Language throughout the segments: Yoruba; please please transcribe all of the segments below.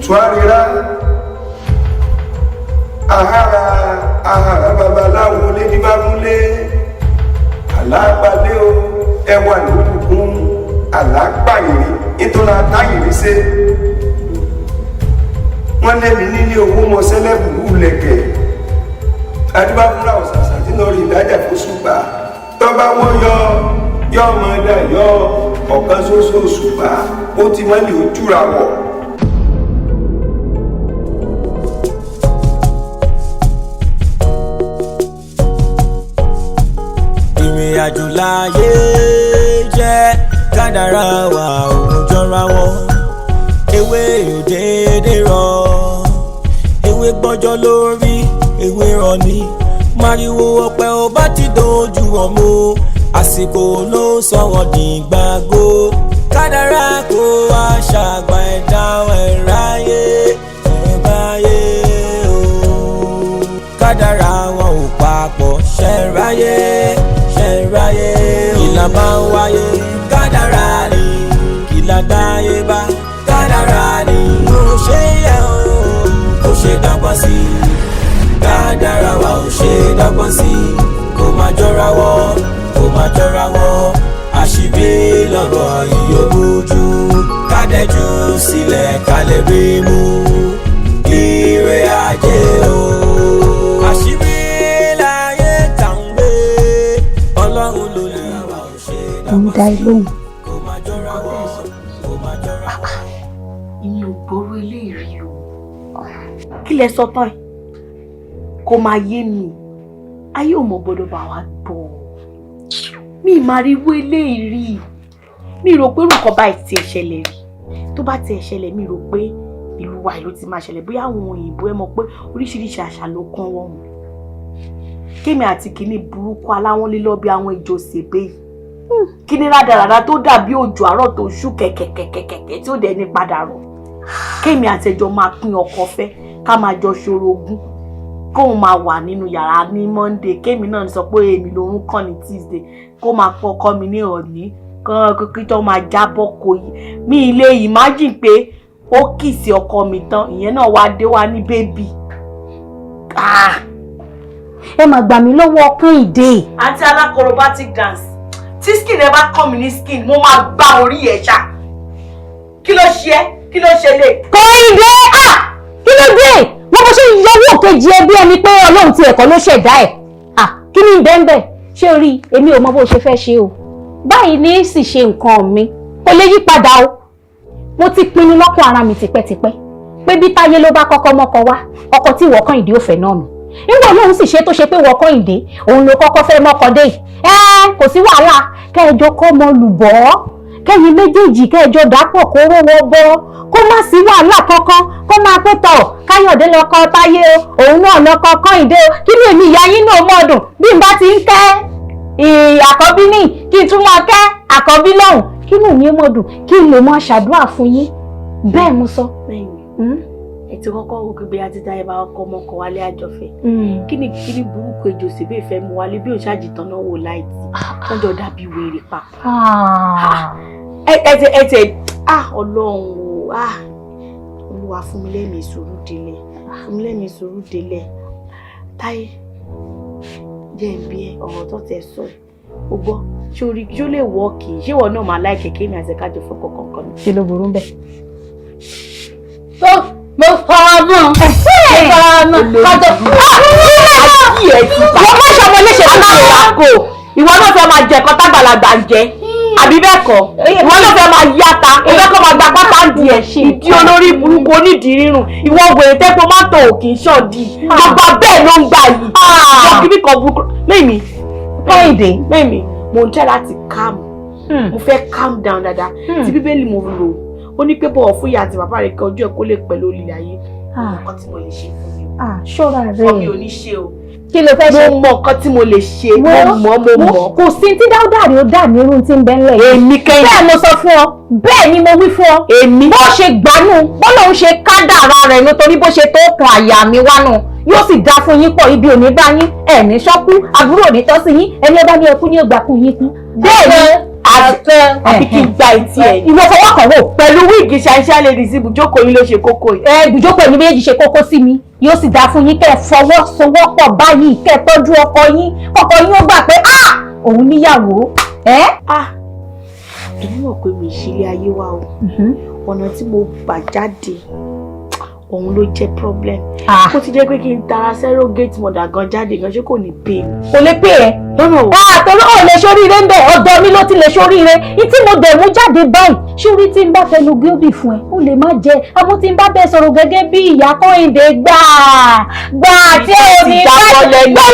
Òtútù àríra ahara ahara babaláwo lédìbámúlé alágbálẹ́ o, ẹwà lókùnkùn alágbàyìnrín nítorí àtàyìnrín ṣe wọ́n lé mi nílé owó mọ sẹ́lẹ̀bù lẹ̀kẹ̀ adúbáfúnra ọ̀sàsà tí lọ rí ìdájà fún ṣùgbà tọ́ba wọ́n yọ yọ ọmọ dà yọ ọ̀kan ṣoṣo ṣùgbà ó ti mọ́lẹ̀ ojúra wọ̀. Ìrìn àjò láyé jẹ́, kádàrá wa òun jọra wọn. Ewé òdèdè rọ, ewé gbọ́jọ́ lórí ewé rọ ní mariwo ọpẹ ò bá ti dojú ọmọ, àsìkò ló ń sọ̀rọ̀ dìgbàgbó. Kádàrá kó wá ṣàgbà ẹ̀dá ẹ̀ ráyé ẹ̀ báyé o. Kádàrá wọn ò papọ̀, ṣẹ̀ ráyé ṣẹ̀ ráyé o. Ìlà máa ń wáyé, kádàrá ni kìlà dáyé bá, kádàrá ni kò ṣe yẹ o, kò ṣe dọ́gbọ́n sí. Kádàrá wa ò ṣe dọ́gbọ́n sí, kò má jọra wọn, kò má jọra wọn. Àṣírí lọ́rọ̀ ìyókùjú, kádẹ́jú sílẹ̀ kálẹ̀ rí mú ire ajé o. Àṣírí láyé tà ń gbé, ọlọ́run ló lè wà ó ṣe Mo ń dá ẹ lóhùn. Kò má jọra wọn, kò má jọra wọn. Èmi ò gbọ́rọ̀ eléyìí o. Kí lẹ sọ tán ẹ kò máa yé mi. Ayé ò mọ gbọ́dọ̀ bá wa gbọ́ mi ì máa rí irú eléyìí rí. Mi rò pé irú nǹkan báyìí tiẹ̀ ṣẹlẹ̀ rí. Tó bá tiẹ̀ ṣẹlẹ̀, mi rò pé ìlú wa ìlú ti máa ṣẹlẹ̀. Bóyá àwọn òyìnbó, ẹ mọ̀ pé oríṣiríṣi àṣà ló kán wọ́n mu. Kémi àti kìíní burúkú aláwọ̀n lílọ́ bí àwọn ìjọ sèbé yìí, kíní rádaràda tó dàbí òjò àárọ̀ tó ṣú kẹ̀kẹ̀kẹ̀kẹ̀kẹ̀ tí ó dẹ̀ ní padà rọ̀, kémi àtẹjọ máa pín ọkọ fẹ́, ká máa jọ ṣorogún, kóun máa wà nínú yàrá ní Monday, kémi náà sọ pé èmi lòún kàn ní Tuesday, kó máa pọkọ mi ní òní kí tó máa jábọ́ kò yí mi. Ilé imagine pé ó kì sí ọkọ mi tán, ìyẹn náà wá dé wá ní baby. Ẹ máa gbà mí lọ́wọ́ Kẹ́hìndé. Àǹtí alákòróbátic dance, tí skin ẹ bá kàn mí ní skin, mo máa gbá orí ẹ ṣá. Kí ló ṣe ẹ́? Kí ló ṣe lè. Kẹ́hìndé, ah, kí ló dé? Wọ́n bó ṣe ń yọwọ́ kejì ẹ bí ẹni pé Ọlọ́run ti ẹ̀kọ́ ló ṣẹ̀dá ẹ̀. Ah, kí ni bẹ́ẹ̀ ṣé o rí? Èmi ò mọ bó ṣe fẹ́ ṣe o. Báyìí ní sì ṣe nǹkan mi kò lè yí padà o. Mo ti pinnu lọ́kàn ara mi tipẹ́tipẹ́ pé bí Táyé ló bá kọ́kọ́ mọ́kọ wá, ọkọ tí ìwọ Kẹ́hìndé ò fẹ́ náà nù. Nígbà lóun sì ṣe tó ṣe pé ìwọ Kẹ́hìndé òun ló kọ́kọ́ fẹ́ mọ́kọ dé yìí, ẹ kò sí wàhálà. Kẹjọ kọ́ mọ lùbọ́, kẹ́yìn méjèèjì kẹjọ dàpọ̀ kó rówó bọ́, kó má sí wàhálà kankan, kó máa pé tọ̀ Káyọ̀dé lọ́kọ Táyé o, òun náà lọ́kọ Kẹ́hìndé o. Kí ni èmi ìyá yín náà mọ̀ dùn bí n bá ti ń kẹ́ àkọ́bí ní kí n tún máa kẹ́ àkọ́bí lọ́hùn, kí inú mi mọ̀ dùn, kí n lè máa ṣàdúrà fún yín. Bẹ́ẹ̀ mo sọ. Ẹ ti kọ́kọ́ wò pé bóyá títa ẹ bá ọkọ ọmọkọ wálé àjọfẹ́, kí ni burúkú ejò síbẹ̀ ìfẹ́ mu wálé bí òṣàjì tán náà wò láìtì wọ́n jọ dàbí wèrè papọ̀. Ẹ tẹ ah, Ọlọ́run o, ah, Olúwa, fún mi lẹ́mìí sùúrù délẹ̀, fún mi lẹ́mìí sùúrù délẹ̀. Táyé, jẹ́ ń bí ẹ ọ̀rọ̀ tó tẹ sọ ẹ̀ o gbọ́. Ṣé orí ṣó lè wọ́ọ̀kì? Ṣé ìwọ náà máa láì kẹ̀kẹ́ mi àti kájọ fún kọ̀ọ̀kan ni? Kí ló burú bẹ́ẹ̀? Tó mo fara mọ́, mo fara mọ́ kájọ. Ayé ẹ ti Wọ́n má ṣọmọ léṣe fún mi. Alákò, ìwọ náà fẹ́ máa jẹ ẹ̀kọ́ tágbàlagbà ń jẹ, àbí bẹ́ẹ̀ kọ́? Ìwọ náà fẹ́ máa yáta, o fẹ́ kọ́ máa gba pátá ń di ẹ̀, ìdí olórí burúkú onídìí rírùn. Ìwọ wèrè tẹ́pọ̀ má tọ̀ ò kì í ṣọ̀dí bàbá bẹ́ẹ̀ ló ń gbà yìí. Wọ́n kìíní kan burúkú mẹ́mi. Kẹ́hìndé. Mẹ́mi, mo ń tẹ́ láti calm, mo fẹ́ calm down dáadáa. Tí Bíbélì mo lò ó ní pé bọ̀wọ̀ fún ìyá àti bàbá rẹ̀ kí ọjọ́ ẹ̀ kó lè pẹ́ lórí ilẹ̀ ayé. Nǹkan tí mo lè ṣe fún mi. Ṣọ́ra rẹ̀. Mi ò ní ṣe o. Kí ló fẹ́ ṣe? Mo mọ nǹkan tí mo lè ṣe, mo mọ̀, mo mọ̀. Kò sí tí Dáúdà rí ó dà nírú tí ń bẹ ńlẹ̀ yìí. Èmi kẹ́yìn. Bẹ́ẹ̀ mo sọ fún ọ, bẹ́ẹ̀ ni mo wí fún ọ. Èmi. Bó ṣe gbanú, bọ́lá òun ṣe kádàrá rẹ̀ nítorí bó ṣe tó kan àyà mi wánu, yóò sì dá fún yín pọ̀. Ibi ò ní bá yín, ẹ̀ ní ṣọ́kú, àbúrò ò ní tọ́ sí yín. Ẹni ọba ní ẹkú ní ògbà kú yín kú. Bẹ́ẹ̀ ni. Àbí kí n gba etí ẹ̀? Ìwọ fọwọ́ kàn wò. Pẹ̀lú wig ṣàìṣà ladies, ibùjókòó yín ló ṣe kókó yìí. Ẹ ibùjókòó ẹni méjì ṣe kókó sí mi. Yóò sì dáa fún yín kẹ́ ẹ fọwọ́sowọ́pọ̀ báyìí, kẹ́ ẹ tọ́jú ọkọ yín, ọkọ yín ó gbà pé ah, òun níyàwó. Ẹ. Ah, èmi mọ̀ pé mi ìṣílẹ̀ ayé wa o. Ọ̀nà tí mo gbà jáde òun ló jẹ́ problem. Kó ti jẹ́ pé kí n tara surrogate mother gan jáde gan, ṣé kò ní pay mi? Kò lè pay ẹ. Lọ́nà wo? Àtọ́rọ́ ò lè ṣoríire ń bẹ̀, ọ̀dọ̀ mi ló ti lè ṣoríire. Ìtí mo dẹ̀ mú jáde báyìí, ṣorí tí n bá fẹnu gíóbì fún ẹ, ó lè má jẹ. Àmọ́ tí n bá bẹ sọ̀rọ̀ gẹ́gẹ́ bí ìyá Kọ́hìndé gbà gbà tí ò ní bá gbẹ̀gbẹ̀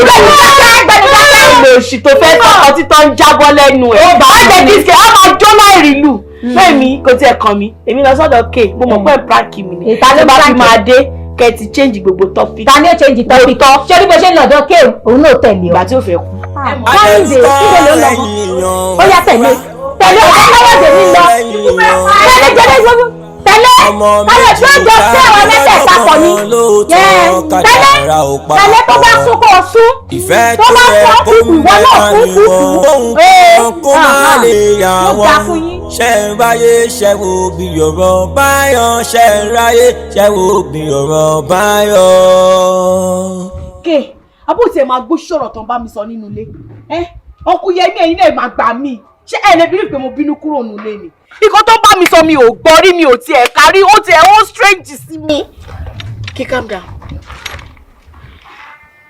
òṣì tó fẹ́ tọkọ títọ́ ń jábọ́ lẹ́nu ẹ̀. Má jẹ́ kí ṣe á máa jó láì rí lù. Fẹ́mi kò tiẹ̀ kàn mí, èmi lọ sọ́dọ̀ K, mo mọ̀ pé prank mi ni. Ìta ló Tó bá fi prank. Máa dé kẹ́ ti change gbogbo topic. Ta ni ó change topic? Ṣé bí mo ṣe ń lọ́dọ̀ K, òun náà tẹ̀lé ọ? Ìgbà tí ó fẹ́ kú. Kọ́hìndé, níbo ló ń lọ? Ó yá, tẹ̀lé. Tẹ̀lé ọ̀gá Káyọ̀dé mi lọ. Tẹ̀lé jẹ́lé gbogbo. Tẹ̀lé. Káyọ̀ tí ó jọ sí àwọn mẹ́tẹ̀ẹ̀ta pọ̀ ni. Tẹ̀lé. Tẹ̀lé, tó bá sún kó o sún. Ìfẹ́ Tó tó bá yẹ sọ kó kúkú, ìwọ náà mẹ́ta kú ni kúkú. wọ́n ohun kan kó má lè yà Yóò dáa wọ́n fún yín. Ṣe ń ráyé ṣe wo bí ọ̀rọ̀ báyọ̀, ṣe ń ráyé ṣe wo bí ọ̀rọ̀ báyọ̀. Ké abó tiẹ̀ máa gbó sọ̀rọ̀ tán bá mi sọ nínú ilé ẹ. Ọkùn Yẹmí, ẹ̀yin náà máa gbà mí. Ṣé ẹ lè believe pé mo bínú kúrò nínú ilé ni? Nǹkan tó bá mi sọ, mi ò gbọ́ rí, mi ò tiẹ̀ kárí, ó tiẹ̀ ó strange sí mi. Kí calm down.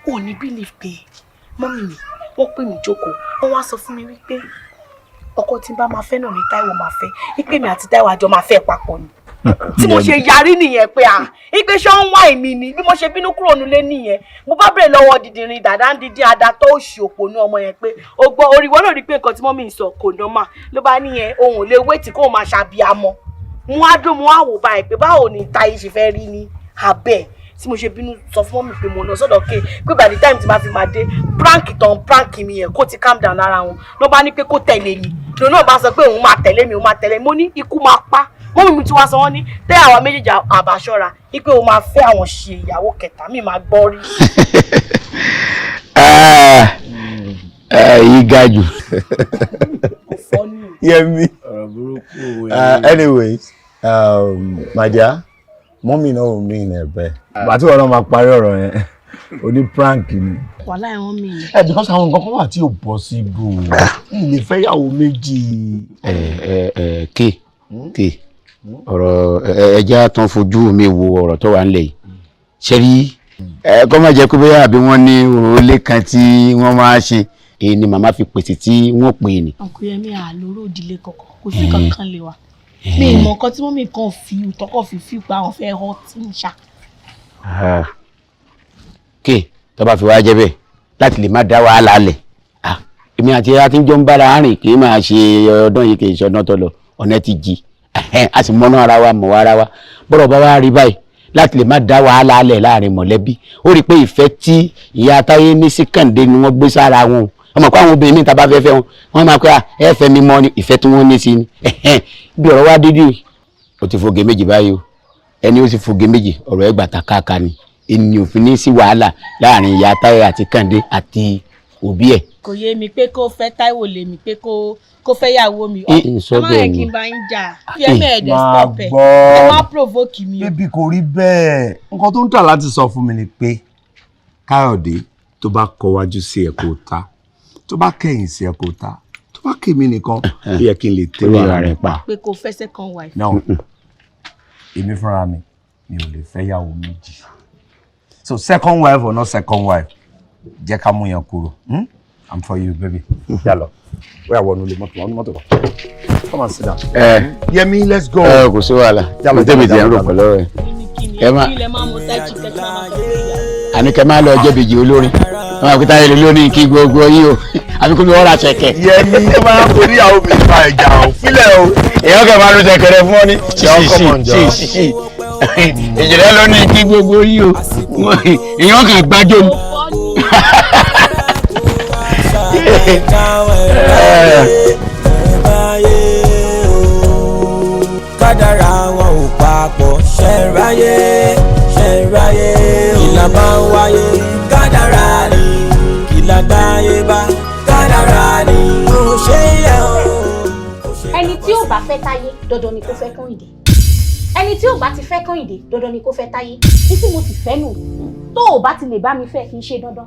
Ò ní believe pé mummy mi wọ́n pè mí jókòó, wọ́n wá sọ fún mi wípé ọkọ tí n bá máa fẹ́ náà ni Táíwò máa fẹ́, wípé mi àti Táíwò àjọ máa fẹ́ papọ̀ ni. Tí mo ṣe yarí nìyẹn pé à ipe ṣé ń wá èmi ni. Bí mo ṣe bínú kúrò nílé nìyẹn. Mo bá bèrè lọ́wọ́ dìdìrín dàdá ń dídín adatọ́ òṣì òpònú ọmọ yẹn pé o gbọ́ orí ìwọ náà rí pé nǹkan tí mummy ń sọ kò normal. Ló bá níyẹn òun ò lè wait kóun máa ṣàbíamọ. Mo á dún, mo á wò báyìí pé báwo ni Táyé ṣe fẹ́ rí ní abẹ́. Tí mo ṣe bínú sọ fún mummy pé mo lọ sọ́dọ̀ K, pé by the time tí bá fi máa dé, prank tán prank mi yẹn, kó ti calm down lára wọn. Ló bá ní pé kó tẹ̀lé mi, lòun náà bá sọ pé òun máa tẹ̀lé mi, òun máa tẹ̀lé mi. Mo ní ikú máa pa. Mummy mi tí wàá sọ, wọ́n ní tẹ́ àwa méjèèjì àbáṣọ́ra wípé òun máa fẹ́ àwọn ṣe ìyàwó kẹta, mi máa gbọ́ rí. Yìí ga jù. Yẹmi. Ọ̀rọ̀ burúkú. Anyways, my dear, mummy náà ò mean ẹ̀ bẹ́ẹ̀. Bàtí wọn náà máa parí ọ̀rọ̀ yẹn, o ní prank ni. Wàhálà ẹ̀wọ̀n mi ni. Ẹ because àwọn nǹkan kan wà tí ò possible. N lè fẹ́ yàwó méjì. Ẹ ẹ ẹ ké ké ọ̀rọ̀ ẹ ẹja tán fojú mi wo ọ̀rọ̀ tó wà ńlẹ̀ yìí. Ṣe rí ẹ, kọ́ má jẹ́ pé bóyá àbí wọ́n ní òrùlé kan tí wọ́n máa ṣe, èyí ni màmá fi pèsè tí wọ́n pè ní. Uncle Yẹmí, àlóró òdìlé kankan kò sí kankan lè wa. Mi ì mọ nǹkan tí mummy kan fi tọkọ fi pa àwọn fẹ́ họ tí ń ṣá. Ké tó bá fi wá jẹ́ bẹ́ẹ̀, láti lè má dá wàhálà lẹ̀, èmi àti ẹ ti ń jọ ń bára rìn, kì í máa ṣe ọdún yìí, kì í ṣe ọdún tó lọ, ọ̀nà ti jì, a sì mọ́nà ara wa mọ̀ ara wa. Bọ́rọ̀ bá wá rí báyìí, láti lè má dá wàhálà lẹ̀ láàrin mọ̀lẹ́bí, ó rí i pé ìfẹ́ tí ìyá Táyé ní sí Kàǹdé ni wọ́n gbé sára wọn. Ọmọ pé àwọn obìnrin míì tá a bá fẹ́ fẹ́ wọn, wọ́n máa pẹ́ ẹ fẹ́ mi mọ́ ni ìfẹ́ tí wọ́n ní sí ni. Bí ọ̀rọ̀ wá dídì, ó ti foge méjì báyìí o. Ẹni ó sì foge méjì, ọ̀rọ̀ ẹ̀ gbàtà káàká ni. Ènìyàn ò fi ní sí wàhálà láàrin ìyá Táyé àti Kàǹdé àti òbí ẹ̀. Kò yé mi pé kó fẹ́ Táíwò lè mi pé kó fẹ́ yàwó mi. Ẹ sọ Ẹ má bẹ́ẹ̀ yẹ ni. kí n bá ń jà. Yẹmí, ẹ̀ẹ́dẹ̀ Máa stop ẹ̀. gbọ́. Ẹ má provoke mi o. Bébí, kò rí bẹ́ẹ̀. Nǹkan tó ń tà láti sọ fún mi ni pé Káyọ̀dé, tó bá kọwájú sí ẹ kó ta, tó bá kẹ̀yìn sí ẹ kó ta, tó bá kèmí nìkan, ó yẹ kí n lè tẹ́wọ́ ara rẹ̀ pa. Pé kó fẹ́ second wife. No, èmi fúnra mi, mi ò lè fẹ́ yàwó méjì. So second wife or not second wife, jẹ́ ká mú yẹn kúrò. Hmm? I'm for you, baby. Yà lọ. Wíwà wọnú ilé mọ́tò, wọnú mọ́tò kọ. Come and sit down. Ẹ Yẹmi, let's go. Ẹ kò sí wàhálà. Jálọ, kò tẹ́bi tiẹ̀ ń rò jálọ. pẹ̀lú ọ̀rẹ́ ẹ má Ilẹ̀ máa mú táìtì tẹ́tí máa sọ pé ìyá. Àní kẹ máa lọ jẹ́bìjì olórin wọn àkútà yẹn lónìí kí gbogbo yín o, àbí kó mi wọ́n ra ṣẹ̀kẹ̀. Yẹmi, tó máa ń forí àwọn obìnrin fa ìjà ò fílẹ̀ o. Èèyàn kẹ máa lo ṣẹ̀kẹ̀rẹ̀ fún ọ ní. Jọ, come on, jọ. Sí, ìjìnlẹ̀ lónìí kí gbogbo yín o, èèyàn kàn gbájọ́ ni. Kádàrá wọn ò papọ̀, ṣẹ̀ráyé ṣẹ̀ráyé, ìlà bá ń wáyé, kádàrá ni kìlà dáyé bá, kádàrá ni ó ṣe yẹ o. Dandan ni kó fẹ́ Kẹ́hìndé. Ẹni tí ò bá ti fẹ́ Kẹ́hìndé, dandan ni kó fẹ́ Táyé. Ní tí mo sì fẹ́ nù, tó o bá ti lè bá mi fẹ́, kì í ṣe dandan,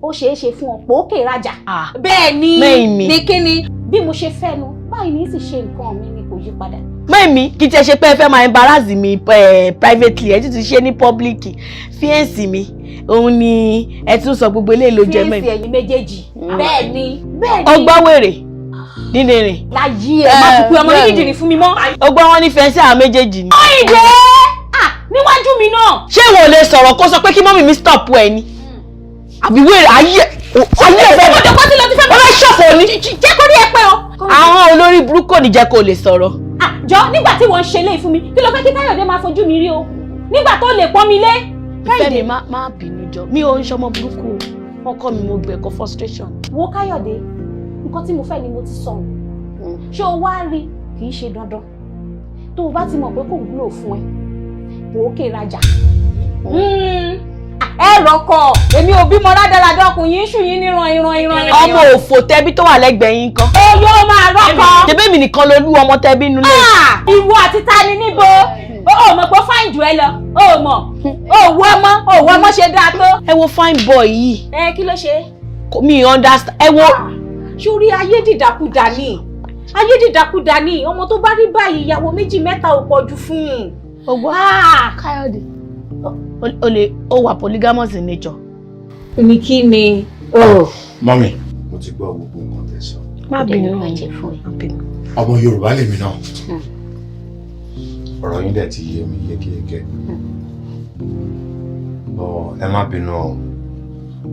ó ṣeé ṣe fún ọ pòókè rajà. Bẹ́ẹ̀ ni. Mẹ́yìn. Ní kíni bí mo ṣe fẹ́ nu báyìí ní sì ṣe nǹkan mi ni kò yí padà. Mẹ́mi, kì í tiẹ̀ ṣe pé ẹ fẹ́ máa embarrass mi privately, ẹ tún ti ṣe ní public. Fiancé mi òun ni ẹ tún sọ gbogbo eléyìí ló jẹ mẹ́mi. Fiancé ẹ̀yin méjèèjì, bẹ́ẹ̀ ni, bẹ́ẹ̀ ni. Ọgbọ́n wèrè nílé rìn. Láyé ẹ, má fi pé ọmọ yìí dìrì fún mi mọ́. Ọgbọ́n wọn ní fiancé àwọn méjèèjì ni. Kẹ́hìndé, ah, níwájú mi náà. Ṣé ìwọ ò lè sọ̀rọ̀ kó sọ pé kí mummy mi stop ẹ ni? Àbí wèrè ayé ayé ẹ fẹ́ Ọjọ́ kan tí lọ ti fẹ́ wọ́n fẹ́ ṣọ̀fọ̀ ni. Jẹ́ kó rí ẹ pé o. Àwọn olórí burúkú ò ní jẹ́ kó lè sọ̀rọ̀. Ah, jọ, nígbà tí wọ́n ń ṣe léyìí fún mi, kí ló fẹ́ kí Káyọ̀dé máa fojú mi rí o nígbà tó lè pọ́n mi lé? Ìfẹ́ mi, má bínú jọ, mi ò ń ṣọmọ burúkú o. Wọ́n kọ́ mi, mo gbẹ̀kọ́ frustration. Wo Káyọ̀dé, nǹkan tí mo fẹ́ ni mo ti sọ òun. Ṣé o wá rí, kì í ṣe dandan. Tó o bá ti mọ̀ pé kò wúlò fún ẹ, kò ó kè rajà. Ẹ rọkọ, èmi ò bímọ rádaràdà ọkùnrin yìí ń ṣù yín níran ìran ìran. Ọmọ òfò tẹbí tó wà lẹ́gbẹ̀ẹ́ yín kan. Ó yóò máa rọkọ. Ṣebí mi nìkan ló lú ọmọ tẹbí nulẹ̀. Ah, ìwọ àti ta ni níbo? O ò mọ̀ pé ó fine jù ẹ lọ. O ò mọ̀. O ò wo ọmọ, o ò wo ọmọ ṣe dáa tó. Ẹ wo fine boy yìí. Ẹ kí ló ṣe? Mi understand. Ẹ wo. Sórí ayé dìdàkudà ni. Ayé dìdàkudà ni. Ọmọ tó bá rí báyìí, ìyàwó méjì mẹ́ta ò pọ̀ jù fún un. Ọgbọ́n Káyọ̀dé. O lè o wà polygamous in nature. Ní kí ni? Mummy, mo ti gbọ́ gbogbo nǹkan tẹ́ sọ. Má bínú. Ọmọ Yorùbá lèmi náà. Ọ̀rọ̀ yín dẹ̀ ti yé mi yékéyéké. Bọ́ ẹ má bínú o,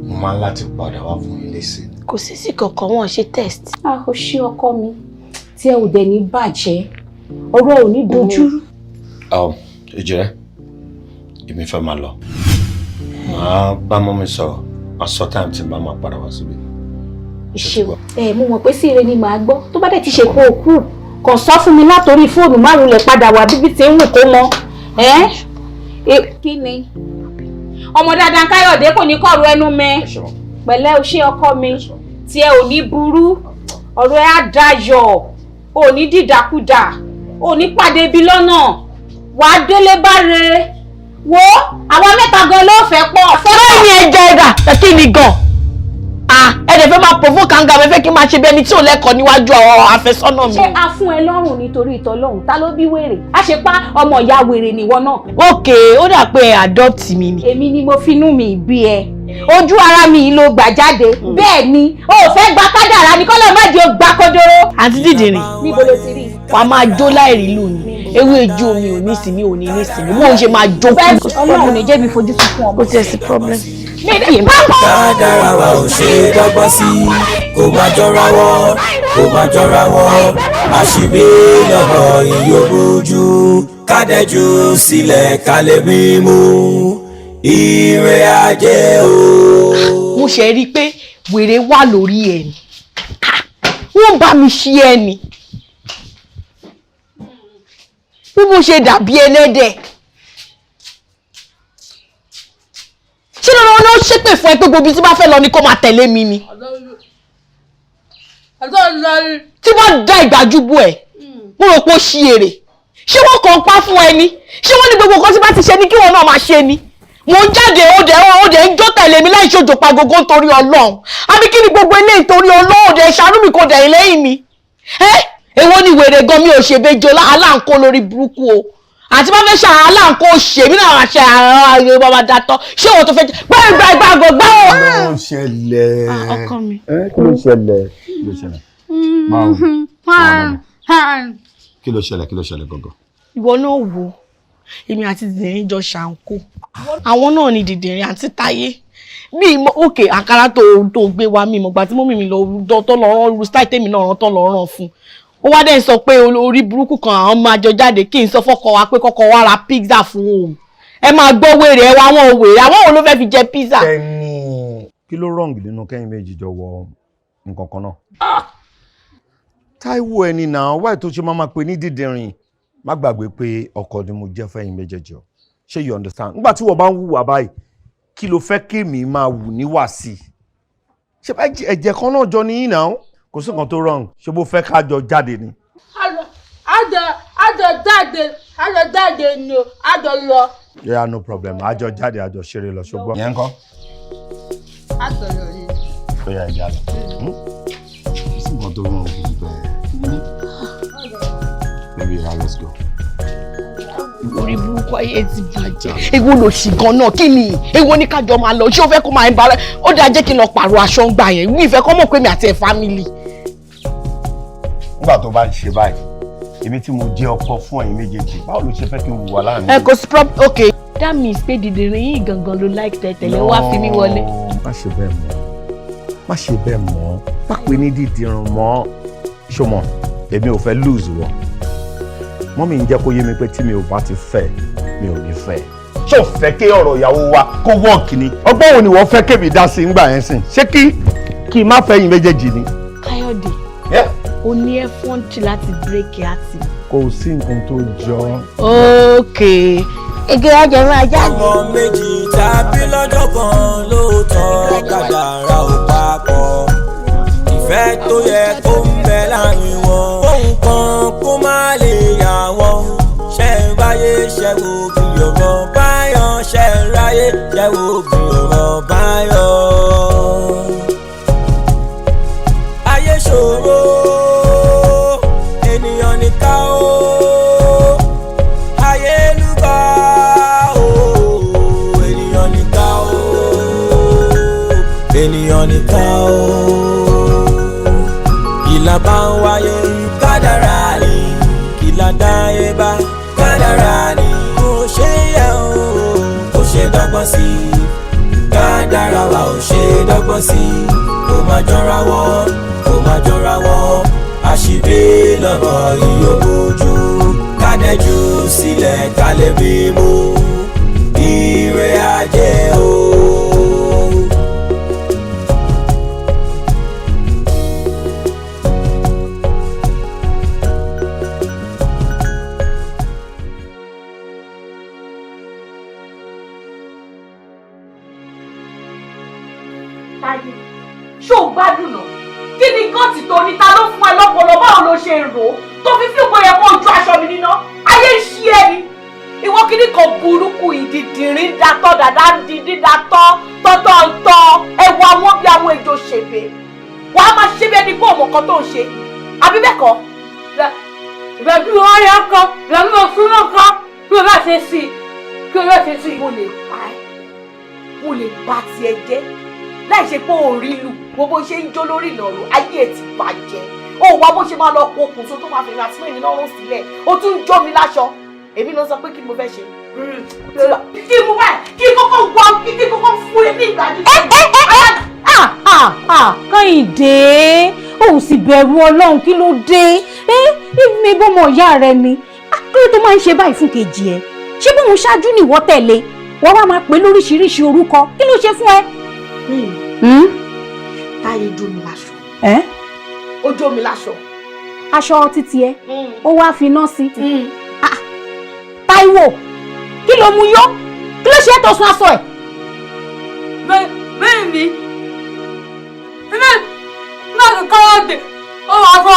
mo máa ń láti padà wá fún yín lésì. Kò sí sí kankan, wọn ṣe test. A ò ṣe ọkọ mi, tí ẹ ò dẹ̀ ní bàjẹ́, ọ̀rọ̀ ò ní dojúrú. Ìjìrẹ́, èmi fẹ́ máa lọ. Màá bá mummy sọ̀rọ̀, màá sọ time tí n bá máa padà wá síbí. Ṣeun ẹ, mo mọ̀ pé sí ire ni màá gbọ́. Tó bá dẹ̀ ti ṣe kó o kú, kàn sọ fún mi látòrí fóònù márùn lẹ̀ padà wá bíbí tí ń wù kó mọ. Ẹ kí ni? Ọmọ dáadáa Káyọ̀dé kò ní kọ̀rọ̀ ẹnu mi. Pẹ̀lẹ́, o ṣé ọkọ mi, tí ẹ ò ní burú, ọ̀rọ̀ ẹ á dayọ̀, ò ní dìdàkudà, ò ní pàdé ibi lọ́nà, wàá délé báre. Wo àwọn mẹ́ta gan ló fẹ́ pọ̀. Báyìí ẹ jẹ́ ẹ̀dà kí ni gan? Ẹ dẹ̀ fẹ́ máa provoke anger mi, fẹ́ kí n máa ṣe bí ẹni tí ò lẹ́kọ̀ọ́ níwájú àwọn àfẹ́sọ́nà mi. Ṣé a fún ẹ lọ́rùn nítorí ìtọ́lọ́hún? Ta ló bí wèrè? A ṣe pa ọmọ ìyá wèrè nìwọ náà. Ok, ó dà pé ẹ adopt mi ni. Èmi ni mo finú mi bí ẹ. Ojú ara mi ló gbà jáde. Bẹ́ẹ̀ ni, o ò fẹ́ gba kádàrá ni, kọ́lọ́ má jẹ́ o gba kodoro. Àǹtí Dídìrín. Níbo ló ti rí? Wàá máa jó láìrí lù ní. Ewé ijó mi ò ní sinmi, ò ní ní sinmi. Bó ń ṣe máa jó kú. Ọlọ́run ní jẹ́ mi fojú sunkún ọmọ. Kò tiẹ̀ sí problem. Kádàrá wa ò ṣe dọ́gbọ́n sí, kò má jọra wọn, kò má jọra wọn. Àṣìbí lọ́mọ ìyóbójú kádẹ́jú sílẹ̀ kálẹ̀ mímú ire ajé o. Mo ṣe rí i pé wèrè wà lórí ẹ ni, wọ́n bá mi ṣí ẹ ni bí mo ṣe dàbí ẹlẹ́dẹ̀. Ṣé lọ́wọ́ ló ṣépè fún ẹ pé gbogbo ibi tí bá fẹ́ lọ ni kó máa tẹ̀lé mi ni? Tí bá da ìgbàjúbọ ẹ̀, mo rò pé ó ṣí èrè. Ṣé wọ́n kàn pa fún ẹ ni? Ṣé wọ́n ní gbogbo nǹkan tí bá ti ṣe ni kí wọ́n náà máa ṣe ni? Mo ń jáde, ó dẹ̀ ń jó tẹ̀lé mi láì ṣòjò pa gogo nítorí Ọlọ́run. Àbí kí ni gbogbo eléyìí nítorí Ọlọ́run? Ó dẹ̀ ṣàánú mi, kò dẹ̀ lẹ́yìn mi. Ẹ́, èwo ni wèrè gan? Mi ò ṣe béjò aláǹkó lórí burúkú o. Àti bá fẹ́ ṣe aláǹkó ṣe mí náà ṣe àwọn bàbá dàtọ̀. Ṣé òun tó fẹ́ jẹ gbẹ́ngbẹ́ngbàgbọ́ gbọ́. Kí ló ń ṣẹlẹ̀? Ọkọ mi. Kí ló ń ṣẹlẹ̀? Kí ló ṣẹlẹ̀? Báwo? Kí ló ṣẹlẹ̀? Kí ló ṣẹlẹ̀ gangan? Ìwọ náà wò, èmi àti Dìdìrín jọ ṣàǹkó. Àwọn náà ni Dìdìrín àti Táyé. Bí òkè àkàrà tó gbé wa, mi ìmọ̀gbà tí mọ́mì mi lọ tó lọ rán ru style tèmi náà rán tó lọ rán fún un. Ó wá dẹ̀ sọ pé orí burúkú kan àwọn máa jọ jáde, kí n sọ fọ́kọ wa pé kọ́kọ́ wá ra pizza fún òun. Ẹ máa gbọ́ wèrè ẹ wá, àwọn wèrè àwọn òun ló fẹ́ fi jẹ pizza. Kẹ́ni, kí ló wrong nínú kẹ́yìn méjì jọ wọ nǹkan kan náà? Táíwò ẹni náà wáyé tó ṣe máa pè ní Dídìrín. Má gbàgbé pé ọkọ ni mo jẹ́ fẹ́yìn méjèèjì o. Ṣé you understand? Nígbà tí wọ́n bá ń hùwà báyìí, kí ló fẹ́ kémi máa wù níwà sí i? Ṣé ẹ̀jẹ̀ kan náà jọ ní yín náà? Kò sí nǹkan tó wrong. Ṣé bó fẹ́ ká jọ jáde ni? Àjọ jáde, àjọ jáde ni o, àjọ lọ. Yeah, no problem. Àjọ jáde, àjọ ṣeré lọ, ṣùgbọ́n. Yẹn ńkọ́? Àjọ lọ ni. Ó yá, ìjà lọ. Kò sí nǹkan tó rán òbí bẹ́ẹ̀. Baby, yeah, let's go. Orí burúkú, ayé ti bàjẹ́. Èwo lò sí gan-an? Kí ni èwo ní kájọ máa lọ? Ṣé o fẹ́ kó máa ń bara? Ó dáa, jẹ́ kí n lọ pààrọ̀ aṣọ ń gbà yẹn. Mi ìfẹ́ kọ́ mọ̀ pé mi àti ẹ̀ family. Nígbà tó bá ń ṣe báyìí, èmi tí mo jẹ́ ọkọ fún ẹ̀yin méjèèjì, báwo ló ṣe fẹ́ kí n hùwà láàrin? Ẹ kò sí prob. Ok, that means pé dìdìrín yìí gangan ló like tẹ̀tẹ̀lé wá fi mí wọlé. Má ṣe bẹ́ẹ̀ mọ́, má ṣe bẹ́ẹ̀ mọ́, má pè ní dídìrín mọ́. Ṣọmọ èmi ò fẹ́ lose wọ. Mummy ń jẹ́ kó yé mi pé tí mi ò bá ti fẹ́, mi ò ní fẹ́. Ṣé o fẹ́ kí ọ̀rọ̀ ìyàwó wa kó work ni? Ọgbọ́n wo ni wọ́n fẹ́ kémi dá sí ńgbà yẹn sìn? Ṣé kí n má fẹ́ yín méjèèjì ni? Káyọ̀dé, o ní effrontery láti break heart mi. Kò sí nǹkan tó jọ. Ok, ege ọjà máa jáde. Ọmọ méjì tàbí lọ́jọ́ kan lóòótọ́, kádàrá ò papọ̀. Ìfẹ́ tó yẹ kó ń bẹ láàrin wọn, ohun kan kó má lè yà wọ́n. Ṣe ń ráyé ṣe wo bí ọmọ báyọ̀? Ṣe ń ráyé ṣe wo bí ọmọ báyọ̀? Ayé ṣòro, ènìyàn nìka ó. Ayé lúgọ ó, ènìyàn nìka ó, ènìyàn nìka ó. Kìlà bá ń wáyé, kádàrá ni. Kìlà dáyé bá, kádàrá ni. Kò ṣe yẹ o, kò ṣe dọ́gbọ́n sí. Kádàrá wa ò ṣe dọ́gbọ́n sí. Kò má jọra wọn, kò má jọra wọn. Àṣìbí lọ́mọ ìyókòjú kádẹ́jú sílẹ̀ kálẹ̀ bímú ire ajé o. Táyé, ṣó o gbádùn náà? Kí ni gọ́ọ̀tì tó ní? Ta ló fún ẹ lọ́pọlọ? Báwo ló ṣe rò ó tó fi fíìpọ̀ yẹ kó ju aṣọ mi níná? Ayé ń ṣí ẹ ni. Ìwọ kíní kan burúkú, ìdìdìrín datọ́ dàda ń di dídatọ́ tọ́tọ́ ń tọ́ ẹwà wọn bí àwọn ejò ṣèbè. Wàá máa ṣe bí ẹni pé òmò kan tó ń ṣe, àbí bẹ́ẹ̀ kọ́? Ìgbà tí wọ́n yọ ọkọ, ìgbà tí wọ́n fún ọkọ, kí o bá ṣe sí i, kí o bá ṣe sí i. Mo lè pa ẹ́, mo lè bà tiẹ̀ jẹ́ láì ṣe pé ò rí lù. Wo bó ṣe ń jó lórí ìnàró, ayé ẹ̀ ti bàjẹ́. Ó wá bó ṣe máa lọ pokùnso tó máa fi rìn àti mẹ́rin lọ́rùn sílẹ̀. Ó tún ń jó mi láṣọ. Èmi ló sọ pé kí ni mo fẹ́ ṣe? Kí mo wá kí kọ́kọ́ wá kí kọ́kọ́ fún ẹ ní ìgbà jíjẹ. Ah ah ah, Kẹ́hìndé, òun sì bẹ̀rù Ọlọ́run. Kí ló dé? Ẹ mi bọ́mọ ìyá rẹ ni. Kí ló tó máa ń ṣe báyìí fún kejì ẹ? Ṣé bóun ṣáájú nìwọ tẹ̀lé wọ́n wá máa pè lóríṣiríṣi orúkọ? Kí ló ṣe fún ẹ? Táyé jó mi láṣọ. Ó jó mi láṣọ. Aṣọ títí ẹ ó wá fi iná sí. Táíwò, kí ló mú yó? Kí ló ṣe é tó sun aṣọ ẹ? Bẹ́ẹ̀ mi, ilé náà ti Káyọ̀dé, ó wà fún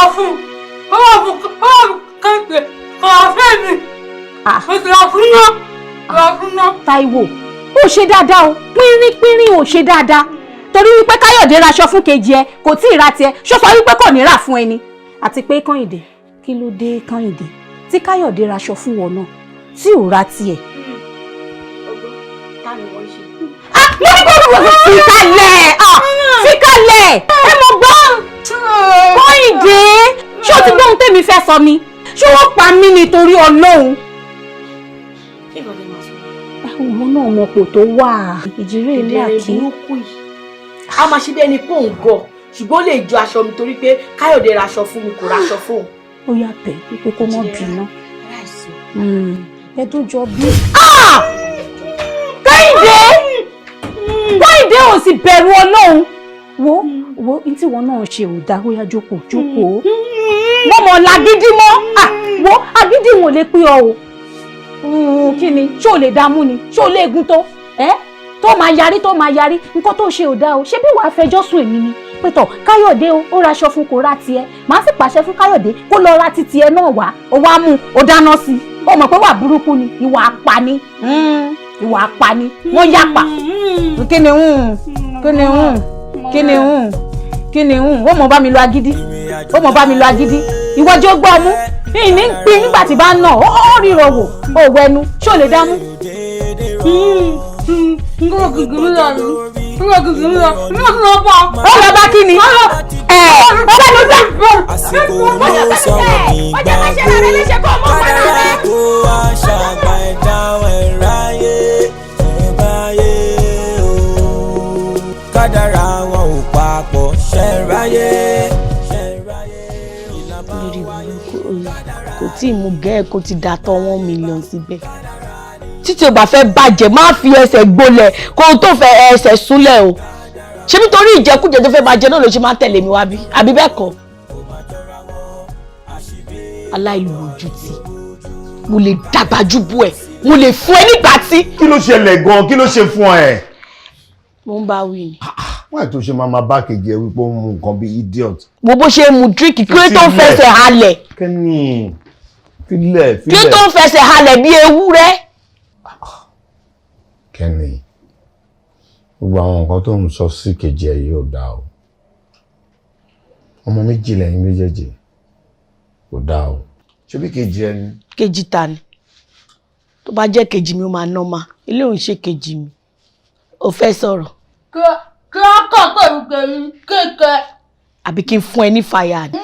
ó wà fún ó wà fún Kẹ́hìndé, kò wá fẹ́ mi. Mo ti rà fún náà, rà fún náà. Táíwò, ó ṣe dáadáa o, pínrín-pínrín ò ṣe dáadáa, torí wípé Káyọ̀dé raṣọ fún kejì ẹ, kò tí ì ra tiẹ̀. Ṣó sọ wípé kò ní rà fún ẹni? Àti pé Kẹ́hìndé, kí ló dé, Kẹ́hìndé, tí Káyọ̀dé raṣọ fún wọn náà tí ò ra tiẹ̀? Mo ní kó ló fi kalẹ̀, fi kalẹ̀. Ẹ mọ̀ gbọ́, Kẹ́hìndé, ṣé o ti gbọ́ ohun tèmi fẹ́ sọ ni? Ṣé wọ́n pa mí nítorí Ọlọ́run? Ọmọ náà mọ pò tó wà. Ìjírè ilé àkí. Burúkú yìí, a máa ṣe bí ẹni pé òun gọ̀, ṣùgbọ́n ó lè ju aṣọ mi torí pé Káyọ̀dé raṣọ fún mi, kò raṣọ fún òun. Ó yà bẹ́ẹ̀ wípé kó má bínú. Ẹ tó jọ bí. Kẹ́hìndé, Kẹ́hìndé, ò sì bẹ̀rù Ọlọ́run. Wo wo, n tí wọn náà ṣe ò dáa. Ó yá, jókòó, jókòó. Mo mọ̀ làgídí mọ́. Wo, agídí wọn ò lè pín ọ o. Kí ni? Ṣé o lè dààmú ni? Ṣé o léegun tó ẹ tó máa yarí, tó máa yarí? Nǹkan tó ṣe ò dáa o. Ṣé bí wàá fẹjọ́ sùn èmi ni? Pétọ̀ Káyọ̀dé o, ó raṣọ fún, kò ra tiẹ̀. Màá sì pàṣẹ fún Káyọ̀dé kó lọ ra titi ẹ náà wá. Ó wá mú ó dáná sí i. Ó mọ̀ pé wà burúkú ni, ìwà apani, ìwà apani, wọ́n yàpà. Kí ni kí ni kí ni kí ni? Ó mọ̀ bá mi lo agídí, ó mọ̀ bá mi lo agídí. Ìwọ́jọ́ gbọ́ ọmú ìní ń pín nígbà tí bá ń nà ó ríro wò ó wẹnu. Ṣé ò lè dámú? Ó lọ bá kí ni? Ẹ ó bá ló gbà. Àsìkò ló sọ̀rọ̀ nígbà tó kádàrá kó wá ṣàgbà ẹ̀dá ẹ̀ráyé ẹ̀báyé o. Kádàrá wọn ò papọ̀ ṣẹ̀ráyé ṣẹ̀ráyé. Lórí burúkú, kò tí ì mú gẹ́ẹ̀ kó ti dàtọ̀ 1 million síbẹ̀. Títí o bá fẹ́ bàjẹ́, má fi ẹsẹ̀ gbolẹ̀ kó o tó fẹ́ ẹsẹ̀ súnlẹ̀ o. Ṣé nítorí ìjẹkújẹ tó fẹ́ máa jẹ náà ló ṣe máa ń tẹ̀lé mi wá bí, àbí bẹ́ẹ̀ kọ́? Aláìlójútì, mo lè dàgbà ju bú ẹ, mo lè fún ẹ nígbà tí. Kí ló ṣẹlẹ̀ gan-an? Kí ló ṣe fún ẹ? Mo ń bá wí ni. Wọ́n tó ṣe máa máa bá kejì ẹ wípé ó ń mu nǹkan bíi idiot. Wo bó ṣe mu drink, kí ló tó ń fẹsẹ̀ halẹ̀? Kẹ́ni, filẹ̀. Kí ló tó ń fẹsẹ̀ halẹ̀ bí ewúrẹ́? Kẹ́ni, gbogbo àwọn nǹkan tó ń sọ sí kejì ẹ yìí ò dáa o. Ọmọ méjì lẹ́yìn méjèèjì, kò dáa o. Ṣé bí kejì ẹ ni? Kejì ta ni? Tó bá jẹ́ kejì mi, ó máa nọ́mà. Ilé òun ṣe kejì mi. Ó fẹ́ sọ̀rọ̀? Kí wọ́n kàn pẹ̀lú pẹ̀lú kéèké. Àbí kí n fún ẹ ní fàyà ni?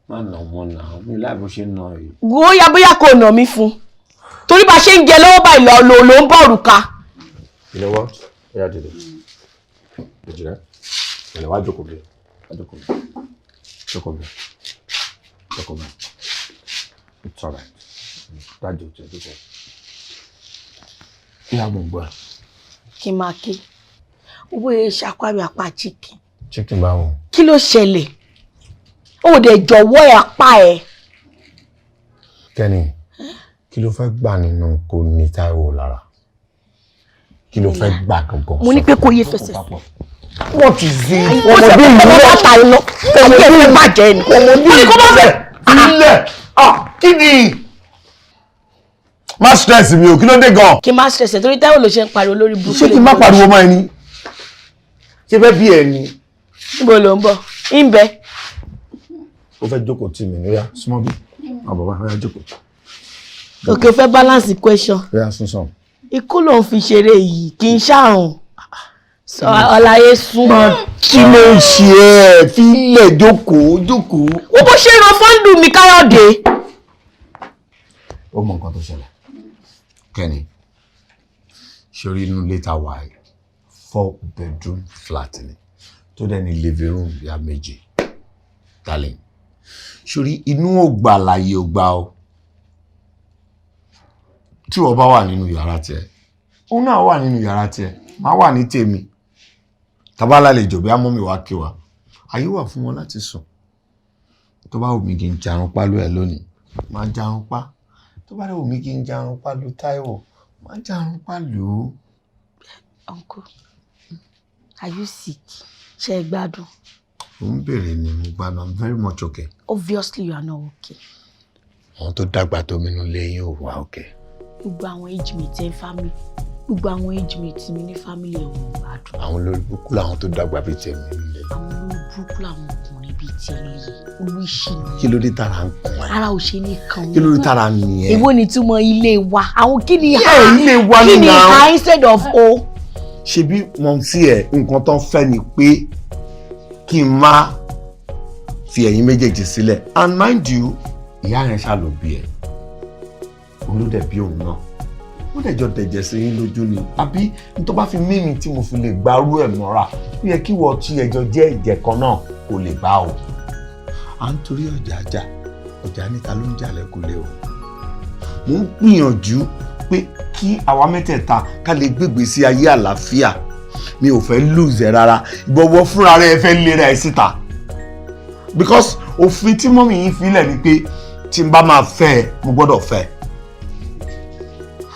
Má nà ọmọ náà, mi láì bó ṣe ń nà yìí. Bóyá bóyá kò nà mí fún, torí bá ṣe ń jẹ lọ́wọ́ báyìí lọ ló ló ń bọ̀ òrùka. You know what? Oya, dìde. Dìde. Ìrẹ̀lẹ̀, wá jókòó bí. Wá jókòó bí. Jókòó bí. Jókòó bí. It's alright. Dájú tí o jókòó. Ìyá, mo gbọ́ ẹ. Kí n máa ké owó yẹn ṣàkwárí apá chicken. Chicken báwo? Kí ló ṣẹlẹ̀? Ó dẹ̀ jọ̀wọ́ ẹ̀ apá ẹ̀. Kẹ́ni, kí ló fẹ́ gbà nínú kó ní Táíwò lára? Kí ló fẹ́ gbà gangan? Mo ní pé kó yé fẹsẹ̀. What is it? Ó ṣe pé ọmọ bàtà iná, ayé ẹ̀ fẹ́ bàjẹ́ ni. Ọmọdé. Mo ní kó má fẹ́. Ilẹ̀! Ah, kí ni? Má stress mi o, kí ló dé gan? Kí n má stress ẹ̀ torí Táíwò ló ṣe ń pariwo lórí burúkú. Ṣé kí n má pariwo mọ́ ẹni? Ṣé fẹ́ bí ẹ ni? Níbo ló ń bọ̀? Ń bẹ. Ó fẹ́ jókòó tì mí ní, ó yá, súnmọ́ bí. Àwọn bàbá, ó yá, jókòó. Òkè, ó fẹ́ balance question. Ó yá, sún sàn. Ikú ló ń fi ṣeré yìí, kì í ṣàrùn. Sọ ọláyé sún. Kí ló ń ṣe ẹ́? Fílẹ̀, jókòó, jókòó. Wo bó ṣe ran fọ́ńdù mi, Káyọ̀dé. Ó mọ nǹkan tó ṣẹlẹ̀. Kẹ́ni, ṣorí inú ilé ta wà yìí, four bedroom flat ni, tó dẹ̀ ní living room bíi méjì. Darling, ṣorí inú ògbà láyé ògbà o. Tí wọ́n bá wà nínú yàrá tiẹ̀, òun náà wà nínú yàrá tiẹ̀, máa wà ní tèmi. Tábàlà lè jò bí amómi wá kí wa, ayé wà fún wọn láti sùn. Tó bá wù mí kí n jarun pálú ẹ lónìí, máa jarun pa. Tó bá wù mí kí n jarun pálú Táíwò, máa jarun pálú. Uncle, are you sick? Ṣé ẹ gbádùn? Mo ń béèrè ni, mo gbádùn. I'm very much okay. Obviously you are not okay. Àwọn tó dàgbà tó mi nínú ilé yín ò wá okay. Gbogbo àwọn age mate ẹ family, gbogbo àwọn age mate mi ní family ẹ̀, wọ́n gbádùn. Àwọn olórí burúkú làwọn tó dàgbà bíi tèmi nílé. Àwọn olórí burúkú làwọn ọkùnrin bíi tiẹ̀ lè olóṣì ni. Kí ló dé tára ń kún ẹ? Ara ò ṣe ní kan. Kí ló dé tára ń ní ẹ? Èwo ni túmọ̀ ilé wa? Àwọn kí ni? Yeah, ilé wa kí ni ni now. Ha instead of o? Ṣebí wọn sí ẹ, nǹkan tó ń fẹ́ ni pé kí n má fi ẹ̀yin méjèèjì sílẹ̀. And mind you, ìyá yẹn ṣá ló bí ẹ, òun ló dẹ̀ bí òun náà, ó dẹ̀ jọ dẹ̀jẹ̀ sí yín lójú ni. Àbí n tó bá fi mímì tí mo fi lè gbarú ẹ̀ mọ́ra, ó yẹ kí wọ́n tí ẹjọ́ jẹ́ ìjẹ̀ kan náà kò lè bá o. À ń torí ọjà jà, ọjà níta ló ń jà lẹ́kùlé o. Mo ń gbìyànjú pé kí àwa mẹ́tẹ̀ẹ̀ta ká lè gbégbé sí ayé àlàáfíà. Mi ò fẹ́ lose ẹ rárá. Ìbọ̀wọ̀ fúnra rẹ̀ fẹ́ lera ẹ síta, because òfin tí mummy yín filẹ̀ ni pé tí n bá máa fẹ́ ẹ, mo gbọ́dọ̀ fẹ́ ẹ.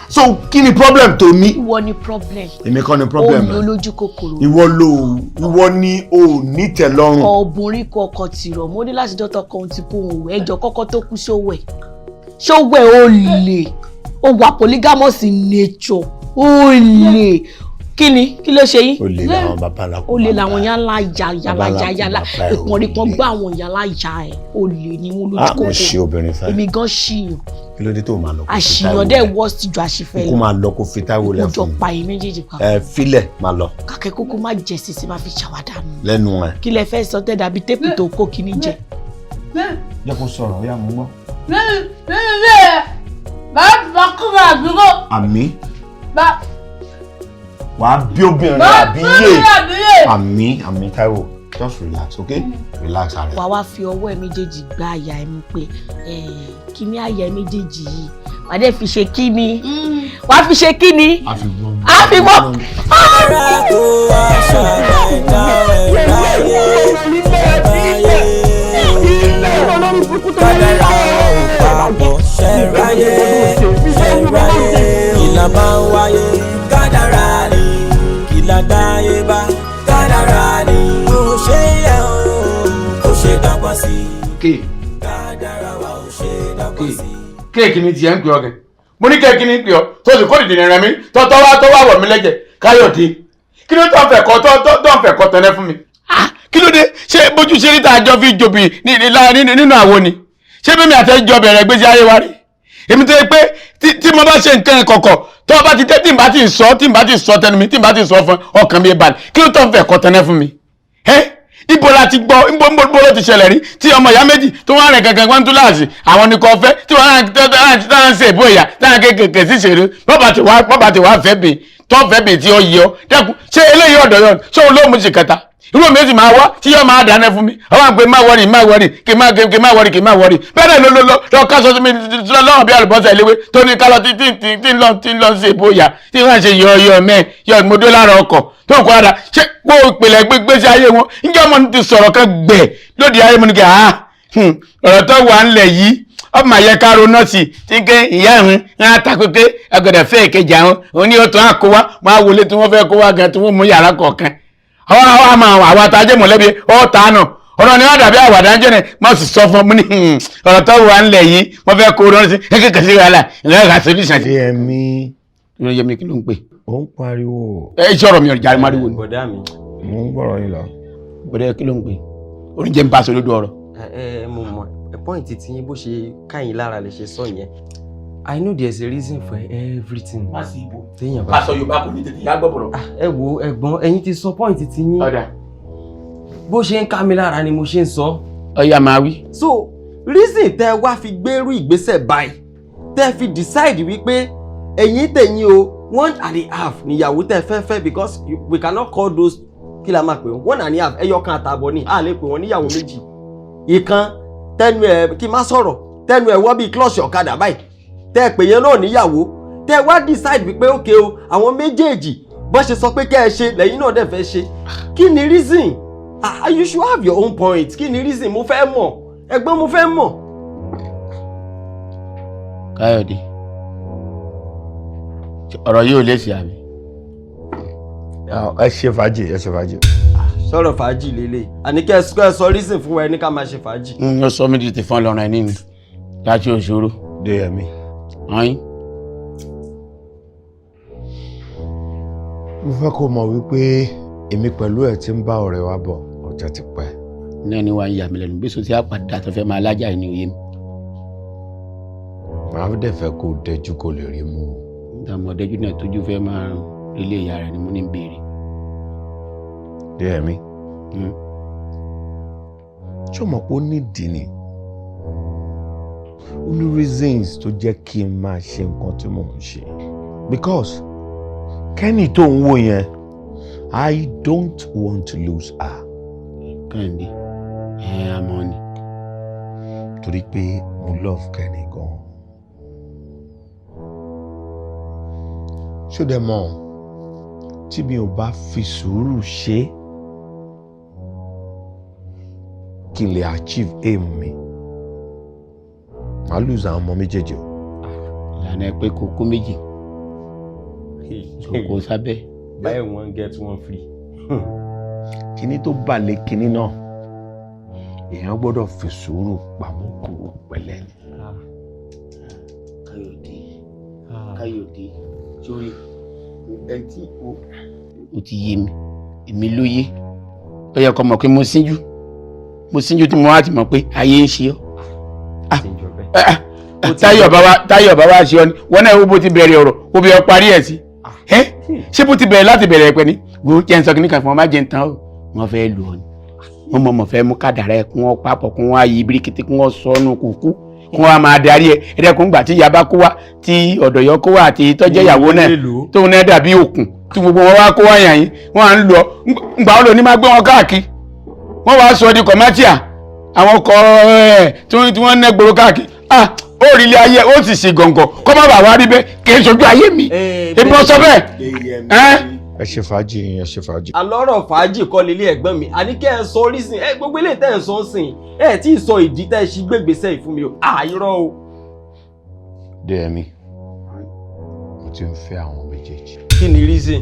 So kí ni problem tó ní? Ìwọ ni problem. Èmi kọ́ ni problem. Ó ní olójú kòkòrò. Ìwọ ló, ìwọ ni o ní tẹ́lọ́rùn. Ọ̀bùnrin kọ ọkọ tìrọ̀, mo ní láti dọ́tọ̀ kan ti kó òun ẹjọ́ kọ́kọ́ tó kú sówẹ̀. Sówẹ̀ ó lè, ó wà polygamous in nature, ó lè. Kí ni? Kí ló ṣe yín? Ó lè làwọn bàbá ńlá kó. Ó lè làwọn yàrá ya yàrá ya yàrá ìpọ̀nrí kan gbá àwọn yàrá ya ẹ̀. Ó lè ní wọn lójú kòkòrò. Ah, mo ṣe obìnrin fẹ́. Èmi gan ṣìyàn. Kí ló dé tó máa lọ kó fi Táíwò lẹ̀? Àṣìyàn dẹ̀ worst ju àṣìfẹ́ lọ. Kó máa lọ kó fi Táíwò lẹ̀ fún mi. Kó jọ pa èyí méjèèjì pa. Ẹ filẹ̀ máa lọ. Kàkẹ́ kókó má jẹ sísè máa fi ṣàwádà nù. Lẹ́nu ẹ̀. Kí lẹ fẹ́ sọ tẹ́ dàbí téèpù tó kó kíní jẹ. Jẹ́ kó sọ̀rọ̀, ó yá mo gbọ́. Àmín. Wàá bí obìnrin àbí yé. Àmín, àmín Táíwò. Just relax, okay? Relax ara ẹ. Wàá wá fi ọwọ́ ẹ méjèèjì gbá àyà ẹ mú pé kí ni àyà ẹ méjèèjì yìí? Wàá dẹ̀ fi ṣe kí ni? Wàá fi ṣe kí ni? A fi gbọ́. A fi gbọ́. Kó wá ṣàlẹ̀dá ẹ̀ láyé láyé. Kádàrá ò papọ̀ ṣẹ̀ráyé ṣẹ̀ráyé. Ìlà máa ń wáyé kádàrá ni kìlà dáyé bá kádàrá ni. Kò ṣe yẹ o, kò ṣe dọ́gbọ́n sí. Kádàrá wa ò ṣe dọ́gbọ́n sí. Kéèkì ni tiẹ̀ ń pè ọ́ kẹ́. Mo ní kéèkì ni pè ọ́ tó sì kó dìde rẹ̀ mí tọ́ wá wọ̀ mí lẹ́jẹ̀ Káyọ̀dé. Kí ló tó ń fẹ̀ kọ́ tó ń fẹ̀ kọ́ tẹ́lẹ̀ fún mi? Kí ló dé? Ṣé bójú ṣe níta àjọ fi jòbì nínú àwo ni? Ṣé bí mi àti ẹjọ́ bẹ̀rẹ̀ gbèsè ayé wa rí? Èmi tó yẹ pé tí mo bá ṣe nǹkan kọ̀kọ̀ tó bá ti tẹ́ tí n bá ti sọ tí n bá ti sọ tẹnu mi tí n bá ti sọ fún ọkàn mi balẹ̀. Kí ló tó ń fẹ̀ kọ́ tẹ́lẹ̀ fún mi? Ibo la ti gbọ́, ibo ló ti ṣẹlẹ̀ rí tí ọmọ ìyá méjì tó wá rìn kankan wọ́n tún láàṣì àwọn ni kò fẹ́ tí wọ́n ń ṣe ìbò ìyá táwọn kéékèèké sí ṣèré bọ́bà tí wàá fẹ́ bì tó fẹ́ bì tí ó yẹ ọ́ dẹ́kun ṣé eléyìí ọ̀dọ̀ yọ ṣé òun ló mú sí kẹta irú mi sì máa wá tí yóò máa dáná fún mi àwọn àgbẹ̀ má wọrí má wọrí kì má wọrí kì má wọrí bẹ́ẹ̀ ló ló lọ ká sọ sí mi lọ́wọ́ bí àlùbọ́sà ìléwé tó ní kálọ̀ tí ń lọ sí ìbò ìyá tí wọ́n ṣe yọ yọ mẹ́ yọ ìmọ̀dó lára ọkọ̀ tó ń kó ara ṣé kó ìpìlẹ̀ gbégbé sí ayé wọn ǹjẹ́ ọmọ ti sọ̀rọ̀ kan gbẹ̀ lóde ayé mo ní kí ọ̀rọ̀ tó wà ńlẹ̀ yìí ọmọ àyẹ ká ronú sí tí ń ké ìyá ìhun ń ta pé ẹgbẹ̀rẹ̀ fẹ́ ìkejì àwọn òun ní ó tún á kó wá wọn á wọlé tí wọ́n fẹ́ kó wá gan tí wọ́n mú yàrá kọ̀ọ̀kan àwọn àwọn àmọ́ àwọn àtàjẹ́ mọ̀lẹ́bí ọ̀tá náà ọ̀rọ̀ ni wọ́n dàbí àwàdà ń jẹ́nẹ̀ má sì sọ fún mi ní ọ̀rọ̀ tó wà ńlẹ̀ yìí wọ́n fẹ́ kó ronú sí kékeré sí wàhálà ìlànà solution. Yẹmi. Yẹmi kí ló ń pè. Ó ń pariwo. Ẹ ṣe ọ̀rọ̀ mi ò jáde máriwo ni. Bọ̀dá mi. Mo ń gbọ́rọ̀ yín lọ. Bọ̀dá kí ló ń pè. Oúnjẹ ń bá aṣọ lójú ọ̀rọ̀. Ẹ mo mọ pọ́ìntì tí yín bó ṣe káyìn lára lè ṣe sọ yẹn. I know there's a reason for everything. Má sí ibo. Téèyàn bá. Pásọ Yorùbá kò ní tètè yá gbọ́ bọ̀rọ̀. Ẹ wo ẹ̀gbọ́n, ẹ̀yin ti sọ pọ́ìntì tí yín. Ọ̀dà. Bó ṣe ń ká mi lára ni mo ṣe ń sọ. Ọ̀yà máa wí. So reason tẹ́ wá fi gbérú ìgbésẹ̀ báyìí tẹ́ fi decide wípé ẹ̀yin tẹ̀yin o 1.5 níyàwó tẹ́ fẹ́ fẹ́ because we cannot call those kí la máa pè wọ́n 1.5 ẹyọ kan àtààbọ̀ ni a lè pè wọ́n níyàwó méjì. Ìkan tẹnu ẹ̀ kí n má sọ̀rọ̀ tẹnu ẹ̀ wọ́ bíi klọ́ọ̀ṣì ọ̀kadà báyìí tẹ́ pè yẹn náà níyàwó tẹ́ wá decide wípé okay o àwọn méjèèjì bọ́n ṣe sọ pé kẹ́ ẹ ṣe lẹ́yìn náà dẹ̀ fẹ́ ṣe kí ni reason? Ah, you should have your own point. Kí ni reason? Mo fẹ́ mọ̀ ẹ̀gbọ́n, mo fẹ́ mọ̀. Káyọ̀dé ọ̀rọ̀ yìí ò lè ṣe àbí. Ẹ ṣe fàájì, ẹ ṣe fàájì. Sọ̀rọ̀ fàájì lélẹ̀ àní kẹ́ ẹ sọ reason fún wa ẹni ká máa ṣe fàájì. N yóò sọ mí di tìfọ́n lọ́rùn ẹ̀ nínú láti òṣòro. Déyẹmí. Ọyìn. Mo fẹ́ kó mọ̀ wípé èmi pẹ̀lú ẹ̀ ti ń bá ọ̀rẹ́ wa bọ̀ ọjọ́ ti pẹ́. Náà ni wàá ń yà mí lẹ́nu bí sotí àpàdà tó fẹ́ máa lájà ní òye mi. Màá dẹ̀ fẹ́ kó dẹjú kó lè rí mú o. Ìdààmú ọ̀dẹ́jú náà tójú fẹ́ máa relé ìyá rẹ̀ ni mo ní béèrè. Déyẹmí. Ṣé o mọ̀ pé ó nídìí ni? Ó ní reasons tó jẹ́ kí n máa ṣe nǹkan tí mò ń ṣe. Because Kenny tó ń wò yẹn, I don't want to lose her. Kẹ́hìndé, ẹ àmọ́ ni. Torí pé mo love Kenny gan. Ṣó dẹ̀ mọ̀ tí mi ò bá fi sùúrù ṣe kí n lè achieve aim mi, màá lose àwọn ọmọ méjèèjì o. Ìlànà ẹ pé kókó méjì Kò sábẹ́. Buy one get one free. Kíní tó balẹ̀ kíní náà, èèyàn gbọ́dọ̀ fi sùúrù pamọ́ kúrò pẹ̀lẹ́ ni. Káyọ̀dé, Káyọ̀dé, sórí ẹ tí o ti yé mi, èmi ló yé. Ó yẹ kó mọ̀ pé mo síjú, mo síjú tí mo wá ti mọ̀ pé ayé ń ṣe ọ́. Táyọ̀ bá wá ṣe ọ́ ni wọ́n náà bó ti bẹ̀rẹ̀ ọ̀rọ̀ ó bí ọ parí ẹ̀ sí. Ṣé bó ti bẹ̀rẹ̀ láti bẹ̀rẹ̀ ẹ̀pẹ́ ni? Wo jẹ́ ń sọ kíní kan fún ọ, má jẹ́ ń tán o. Wọ́n fẹ́ lù ọ́ ni. Wọ́n mọ̀ fẹ́ mú kádàrá ẹ̀ kí wọ́n papọ̀ kí wọ́n á yí birikiti kí wọ́n sọ ọ́nù kúkú kí wọ́n á máa darí ẹ̀. Ẹ̀dẹ́kun gbà tí ìyá bá kó wá tí ọ̀dọ̀ yọ kó wá àti tọ́jẹ́ ìyàwó náà tóun náà dàbí òkun tí gbogbo wọn wá kó wá yàn yín wọ́n á ń lọ ngbà wọn lò ní máa gbé wọn káàkiri. Wọ́n wá sọ di kọ̀mátìà àwọn ọkọ̀ ẹ̀ tí wọ́n ń ná gbòòrò káàkiri. Ó rí ilé ayé ó sì ṣe gọ̀ǹgọ̀ kó má bàa wá rí bẹ́ẹ̀ kì í ṣojú ayé mi èmi ò sọ bẹ́ẹ̀. Ẹ ṣe fàájì yín, ẹ ṣe fàájì. Alọ́rọ̀ fàájì kọ́ lélé ẹ̀gbọ́n mi, àní kẹ́ ẹ sọ orísìn ẹ gbogbo eléyìí tẹ́ ẹ sọ ń sìn ẹ tí ì sọ ìdí tẹ́ ẹ ṣí gbégbèsè yìí fún mi o, àìrọ́ o. Dẹ́mi, mo ti ń fẹ́ àwọn méjèèjì. Kí ni reason?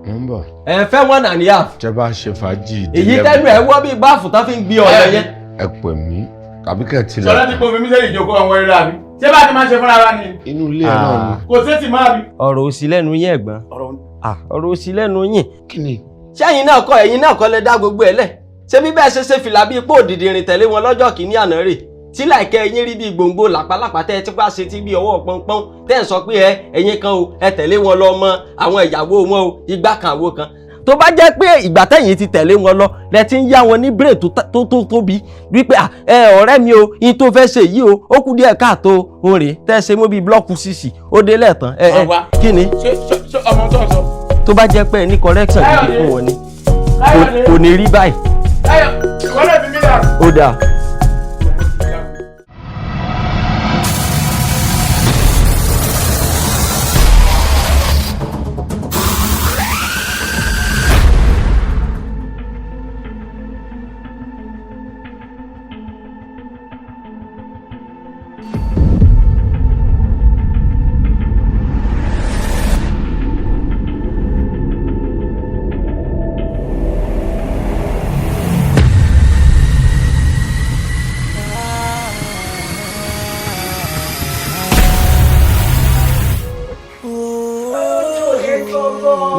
Mo ń bọ̀. Ẹ fẹ́ one and a half. Tẹ́ bá ṣe fàájì ìdílé. Èyí tẹ́nu ẹ̀ wọ́ bíi báàfù tán fi ń gbé ọ̀rẹ́ yẹn. Ẹ pè mí tàbí kẹ́ ẹ tilẹ̀. Sọlá ti pọ̀ mi sẹ́yìn ìjókòó àwọn eré àbí. Ṣé bá ti máa ṣe fúnra wa ni? Inú ilé ẹ náà ni. Kò sétí máa bí. Ọ̀rọ̀ òsì lẹ́nu yín ẹ̀gbọ́n. Ọ̀rọ̀ òsì lẹ́nu yín. Kí ni? Ṣé ẹ̀yin náà kọ́ ẹ̀yin náà kọ́ lẹ dá gbogbo ẹ̀ lẹ̀? Ṣé bí bẹ́ẹ̀ ṣe ṣe fìlà bíi pé òdìdí rìn tẹ̀lé wọn lọ́jọ́ kìíní àná rè? Tí láìkẹ́ ẹ̀yin rí bíi gbòǹgbò làpálàpá tẹ́ ẹ ti wá ṣe tí bíi ọwọ́ pọ́npọ́n tẹ́ ẹ sọ pé ẹ ẹ̀yin kan o ẹ tẹ̀lé wọn lọ mọ àwọn ìyàwó wọn o igbá kan àwo kan. Tó bá jẹ́ pé ìgbà tẹ̀yin ti tẹ̀lé wọn lọ lẹ ti ń yá wọn ní bírè tó tóbi wípé ẹ ọ̀rẹ́ mi o yín tó fẹ́ ṣe yìí o ó kù díẹ̀ káàtó o rè tẹ́ ṣe mú bíi blọ́ọ̀kù sísì ó dé lẹ́ẹ̀tàn ẹ ẹ kí ni. Ṣé ọmọ tó ń sọ. Tó bá jẹ́ pé ẹ ní correction gidi fún wọn ni kò ní rí báyìí. Ó dáa.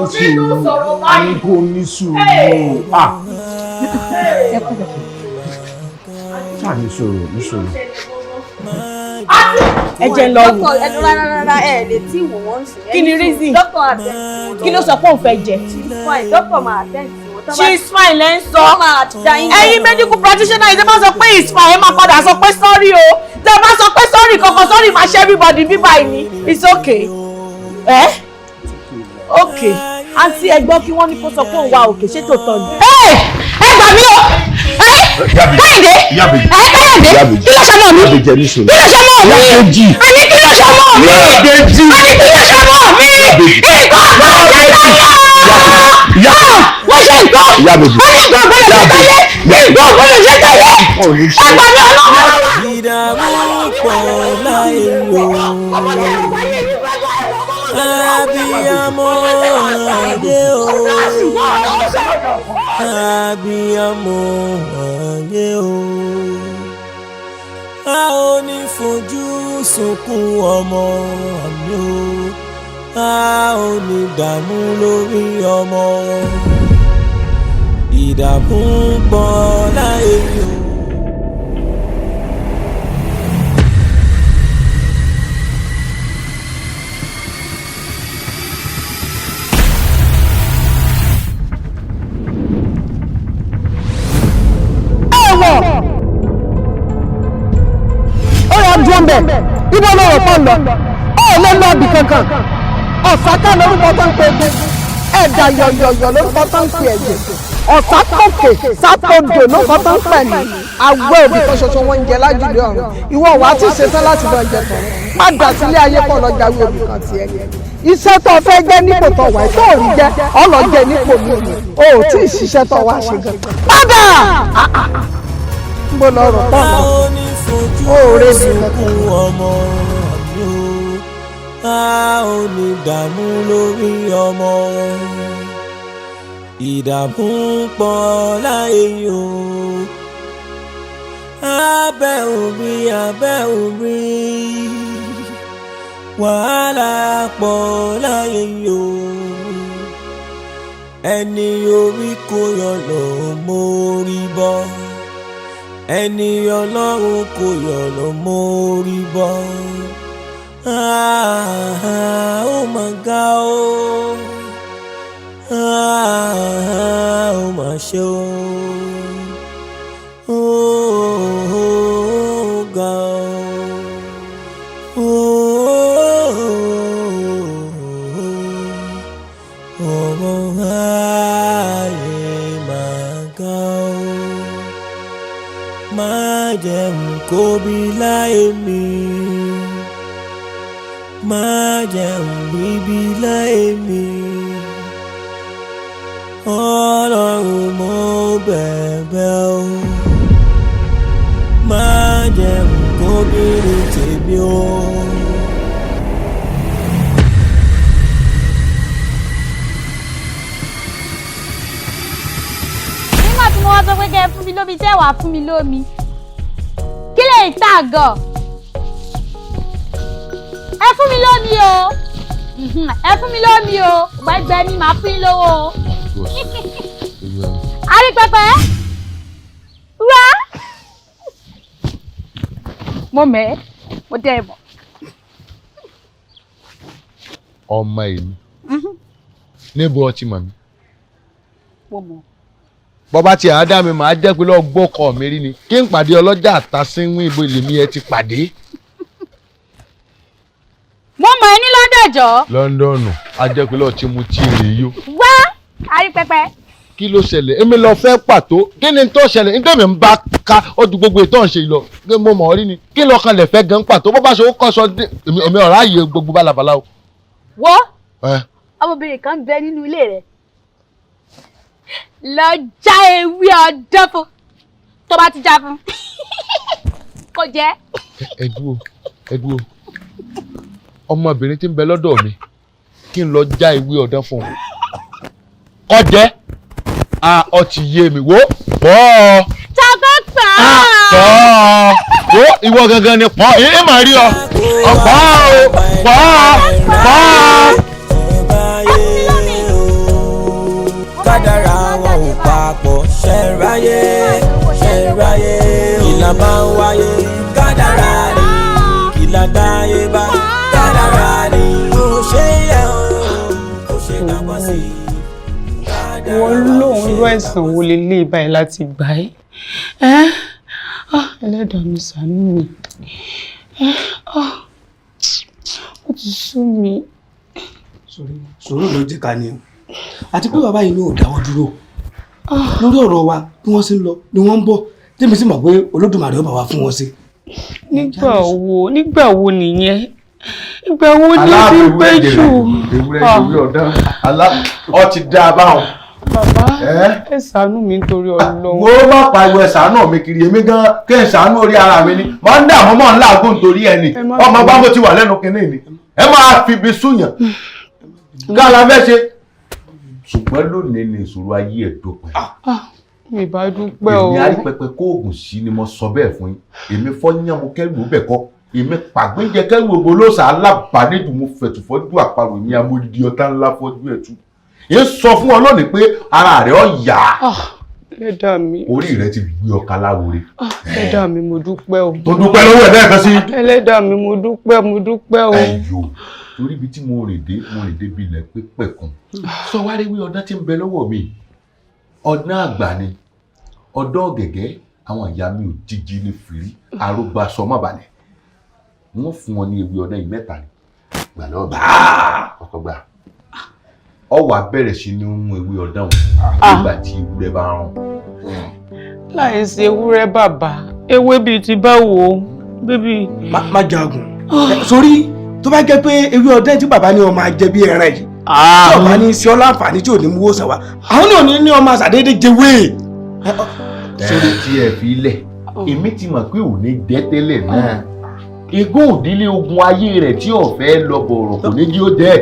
Ní kò ní sùúrù. Ṣáà ní sùúrù, ní sùúrù. Ẹ jẹ́ ń lọ wò. Ẹ rárá rárá ẹ lè tí wò wọ́n sìn. Kí ni reason? Doctor attend sí wọn. Kí ló sọ pé òun fẹ́ jẹ? She's fine, doctor máa attend sí wọn. She's fine lẹ́ ń sọ. Ẹ̀yin Ẹ̀yin medical practitioner yìí tẹ́ bá sọ pé it's fine ẹ máa padà sọ pé sorry o. Tẹ́ bá sọ pé sorry kankan sorry máa ṣe everybody bíbá yìí ni. It's okay. Ẹ́ okay. Àǹtí ẹ gbọ́ kí wọ́n ní kó sọ pé òun wà òkè ṣé tòótọ́ ni. Ẹ gbà mí o! Káyọ̀dé! Ẹ Káyọ̀dé! Kí ló ṣe mọ́ mi? Kí ló ṣe mọ́ mi? Àní kí ló ṣe mọ́ mi? Àní kí ló ṣe mọ́ mi? Nǹkan ọ̀gbọ́n ṣe táyé! Wọ́n ṣe nǹkan! Wọ́n ní nǹkan ọ̀gbọ́n ṣe táyé! Nǹkan ọ̀gbọ́n ṣe táyé! Ẹ gbà mí ọlọ́run! Ìdààmú pọ̀ láyé o. Abiyamọ ayé o. Abiyamọ ayé o. A ò ní fojú sunkún ọmọ mi o. A ò ní dààmú lórí ọmọ. Ìdààmú pọ̀ láyé o. Ibo lọ̀rọ̀ pọ̀ lọ, ó lè lọ ibì kankan. Ọ̀sáká lórúkọ tó ń pe egun, ẹ̀dà yọ̀yọ̀yọ̀ lórúkọ tó ń pe ẹ̀jẹ̀, ọ̀sákòkè sátòdò lórúkọ tó ń pè ní. Àwọ̀ òbí kan ṣoṣo wọn ń jẹ lájúlé ọ̀run. Ìwọ wàá tí ì ṣetán láti lọ jẹ tọ̀run. Padà sílé ayé pọ̀ lọ jáwé òbí kan tiẹ̀. Iṣẹ́ tó fẹ́ jẹ́ nípò tó wà tó rí jẹ́ ọlọ́jẹ nípò mi ò tí ì ṣiṣẹ́ tó wá ṣe gan. Padà! Ń bọ̀ lọ́rọ̀ pọ̀ lọ. Ó rẹ̀ sí ọmọ. A ò ní dààmú lórí ọmọ, ìdààmú pọ̀ láyé o. Abẹ́ orí, abẹ́ orí, wàhálà pọ̀ láyé o. Ẹni orí kò yọ lọ mórí bọ́, ẹni Ọlọ́run kò yọ lọ mórí bọ́. Ah, oh my God, oh. Ah, oh my show. Oh, oh, God. Oh, oh, ayé máa ga o. Má jẹun kó bí láyé mi. Má jẹun bíbí láyé mi. Ọlọ́run, mo bẹ̀bẹ̀ o. Má jẹun kó bí ní tèmi o. Nígbà tí mo wá sọ pé kẹ́ ẹ fún mi lómi, tẹ́ wàá fún mi lómi, kí lè tà gan? Ẹ fún mi lómi o. Ẹ fún mi lómi o. Gbẹgbẹ mi, màá fún yín lówó o. Arípẹpẹ wá, mo mẹ́ mo dẹ́ ẹ mọ̀. Ọmọ èmi níbo ọtí mọ̀ mi? Mo mọ̀. Bọ́bá tí àádá mi máa jẹ́ pé lọ́ọ́ gbọ́kọ̀ mi rí ni kí n pàdé ọlọ́jà àtàsínwín, ibo lèmi ẹ ti pàdé? Mo mọ̀ ẹ́ ní London jọ. Lọ́ńdọ̀nù, a jẹ́ pé lọ́ọ́ ti mu tí èrè yó. Wá, Arípẹpẹ. Kí ló ṣẹlẹ̀? Èmi lọ fẹ́ pàtó, kí ni tó ṣẹlẹ̀? Nígbà mi ń bá ká ó ju gbogbo ètò ọ̀ṣẹ́ lọ, mo mọ̀ ọ́ rí ni kí lọ́ọ́ kan lè fẹ́ gan pàtó bó bá ṣe ó kọ́ sọ èmi ọ̀rá yẹ gbogbo bálabàlá o. Wo, ọmọbìnrin kan bẹ nínú ilé rẹ, lọ já ewé ọdán fún, tó bá ti já fún kò jẹ. Ẹ dúró, ẹ dúró, ọmọbìnrin tí ń bẹ lọ́dọ̀ mi, kí n lọ já ewé ọdán fún un kó jẹ? A ọ ti yé mi, wo pọ̀ ọ́. Tàbí pọ̀ ọ́. Pọ̀ ọ́, wo ìwọ gangan ni pọ̀ ẹ́, ẹ máa rí ọ ọ̀pọ̀ ọ́, pọ̀ ọ́, pọ̀ ọ́. Kádàrá wọn ò papọ̀, ṣẹ̀ráyé, ṣẹ̀ráyé, ìlà máa ń wáyé. Kádàrá ni ìlà dáyé bá, kádàrá ni kò ṣe yẹ o, kò ṣe dàgbà sí i. Wọ́n lóun irú àìsàn wo lélẹ̀ báyìí láti gbà ẹ́? Ẹ́, ẹlẹ́dàá mi, ṣàánú mi. Ó ti sú mi. Sùúrù ló jẹ́ ká ní o, àti pé bàbá yìí ní ò dáwọ́ dúró lórí ọ̀rọ̀ wa. Bí wọ́n ṣe ń lọ ni wọ́n ń bọ̀, tèmi sì mọ̀ pé Olódùmarè ó bá wa fún wọn sí. Nígbà wo, nígbà wo nìyẹn? Ìgbà wo ni ó ti pẹ́ jù? Ewúrẹ́ ìwé ọ̀dán alá ọ ti dá a báwọn. Bàbá, ẹ ṣàánú mi nítorí Ọlọ́run. Mo má pariwo ẹ ṣàánú mi kiri, èmi gan kí n ṣàánú orí ara mi ni mo ń dààmú mọ́ ń làágùn torí ẹ ni. Ọmọ bá mo ti wà lẹ́nu kinní ni ẹ máa fi ibi súyàn ká la fẹ́ ṣe. Ṣùgbọ́n lónìí ni ìṣòro ayé ẹ̀ dópin. Mi bá dúpẹ́ o. Èmi Arípẹpẹ kóògùn sí ni mo sọ bẹ́ẹ̀ fún yín. Èmi fọ́nyán mo kẹ́rù ó bẹ̀ kọ́, èmi pàgbéjẹ kẹ́rù ògbó lóòsà alábàánìjù, mo fẹ̀tùfọ́jú àparò ní amódìdí ọ̀tá ńlá fọ́jú ẹ̀tú. Èyí sọ fún ọ lónìí pé ara rẹ̀ ọ yá. Ẹlẹ́dàá mi. Orí rẹ ti gbé ọkà láwòrè. Ẹlẹ́dàá mi, mo dúpẹ́ o. Tó dúpẹ́ lọ́wọ́ ẹ̀ lẹ́ẹ̀kan sí. Ẹlẹ́dàá mi, mo dúpẹ́, mo dúpẹ́ o. Ẹyọ torí ibi tí mo rìn dé, mo rìn dé bí ilẹ̀ pípẹ́ kan. Sọ wá rí wí ọdán tí ń bẹ lọ́wọ́ mi, ọdán àgbà ni, ọdán ọ̀gẹ̀gẹ̀, àwọn ìyá mi ò jíjí ní fìrí arógbá sọmọ balẹ̀. Wọ́n fún wọn ní ewé ọdán yìí mẹ́ta ni gbà lọ́wọ́ gbà ọkọ̀ gbà ọ wà bẹ̀rẹ̀ sí ní mú ewé ọdán wọn nígbà tí ewúrẹ́ bá rùn. Láì ṣe ewúrẹ́ bàbá, ewé bíi ti báwo bébí. Má jagun sórí, tó bá jẹ́ pé ewé ọdán tí bàbá ní ọmọ ajẹ bí ẹran yìí tí ọba ní sí ọ láǹfààní tí ò ní mú wòsàn wá, àwọn ní òní ní ọmọ àṣàdédé jẹwé. Sórí tí ẹ fi lẹ̀, èmi ti mọ̀ pé ò ní dẹ́ tẹ́lẹ̀ náà. Igun òdílé ogun ayé rẹ̀ tí ò fẹ́ lọ bọ̀rọ̀ kò ní jí ó jẹ́.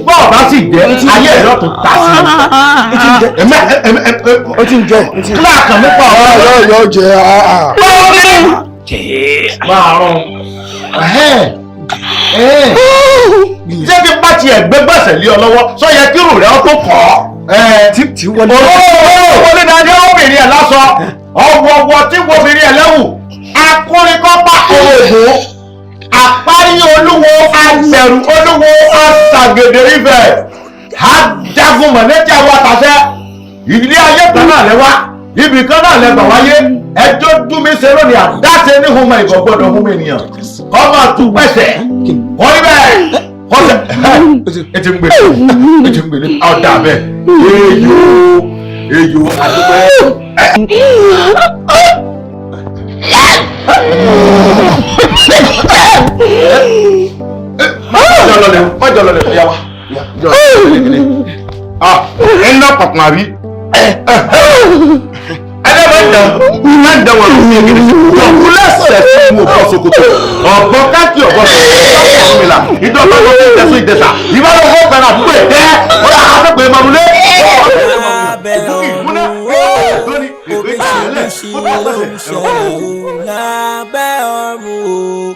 Bọ́ọ̀ bá sì jẹ́ ayé rẹ̀ lọ́tún ta sí i. Ó ti ń jẹ. Kíláàkì mi pa ọ̀rọ̀. Yọ yọ jẹ. Máa rán. Ṣé kí bá tiẹ̀ gbé gbèsè lé ọ lọ́wọ́ sọ yẹ kí rò rẹ̀ ọ tó kọ́ ọ́. Tí wọlé. Òróró wọlé dáadé obìnrin ẹ̀ lásọ. Ọ̀wọ̀wọ̀ tí wobìnrin ẹ̀ lẹ́wù. Akórikọ́pá òògùn. Àparí olúwo agbẹ̀rù olúwo aṣàgèdè ibẹ̀. Ajagun mọ̀lẹ́tì àwọn àtàṣẹ. Ìdílé ayé kan náà lẹ́wà. Ibì kan náà lẹ́gbà wáyé. Ẹjọ́ dúnmí ṣe lónìí àdáṣe ní humọ ìbọn gbọ́dọ̀ humọ ènìyàn. Kọ́ máa tú pẹ̀sẹ̀. Kọ́ ibẹ̀. Kọ́sẹ̀. Ẹ ti ń gbélé. Ẹ ti ń gbélé. Ọ̀dà bẹ́ẹ̀. Èyò èyò àdúgbò. Mọ́jọ lọlẹ̀ yà wá. Ẹ ń lọ pọ̀pọ̀ àbí? Ẹ máa ń dán wọn lómi ẹgbẹ́ ọ̀kú lẹ́sẹ̀ fún ọ̀bọ ṣòkòtò ọ̀bọ káàkiri ọ̀bọ ṣòkòtò ọ̀mìlà ìdọ́gba ló ń tẹ̀sán ìdẹ̀sà ìbálòpọ̀ bẹ̀rẹ̀ àdúgbò ẹ̀ ọ̀rọ̀ àtẹ̀pẹ̀ ìmọ̀lúlé. Lábẹ́ ọ̀run o,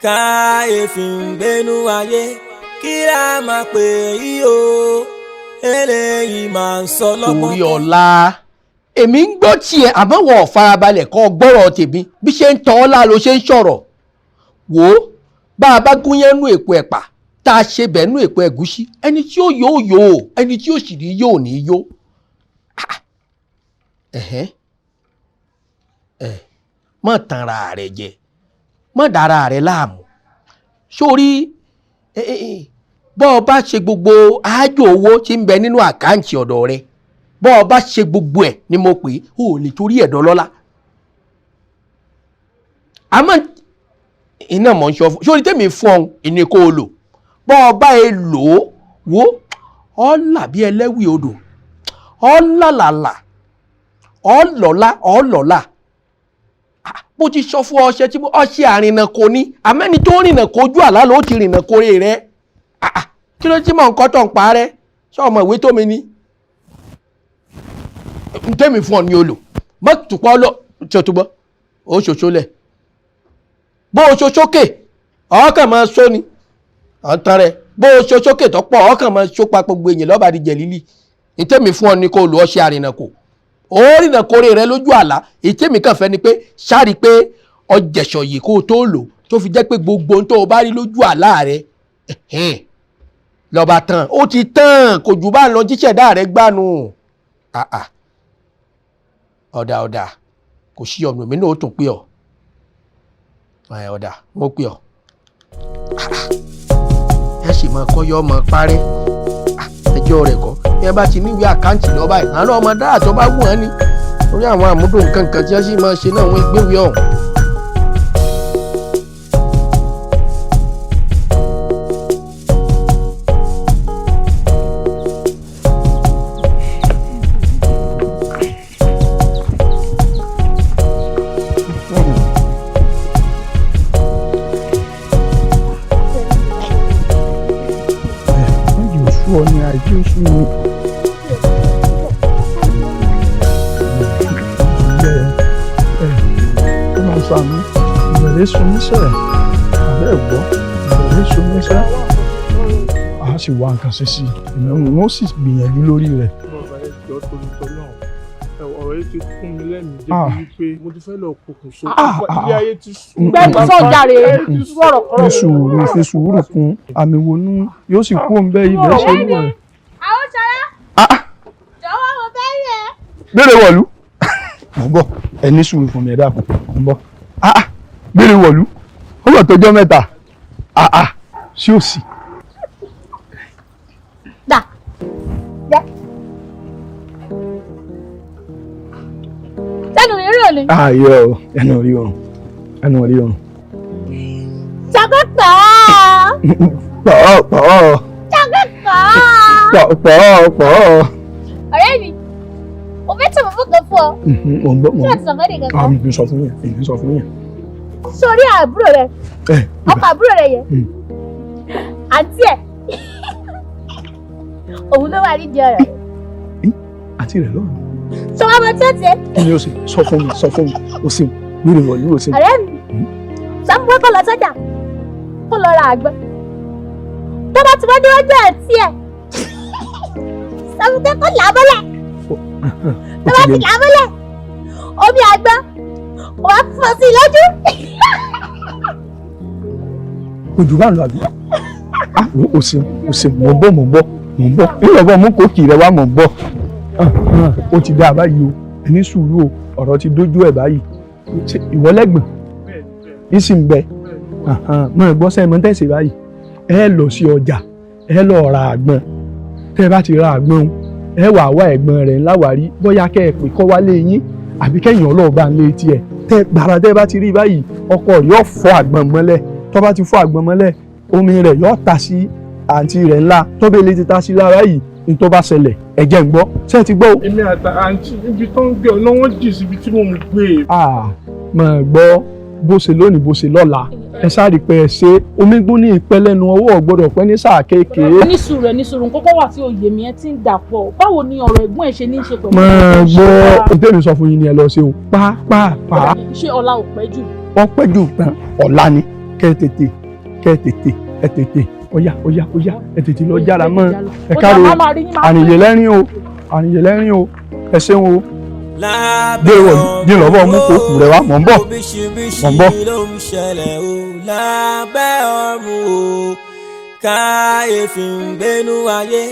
káyéfì ń gbénú ayé, kí la máa pè yí o, eléyìí máa ń sọ lọ́gbọ́n. Torí ọ̀la èmi ń gbọ́ tiẹ̀ àmọ́ wọ́n ò farabalẹ̀ kọ́ gbọ́rọ̀ tèmi bí ṣe ń tọ́ ọ́ lá ló ṣe ń sọ̀rọ̀. Wò ó, bá a bá gúnyán nú èpo ẹ̀pà tá a ṣe bẹ̀ nú èpo ẹ̀gúsí, ẹni tí ó yóò yóò, ẹni tí ó sì ní yóò ní yó. Má tanra rẹ jẹ, má dára rẹ láàmú. Sórí bọ́ ọ bá ṣe gbogbo àájò owó tí ń bẹ nínú àkáǹtì ọ̀dọ̀ rẹ, bọ́ ọ bá ṣe gbogbo ẹ̀ ni mo pè é, o ò lè torí ẹ̀dọ́ lọ́la. Àmọ́ iná mọ̀ ń sọ fún sórí tèmi fún ọ ìní kó o lò. Bọ́ ọ bá e lò ó wò ọ là bí ẹlẹ́wì odò, ọ làlàlà, ọ lọ́lá, ọ lọ́lá. Bó ti sọ fún ọṣẹ tí ọṣẹ àrìnà kò ní, àmẹ́ni tó rìnà kojú àlá ló ti rìnà kórè rẹ. Kí ló ti mọ̀ nǹkan tó ń pa rẹ? Ṣé ọmọ ìwé tó mi ni? Ntẹ́mi fún ọ ní olò mọ́ tùpọ̀ lọ tí o túbọ̀ ó ṣoṣo lẹ̀ bó o ṣoṣókè ọkàn máa sọ ni ọ̀ntàn rẹ, bó o ṣoṣókè tó pọ̀ ọkàn máa ṣó pa gbogbo èèyàn lọ́ba di jẹ̀lílì. Ntẹ́mi fún ọ ní kó lò ọṣẹ àrìnà kò ó rìnà kórè rẹ lójú àlá. Ìtẹ́mi kàn fẹ́ ni pé sáré pé ọjẹ̀ṣọ̀ yìí kó o tó lò tó fi jẹ́ pé gbogbo ohun tó o bá rí lójú àlá rẹ lọ́ba tán, ó ti tán, kò jù bá lọ jíṣẹ̀dá rẹ gbánu. Ọ̀dà ọ̀dà kò sí ọ̀nà mi náà ó tún pé ọ. Ọ̀dà mo pè ọ. Ẹ sì máa kọ́ yọ ọmọ parẹ́ ẹjọ́ rẹ̀ kọ́. Bí ẹ bá ti níwèé àkáǹtì lọ báyìí, àwọn ọmọ dára tó bá wù wọ́n ni. Lórí àwọn àmúdò nǹkan kan tí wọ́n sì máa ṣe náà wọ́n gbéwèé ọ̀hún. A sì wá nǹkan ṣe sí i, èmi wọn sì gbìyànjú lórí rẹ̀. Bàbá ẹ jọ̀ọ́ torí tọlọ́run, ọ̀rọ̀ yìí ti kún mi lẹ́mìí débi wípé mo ti fẹ́ lọ pokùnso. Ilé ayé ti sùn. Gbẹ́nu sọ̀járe sọ̀rọ̀ kọ́rọ̀. Fi sùúrù fi sùúrù kún àmì wonú yóò sì kú òun bẹ́ẹ̀ ibẹ̀ ṣe wú rẹ̀. Àwọn ṣọlá jọ̀wọ́ mo fẹ́ rí ẹ. Béèrè wọ̀lú. Mo ń bọ̀, ẹ ní sùúrù fún mi, ẹ dákun, mo ń bọ̀. Béèrè wọ̀lú, ó lọ tọjọ́ mẹ́ta, sí òsì. Dà. Sẹ́nu mi rí òní. Ayọ̀ o, ẹnu rí òrùn, ẹnu rí òrùn. Ṣàkóso. Pọ̀ pọ̀. Ṣàkóso. Pọ̀ pọ̀ pọ̀. Ọ̀rẹ́ mi, mo fẹ́ tọ̀ fún kan fún ọ. Mo ń bọ̀, mo ń Ṣé o ti sọ fún ẹnì kankan? bọ̀. Mi sọ fún yẹn, èmi sọ fún yẹn. Sórí àbúrò rẹ, ọkọ àbúrò rẹ yẹn, àǹtí ẹ̀, òun ló wà nídìí ọ̀rọ̀ yẹn. Àǹtí rẹ̀ lọ́rùn. Sọ wá mọ tí ó tiẹ̀. Kí ni ó ṣe? Sọ fún mi, sọ fún mi. O ṣeun, gbére wọ̀lú, o ṣeun. Ọ̀rẹ́ mi, sọ fún pé kó lọ sọ́jà, kó lọ ra àgbọn. Tó bá ti wá déwájú àǹtí ẹ̀, sọ fún pé kó là á mọ́lẹ̀. Tó bá ti là á mọ́lẹ̀, omi àgbọn wàá fọ́ sí i lójú. Ojú bá ń lọ àbí? Ah, o ṣeun, o ṣeun, mò ń bọ̀, mò ń bọ̀, mò ń bọ̀. Nílò bọ̀ mú kókì rẹ wá, mò ń bọ̀. Ó ti dáa báyìí o, ẹ ní sùúrù o, ọ̀rọ̀ ti dójú ẹ̀ báyìí. Ṣé ìwọ lẹ́gbọ̀n? Ń sì ń bẹ. Mọ̀ ẹ́ gbọ́ sẹ́yìn mọ́ tẹ̀sí báyìí. Ẹ lọ sí ọjà, ẹ lọ ra àgbọn. Tẹ́ ẹ bá ti ra àgbọn o, ẹ wà wá ẹ̀gbọ́n rẹ̀ ńláwárí, bóyá kẹ́ ẹ pè kọ́ wálé yín àbí kẹ́yìn ọlọ́ọ̀bá ń lé tiẹ̀. Tẹ́ gbàrà tẹ́ bá ti rí báyìí, ọkọ rẹ̀ yóò fọ́ àgbọn mọ́lẹ̀. Tó bá ti fọ́ àgbọn mọ́lẹ̀, omi rẹ̀ yóò ta sí àǹtí rẹ̀ ńlá. Tó bẹ́ẹ̀ lè ti ta sí lára yìí, ní tó bá ṣẹlẹ̀, ẹ jẹ́ ń gbọ́. Ṣé ẹ ti gbọ́ o? Èmi àti àǹtí ibi tó ń gbé ọ̀nà wọn jì síbi tí mò ń gbé. Ah, mọ̀ gbọ́ bó ṣe lónìí bó ṣe lọ́la. Ẹ sáré pé ẹ ṣe omi gún ní ìpẹ́ lẹ́nu ọwọ́ gbọ́dọ̀ pẹ́ ní sáà kékeré. Ní sùúrù ẹ, ní sùúrù, nǹkan kan wà tí òye mi ẹ ti ń dà pọ̀. Báwo ni ọ̀rọ̀ ẹ̀gbọ́n ẹ̀ ṣe ní í ṣe pẹ̀lú? Mọ̀ gbọ́ òtẹ́ mi sọ fún yín ni ẹ lọ ṣe o. Pàápàá. Ṣé ọ̀la ò pẹ́ jù? Ó pẹ́ jù tán, ọ̀la ni. Kẹ́ ẹ tètè, kẹ́ ẹ tètè, ẹ tètè. Ọ̀yá, ọ̀yá, ọ̀yá, ẹ tètè lọ jára mọ́. Ẹ káàró, àrìnyè lẹ́rìn o, àrìnyè lẹ́rìn o, ẹ ṣeun o. Gbé wọ̀ ní lọ́wọ́ mú kókù rẹ wá, mò ń bọ̀, mò ń bọ̀. Ló ń ṣẹlẹ̀ o lábẹ́ ọ̀run o, káyéfì ń gbénú ayé,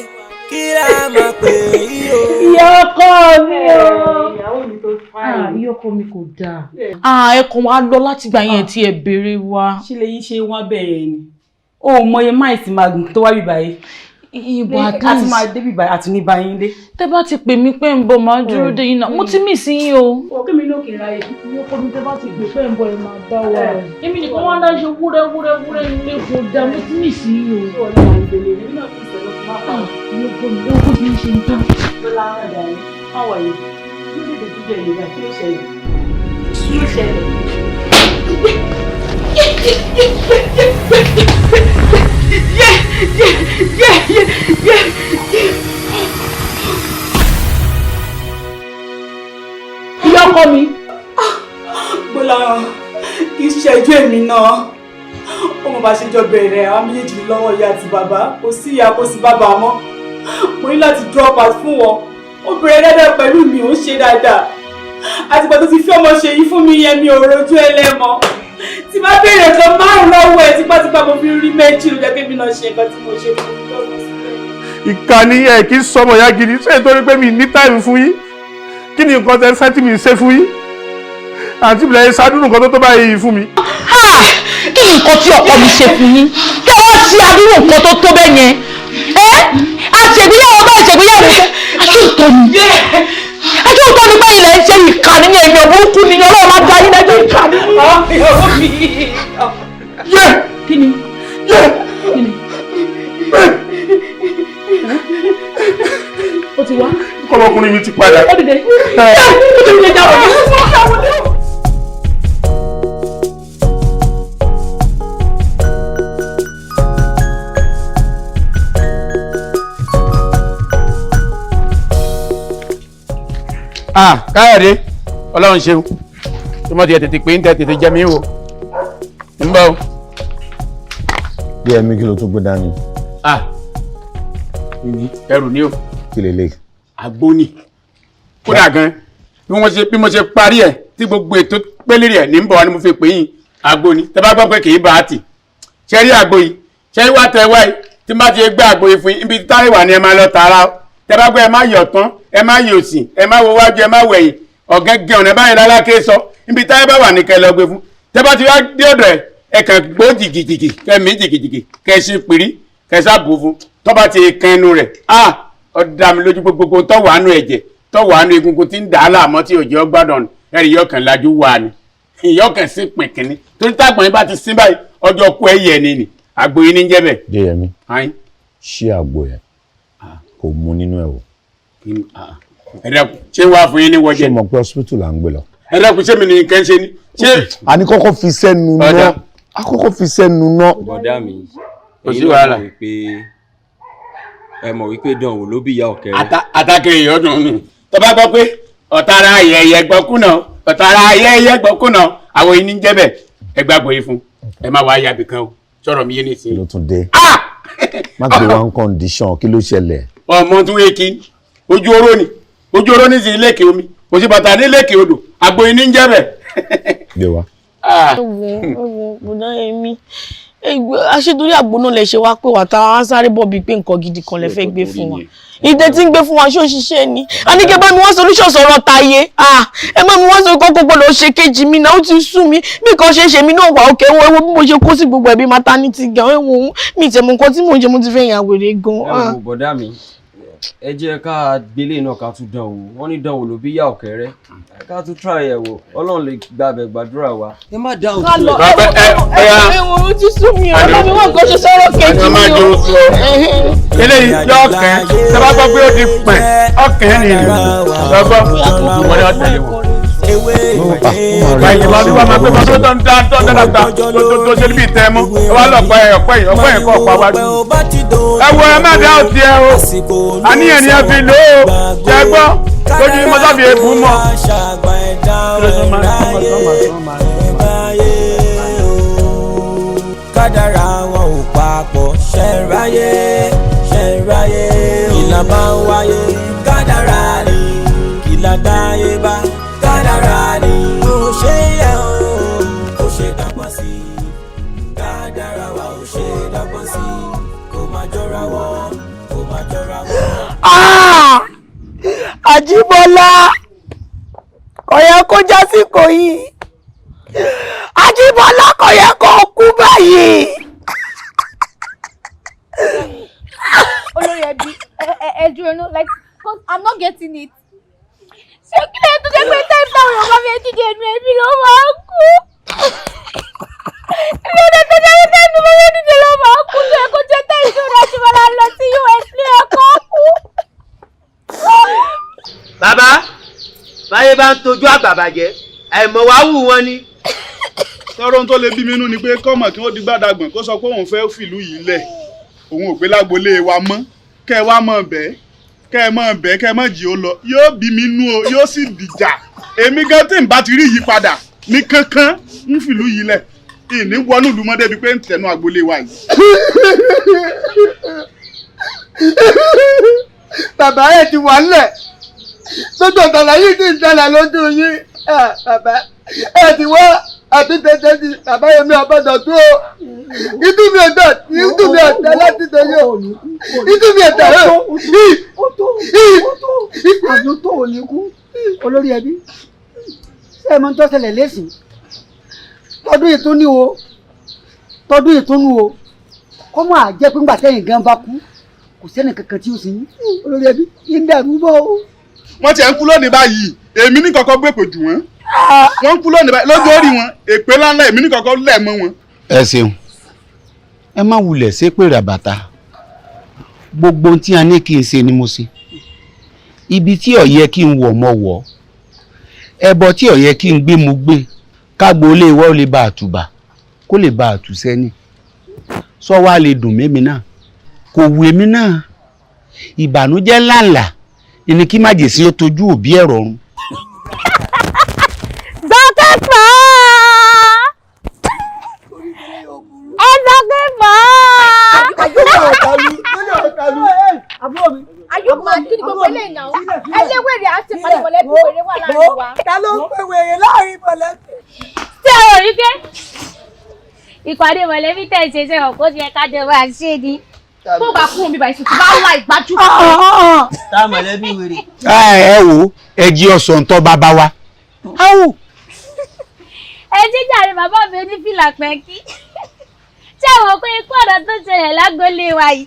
kí lá máa pè é o. Ìyá ọkọ mi o. Ìyàwó mi tó fáyìn. Ìyá ọkọ mi kò dáa. Ẹ kàn wá lọ láti gbà yẹn tí ẹ béèrè wa. Ṣé lè yín ṣe wá bẹ̀rẹ̀ ni? O ò mọye máìsì máa gùn tó wá bíbá yìí. Ibo at A ti least. máa dé bíbá àti ní bá yín dé. Tẹ́ bá ti pè mí pé ń bọ̀, máa dúró dé yín náà. Mo ti mí sí yín o. Òkè mi ló kì í ráyè. Ìyá ọkọ mi, tẹ́ bá ti gbé pé ń bọ̀, ẹ máa bá wa o. Èmi nìkan wá ń dá ṣe wúrẹ́ wúrẹ́ wúrẹ́ nílé, kò dáa, mo ti mí sí yín o. Ìyá ọkọ mi, ó kó ti ń ṣe ń tán. Bọ́lá Dàní, how are you? Kí ló dé tó jẹ́ ìlera? Kí ló ṣẹlẹ̀? Kí ló ṣẹlẹ̀? Ìyá ọkọ mi. Bọ́lá, kì í ṣẹjú èmi náà. Ó mọ̀ bá ṣe jọ bẹ̀rẹ̀ àwọn méjèèjì lọ́wọ́ ìyá àti bàbá. Kò sí ìyá, kò sí bàbá mọ́. Mo ní láti drop out fún wọn. Ó bẹ̀rẹ̀ dáadáa pẹ̀lú mi, ó ń ṣe dáadáa. Àtìgbà tó ti fi ọmọ ṣe yìí fún mi yẹn, mi ò rojú ẹlẹ́mọ. Tí bá béèrè kan márùn-ún lọ́wọ́ ẹ̀, tipátipá mo fi rí méjì, ló jẹ́ kí èmi náà ṣe nǹkan tí mo ṣe fún mi lọ́wọ́ sílẹ̀. Ìkànnì ẹ kì í sọmọ ìyá gidi, ṣé nítorí pé mi ní táìmù fún yín? Kí ni nǹkan tẹ fẹ́ tí mi ṣe fún yín? Àǹtí ìbílẹ̀ ṣáájú nǹkan tó tó báyìí fún mi. Kí ni nǹkan tí ọkọ mi ṣe fún yín? Kí wọ́n ṣe àdúrò nǹkan tó tó bẹ́ẹ̀ yẹn? Ẹ́ àṣègbéyàwó bá ìṣègbéyàwó aṣóòótọ́ ni. Aṣóòótọ́ ni pé ilẹ̀ ń ṣe ìkà nínú ẹ̀yàn burúkú ni Ọlọ́run máa da yín lẹ́jọ́ ìkà nínú. Kí ni? Kí ni? Ó ti wá. Ọmọkùnrin mi ti padà. Ó dìde. Ó ti dìde jáwọ́. Ah, Káyọ̀dé, Ọlọ́run ṣeun. Tó mọ̀ tiẹ̀ tètè pé ń tẹ tètè jẹ́ mi wò. Ń bọ̀ o. Bí ẹ̀mí, kí ló tó gbé dání? Ah, ẹrù ni o. Kí lélẹ̀? Àgbo ni. Kódà gan, bí wọ́n ṣe bí mo ṣe parí ẹ̀ tí gbogbo ètò pélé rẹ̀ ní ń bọ̀ wá ni mo fi pè yín. Àgbo ni. Tẹ bá gbọ́ pé kì í bá a tì. Ṣé rí àgbo yìí? Ṣé rí wá tẹ wá yìí? Tí n bá ti gbé àgbo yìí fún yín, ibi táyé wà ni ẹ máa lọ tààrà o. Tẹ bá gbọ́ ẹ má yọ̀ tán, ẹ má yọ̀ òsì, ẹ má wo wájú, ẹ má wẹ̀yìn. Ọ̀gẹ́gẹ́ ọ̀nà báyìí lálákè sọ. Ibi táyé bá wà ní kẹ́ lọ gbé fún. Tẹ bá ti wá dé ọ̀dọ̀ ẹ̀, ẹ kàn gbó jìgìjìgì, kẹ́ mí jìgìjìgì, kẹ́ ṣe pìrí, kẹ́ sábò fún. Tọ́ bá ti kan ẹnu rẹ̀, ah, ó dá mi lójú gbogbo tó wà nù ẹ̀jẹ̀, tó wà nù egungun tí ń dà á láàmú tí òjò gbádùn ẹ̀rì yọkàn lajú wà ní. Ìyọkàn sí pìnkìnní. Torí tágbọ̀n yín bá ti sín báyìí, ọjọ́ kú ẹ̀yẹ ni nì. Àgbo yín ní jẹ́ bẹ́ẹ̀. Déyẹmí, Ayin. ṣí àgbo yẹn kò mú nínú ẹ̀ o. Ẹ dákun, ṣé wàá fún yín ní wọ́jẹ́? Ṣé o mọ̀ pé hospital là ń gbé lọ? Ẹ dákun, ṣé mi ní nǹkan ṣe ni? A ní kọ́kọ́ fi sẹ́nu náà, a kọ́kọ́ fi sẹ́nu náà. Bọ̀dá mi, Kò sí èyí náà wàhálà. mọ̀ wípé ẹ mọ̀ wípé dánwò ló bí ìyá ọ̀kẹ́rẹ́. Àtàkè ìyọ́dún nù tó bá gbọ́ pé ọ̀tara ayẹyẹ gbọ́kúnà, ọ̀tara ayẹyẹ gbọ́kúnà, àwọn yìí ní jẹ́ bẹ́ẹ̀. Ẹ gbàgbọ́ yìí fún ẹ, má wàá yàbí kan o. Sọ̀rọ̀ mi yé nìsín. Ló tún dé? Má gbé wa ń condition, kí ló ṣẹlẹ̀? Ọmọ tún wé kí ojú oró ni, ojú oró ní sí iléèkè omi, kò sí bàtà ní iléèkè odò, àgbo yìí ní jẹ́ bẹ́ẹ̀. Gbé wa. Ẹ wo, ẹ wo, bùdá Yẹmí, aṣètòrí àgbo náà lè ṣe wá pé wà tá a sáré bọ̀ bíi pé nǹkan gidi kan lè fẹ́ gbé fún wa. Ìdẹ tí ń gbé fún wa, ṣó ṣiṣẹ́ ni? A ní kí ẹ bá mi wá solution sọ̀rọ̀ tàyé. Ẹ bá mi wá sọ kókó gbọ́dọ̀ ṣe kejì mi náà, ó ti sú mi. Bí nǹkan ṣe ń ṣe mí náà wà òkè. Ẹ wo bí mo ṣe kó sí gbogbo ẹbí maternity gan. Ẹ wo mi ìtẹ̀mọ̀ nǹkan tí mò ń ṣe, mo ti fẹ́ yàn wèrè gan. Ẹ wo, bọ̀dá mi, ẹ jẹ́ ká gbélé náà, ká tún dán wò. Wọ́n ní dánwò ló bí ìyá ọ̀kẹ́rẹ́, ká tún try ẹ̀ wò. Ọlọ́run lè gbàbẹ̀ gbàdúrà wa. Ẹ má dá Ká lọ. Ẹ wo, ẹ wo, ó ti sú mi. Ọ bá mi wá nǹkan ṣe sọ̀rọ̀ kejì mi o. Eléyìí yọ ọkàn tẹ bá gbọ́ pé ó ti pẹ̀ ọkàn ni lọ́gbọ́ ìwọlé ọ̀tẹ̀lẹ̀ wọn. Báyìí wọ́n wá máa pé máa tó ń dá tó ń dáná ta tó ṣe níbi ìtẹ́ mú ẹ wá lọ́pọ̀ ẹ ọ̀pẹ́ yìí, ọ̀pẹ́ yìí kọ́ ọ̀pá wájú. Ẹ wo, ẹ má dá òtí ẹ o, àníyàn ni ẹ fi lò ó jẹ gbọ́ lójú ní mọ́tàbí ebù mọ́. Kí ló tún máa ń tún máa tún máa tún máa? Kádàrá wọn ò papọ̀, ṣẹ̀ráyé ṣẹ̀ráyé, ìlà máa ń wáyé. Kádàrá ni kìlà dáyé bá, kádàrá ni kò ṣe yẹ o, kò ṣe dọ́gbọ́n sí. Kádàrá wa ò ṣe dọ́gbọ́n sí, kò má jọra wọn, kò má jọra wọn. Ah! Àjíbọ́lá, kò yẹ kó jásìkò yìí. Àjíbọ́lá, kò yẹ kó kú báyìí. Olórí ẹbí, ẹ dúró ná, like, 'cause I'm not getting it. Ṣé kí lè tó jẹ́ pé time táwọn èèyàn bá fẹ́ díje inú ẹbí ló máa ń kú? Lóde tó jẹ́ pé time tó bá fẹ́ díje ló máa ń kú, tó yẹ kó jẹ́ time tó rà Àjíbọ́lá lọ sí US ní ẹ̀kọ́ kú. Bàbá, báyé bá ń tojú àgbà bàjẹ́, àìmọ̀ wá wù wọ́n ni. Tọrọ ohun tó lè bí mi inú ni pé kọ́mọ̀ kí wọ́n di gbàdàgbọ̀n kó sọ pé òun fẹ́ fìlú yìí lẹ̀, òun ò gbé lágbolé wa mọ́, kẹ́ ẹ wá mọ̀ bẹ́ẹ̀, kẹ́ ẹ mọ̀ bẹ́ẹ̀, kẹ́ ẹ mọ̀ jí ó lọ, yóò bí mi inú o, yóò sì dìjà. Èmi gan tí n bá ti rí ìyípadà ní kankan ń fìlú yìí lẹ̀, ìní wọnú ìlú mọ́ débi pé ń tẹnu agbolé wa yìí. Bàbá, ẹ ti wà nílẹ̀, gbogbo ọ̀tàlà yìí ti ń ṣẹlẹ̀ lójú yín. Bàbá, ẹ ti wá àti tẹ̀tẹ̀ ti bàbá yẹmi ọ̀bọ̀dọ̀ tó o. Inú mi ò dọ̀, inú mi ò tẹ̀ láti tẹ̀lé o, inú mi ò tẹ̀ o. Ó tó, àdùn tó ò ní kú. Olórí ẹbí, ṣé ẹ mọ tó ṣẹlẹ̀ lẹ́sìn tọdún ìtúní o, tọdún ìtúnú o, kọ́ mọ́ àjẹ́ pé ńgbà tẹ́yìn gan bá kú, kò sẹ́ni kankan tí ó sì yín. Olórí ẹbí, yín dàrú bọ́ o. Wọ́n ti ẹ̀ ń kú lónìí báyìí, èmi ní kọ́kọ́ gbèpè jù wọ́n. Wọ́n ń kú lónìí báyìí lójú orí wọn, èpè ńláńlá, èmi ní kọ́kọ́ lẹ̀ mọ́ wọn. Ẹ ṣeun, ẹ má wulẹ̀ ṣépè ràbàtà. Gbogbo ohun tí a ní kí n ṣe ni mo ṣe. Ibi tí ó yẹ kí n wọ̀ mo wọ̀, ẹbọ tí ó yẹ kí n gbé mo gbé, kágbo ilé ìwọ lè ba àtùbà, kó lè ba àtùsẹ́ ni sọ wá lè dùn mí náà, kò wù èmi náà. Ìbànújẹ́ ńláńlá ìní kí májèsí ó tojú òbí ẹ̀ rọrùn. Dọ́kẹ́ fà á! Ẹ dọ́kẹ́ fà á! Ayé máa kí ni gbogbo eléyìí náà? Ẹ lé wèrè à ń ṣe pàdé mọ̀lẹ́bí, wèrè wà láàrin wa. Ta ló ń pè wèrè láàrin mọ̀lẹ́bí? Ṣé o rí pé ìpàdé mọ̀lẹ́bí tẹ̀ ṣe ṣe ọ̀pọ̀ ti ẹ̀ka jọ máa ṣe ni? Tó bá kúrò mi báyìí, tuntun bá wà ìgbájú. Tá a mọ̀lẹ́bí wèrè. Ẹ wo, ẹ jí ọsàn tó bàbá wa. Ẹ jíjàre bàbá mi onífìlà pẹ́kí. Ṣé àwọn pé ikú ọ̀dọ́ tó ṣẹlẹ̀ lágboolé wa yìí?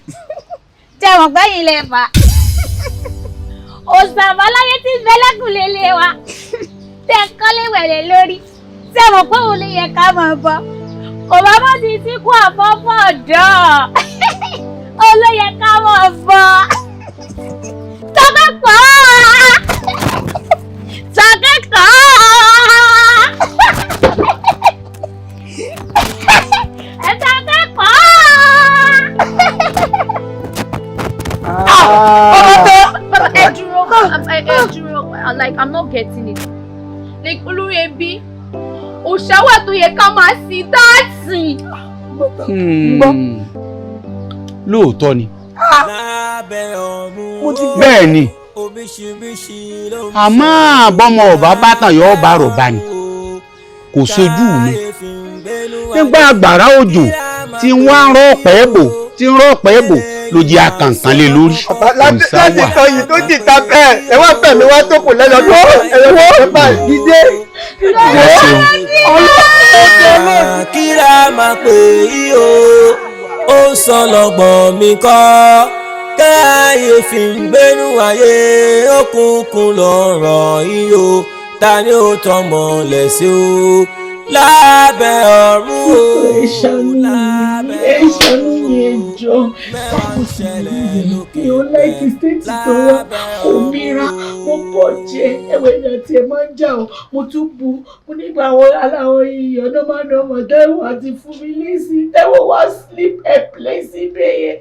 Ṣé àwọn pé yìí lè fà á? Òòsàn àbáláyé tí ń bẹ lẹ́kùnlé lé wa. Tẹ̀ ń kọ́lé wẹ̀rẹ̀ lórí. Ṣé àwọn pé òun lè yẹ ká máa bọ̀? Kò bá mọ̀ sí síkú àfọ́fọ́ ọ̀dọ́. Olóyè ká máa bọ̀. Tọ́kẹ́kọ̀ọ́! Tọ́kẹ́kọ̀ọ́! Ẹ dúró, like, I'm not getting it. Like, olórí ẹbí, òòṣà wà tó yẹ ká máa sìn tá a sìn. Lóòótọ́ ni. Bẹ́ẹ̀ ni, àmọ́ àbọ̀mọ ọ̀bá bá tàn yọ ọba rọ̀ bá ni kò sojú mi nígbà àgbàrá òjò tí wọ́n á rọ́ ọ̀pẹ́ bò tí ń rọ́ ọ̀pẹ́ bò ló jẹ́ àkàǹkàn lé lórí. Láti sọ yìí tó jìta bẹ́ẹ̀, ẹ wá fẹ̀mí wá tó kù lẹ́lọ́dún ẹ̀rọ bá dídé. Ẹ ṣeun. Kíra máa pè é o, ó sọ lọ́gbọ̀n mi kọ́ káyéfì ń gbénú ayé òkùnkùn lọ́rọ̀ yìí o. Ta ni ó tọmọ lẹ̀ sí o lábẹ́ ọ̀run o? Ẹ ṣàánú mi, ẹ ṣàánú mi, ẹ jọ̀ọ́. Báwo sì ni mi ò láìkí state tó wá kò mira. Mo pọ̀ jẹ ẹ̀wẹ̀ ní àti ẹ̀ máa ń jà ọ́. Mo tún bu mo nígbà àwọn aláwọ̀ iyọ̀ náà máa ń ọmọ Táíwò àti fún mi lésì. Táíwò wá sleep airplane síbẹ̀ yẹn.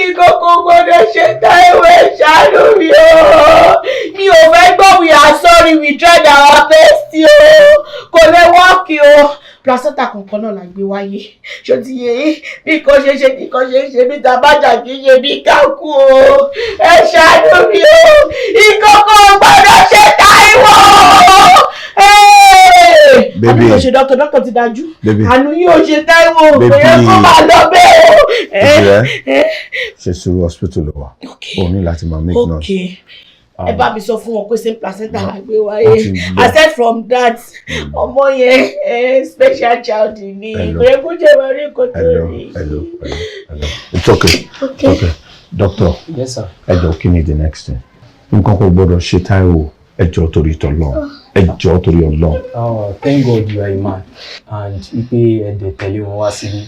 Ìkókó gbọ́dọ̀ ṣe Táíwò, ẹ ṣàánú mi o. Mi ò fẹ́ gbọ́ "we are sorry, we tried our best" o. Kò lè wọ́ọ̀kì o. Placenta kankan náà la gbé wáyé, ṣó ti yé yín? Bí nǹkan ṣe ṣe, bí nǹkan ṣe ń ṣe, bí tabajà kì í ṣe bí kákú o. Ẹ ṣàánú mi o, ìkókó gbọ́dọ̀ ṣe Táíwò. Baby. Àánú yóò ṣe dọ́kítọ̀, dọ́kítọ̀ ti dájú. Baby. Àánú yóò ṣe Táíwò, kò yẹ Baby. kó máa lọ bẹ́ẹ̀ o. Ìrẹ́ ṣe sùúrù, hospital ló wà, o ní láti máa make noise. Okay, ẹ bá mi sọ fún wọn pé same placenta la gbé wáyé. Wọ́n ti gbọ́. Aside from that, ọmọ yẹn special child ni. Hello. Kò yẹ kó jẹ́ ìwà rí nǹkan tó Hello, rí. hello, hello, hello. It's okay. Okay. It's okay. Doctor. Yes, sir. Ẹ jọ̀ọ́, kí ni the next thing? Nǹkan kò gbọ́dọ̀ ṣe Táíwò. Ẹ jọ̀ọ́, torí t'Ọlọ́run. Ẹ jọ̀ọ́, torí Ọlọ́run. Oh, thank God you are a man and ipe ẹ̀dẹ̀ tẹ̀lé wọn wá síbí.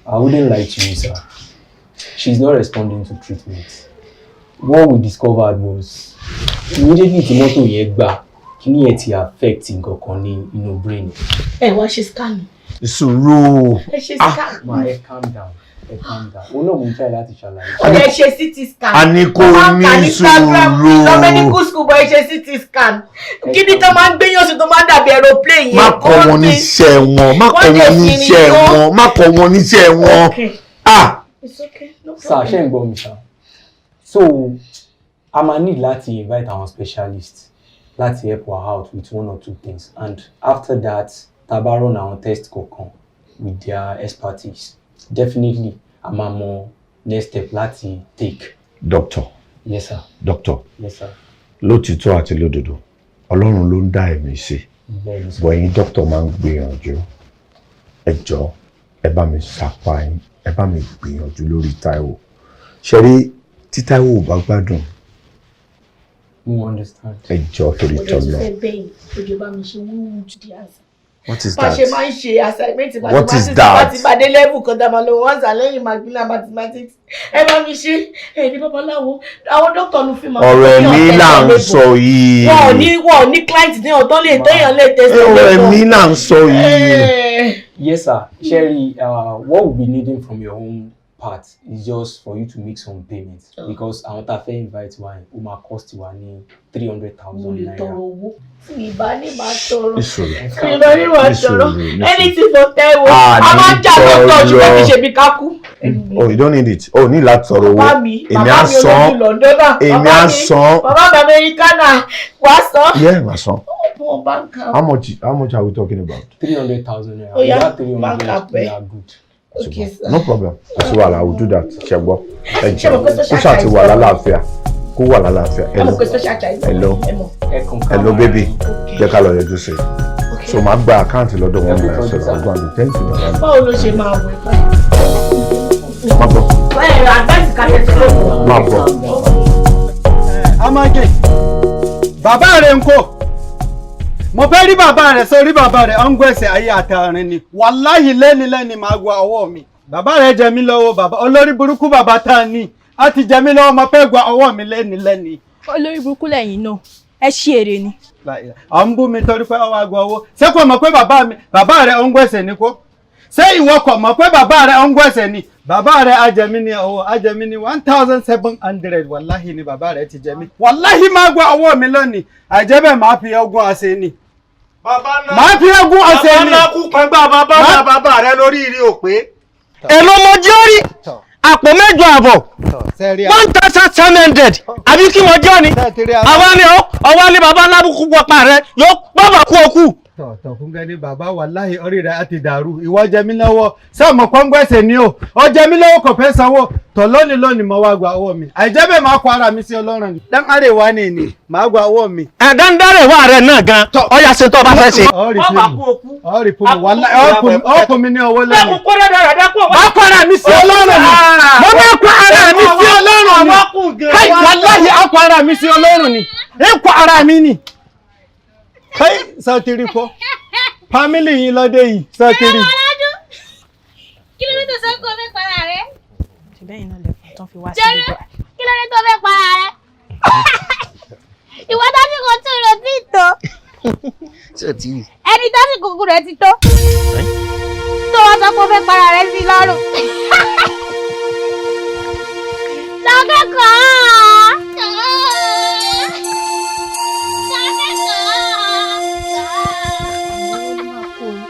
I wouldn't lie to you, sir. She's not responding to treatment. What we discovered was, immediately tí mọ́tò yẹn gbà, kíní yẹn ti affect nǹkan kan ní inú brain. Ẹ wá ṣe scan. Sùúrù. Ẹ ṣe scan. Ma, ẹ calm down, ẹ calm down. Òun náà mo ń try láti ṣàlàyé. Ó yẹ ṣe CT scan. A ní kó Wọ́n máa ń ní kà ní Instagram, sùúrù. lọ medical school bọ̀, ẹ ṣe CT scan. Kí ni tó máa ń gbéyàn sí tó máa ń dàbí aeroplane yẹn? Má kọ́ wọn níṣẹ́ wọn, má kọ́ wọn níṣẹ́ wọn, má kọ́ wọn níṣẹ́ wọn. Okay. Ah! It's okay, no Sir, problem. ṣé ń gbọ́ mi, sir? So, a máa need láti invite our specialist láti help her out with one or two things, and after that, tá a bá run àwọn test kọ̀ọ̀kan with their expertise, definitely a máa mọ next step láti take. Doctor. Yes, sir. Doctor. Yes, sir. Lótìtọ́ àti lódodo, Ọlọ́run ló ń dá ẹ̀mí sí. Bẹ́ẹ̀ni, sir. Bọ̀ ẹ̀yin doctor máa ń gbìyànjú. Ẹ jọ̀ọ́, ẹ bá mi sapá yín, ẹ bá mi gbìyànjú lórí Táíwò. Ṣé rí tí Táíwò ò bá gbádùn, Mo understand. ẹ jọ̀ọ́, torí Mo dẹ̀ tún t'Ọlọ́run. fẹ́ bẹ́yìn, ojú bá mi ṣe wúwú to the answer. What is Bá ṣe that? máa ń ṣe assignment What is mathematics that? bá ti bá dé level kan tá a máa lo wọ́n sà lẹ́yìn Macmillan mathematics. Ẹ bá mi ṣe ẹ ní babaláwo, àwọn dókítà ló fi máa. Ọ̀rọ̀ ẹ̀mí là ń sọ yìí. Wọn ò ní client ní ọ̀tọ́ lè téèyàn lè tẹ̀sí. Ọ̀rọ̀ ẹ̀mí là ń sọ yìí. Yes, sir. Sherry, what we'll be needing from your own part is just for you to make some payments, because àwọn tá a fẹ́ invite wa yẹn, ó máa cost wa ní 300,000 Mo lè naira. tọrọ owó tí ìbá ní máa tọrọ. Ìṣòro. Tí ìbá ní máa tọrọ. Ìṣòro. Anything for Taiwo. Ah, A máa ń jà lọ́tọ̀, ṣùgbọ́n kì í ṣe bí ká kú. Oh, you don't need it. Oh, ní láti tọrọ owó. Bàbá mi, Èmi bàbá á mi olójú san. Lọ́ndọ́nà. Èmi á san. Bàbá mi Amẹ́ríkánà, wàá san. Yeah, màá san. Ọ̀pọ̀ báńkà. How much are we talking about? 300,000 naira. Ó yá, Without 300, bank app we ẹ. are good. Okay, sir. No problem. Kò sí wàhálà, I will do that. Ṣé gbọ́? Ẹ Ṣé mo jọ̀ọ́. pé social Kó ṣáà ti child wà lọ? lálàáfíà. Kó wà lálàáfíà. Ẹ mọ̀ pé special child. Hello. Ẹ mọ̀. Hello, baby. Jẹ́ ká lọ yọjú sí i. So màá gba account lọ́dọ̀ wọn náà sọ̀rọ̀. I'll go and do. Thank you, bàbá mi. Báwo ló ṣe máa wẹ̀ báyìí? Má bọ̀. Ẹ advice ká tẹ̀sí lóko. Má bọ̀. Amage, bàbá rẹ̀ ń kọ́. Mo fẹ́ rí bàbá rẹ̀, sórí bàbá rẹ̀ ọ̀ ń gbẹ̀sẹ̀ ayé àtàrin ni. Wàláhì, lẹ́ni lẹ́ni máa gba ọwọ́ mi. Bàbá rẹ̀ jẹ mí lọ́wọ́, bàbá olórí burúkú, bàbá tá a ní. A ti jẹ mí lọ́wọ́, mo fẹ́ gba ọwọ́ mi lẹ́ni lẹ́ni. Olórí burúkú lẹ́yìn náà, ẹ ṣí èrè ni. À ń bú mi torí pé ọwọ́ àgbà owó. Ṣé kò mọ̀ pé bàbá mi, bàbá rẹ̀ ọ̀ ń gbẹ̀sẹ̀ ní kó? Ṣé ìwọ kò mọ̀ pé bàbá rẹ ń gbẹ̀sẹ̀ ni? Bàbá rẹ ajẹmí ni owó, ajẹmí ni 1700, wàláhì ni bàbá rẹ ti jẹ mí. Wàláhì máa gba owó mi lónìí, àìjẹ́ bẹ́ẹ̀ máa fi ogún àṣẹ ni. Máa fi ogún àṣẹ ni. Bàbá ńlá kú pẹ́ngbà bàbá ńlá bàbá rẹ lórí ìrì òpé. Èló mo jẹ́ orí àpò 8.5, 1700, àbí kí mo jẹ́ ni? Àwa ni ọwọ́ ni bàbá ńlá kú pọ̀pá rẹ yóò bàbá kú okú. Tọ̀tọ̀ fún gẹ́ni bàbá, wàláhì orí rẹ̀ á ti dàrú. Ìwọ jẹ mí lọ́wọ́, sọ́ọ̀mù pọ́ngbẹ́sẹ̀ ni o. Ọ jẹ mí lọ́wọ́, kò fẹ́ sanwó. Tọ̀, lónìí lónìí mo wá gba owó mi, àìjẹ́ bẹ́ẹ̀ máa kó ara mi sí Ọlọ́run ni. Dan arewa ni ni máa gba owó mi. Ẹ̀ dáńdárẹ̀ wà rẹ̀ náà gan, ọ̀yà ṣe tó o bá fẹ́ ṣe. Ọ̀rì fún mi, ọ̀rì fún mi, wàláhì ọ̀pọ̀ mi ní owó lẹ́nu. Máa kó ara mi sí Ọlọ́run ni. Mo máa kó ara mi sí Ọlọ́run ni. Káì, wàláhì á kó ara mi sí Ọlọ́run ni, ń kó ara mi ni. Kai, sọtiri kọ family yín lọ́dẹ yìí, sọtiri. Kí ló dé tó sọ pé o fẹ́ para rẹ? Ṣùgbọ́n iná lẹ́kùn tán fi wá sí Jẹ́rú, ibà. kí ló dé tó fẹ́ para rẹ? Ìwọ tásìkò tún rò tí tó. Ẹni tásìkò kú rẹ̀ ti tó. Tó wá sọ pé o fẹ́ para rẹ sí lọ́rùn. Lọ́kẹ́kọ̀ọ́.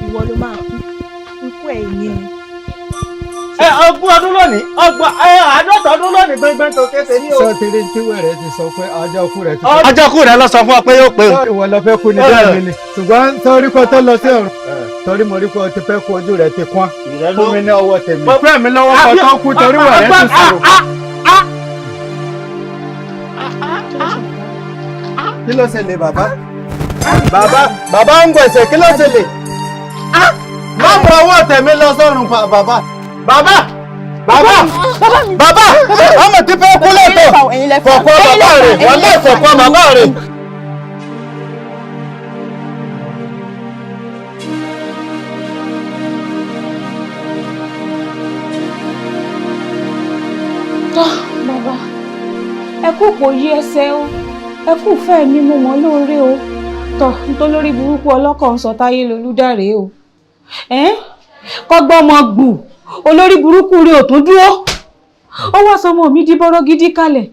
Ìwọ ló máa kú, ikú ẹ̀ ní ni. Ẹ 20 ọdún lónìí, 30, ẹ 50 ọdún lónìí, gbẹngbẹng tó kése ní o. Sọtiri tí wẹ̀rẹ̀ ti sọ pé ọjọ́ kú rẹ̀ ti. Ọjọ́ kú rẹ̀ lọ sọ fún ọ pé yóò pé o. Ìwọ lọ fẹ́ kú ni, bẹ́ẹ̀ mi ni, ṣùgbọ́n sọrí kó tó lọ sí ọ̀run, torí mo rí pé o ti fẹ́ kú, ojú rẹ̀ ti kún. Fún mi ní ọwọ́ tèmi. Fún mi lọ́wọ́ kó tó kú, torí wẹ̀rẹ̀ ti sọ̀rọ̀. Kí ló ṣẹlẹ̀, bàbá? Bàbá, bàbá ń gbèsè, kí ló ṣẹlẹ̀? Má mú ọwọ́ tèmi lọ sọ́run pa, bàbá. Bàbá! Bàbá! Bàbá! Ọmọ tí fẹ́ kú lẹ́tọ̀. Fọ̀kọ́ bàbá rẹ̀, wọ́n lé fọ̀kọ́ bàbá rẹ̀. Tọ́ bàbá, ẹ kú kò yí ẹsẹ̀ o, ẹ kú fẹ́ mi, mo mọ̀ lóore o. Tọ́ nítorí lórí burúkú ọlọ́kọ̀ ń sọ táyé lolúdàrẹ́ o, kọ́gbọ́n ọmọ gbù olórí burúkú rẹ̀ ò tún dúró, ó wá sọmọ mi di bọ́rọ́ gidi kalẹ̀,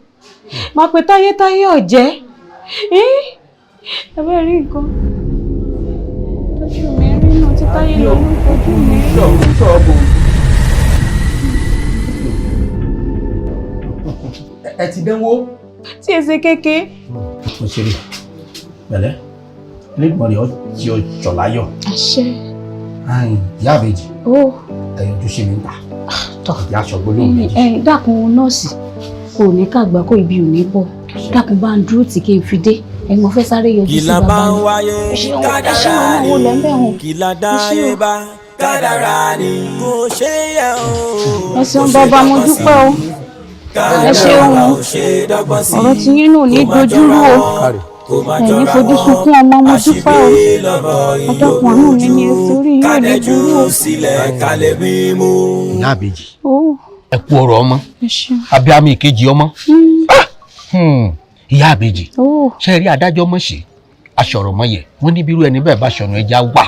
máa pe táyé, táyé ọ̀jẹ́ ẹ bẹ́ẹ̀ rí nǹkan tójú mi rí náà tí táyé lolú fojú mi rí. Ẹ ti dánwó. Tí èsè kéke. Mo ṣe rí pẹ̀lẹ́ lẹ́gbọ̀n rẹ̀, ọ ti ọjọ́ láyọ̀. Àṣẹ. Ìyá àbèjì, ó ẹ̀yọ̀ tó ṣe mí ń ta ìyá aṣọ gbólóhùn méjì. Ẹ dákun, nọ́ọ̀sì kò ní kàgbá kó ibi ò ní bọ̀, dákun bá ń dúró tí kí n fi dé. Ẹ mo fẹ́ sáré yọjú sí Kìlà bàbá bá ń mi. wáyé, Ẹ ṣeun, ẹ ṣeun, kádàrá ọmọ wo lẹ́ ń bẹ̀ ni. wọ̀n. Kìlà dáyé bá, kádàrá ni kò ṣe yẹ o. Ẹ ṣeun bàbá, mo dúpẹ́ o, ẹ ṣeun o. Ọ̀rọ̀ tí yín náà ní dojúrú o, ẹ ní fojú sunkún ọmọ, mo dúpẹ́ o. Ọ̀dọ́kùnrin àánú mi ní èso orí yóò ní burú o. Sílẹ̀ kalẹ̀ mímú. Ìyá àbèjì, Ó ẹ kú ọ̀rọ̀ ọmọ. Ẹ ṣeun. Abiyamọ ìkejì ọmọ. Ìyá àbèjì, Ó ṣe rí adájọ́ mọ̀ sí aṣọ̀rọ̀ mọ̀ yẹ wọ́n ní bírú ẹni bẹ́ẹ̀ bá ṣọ̀nà ẹja wà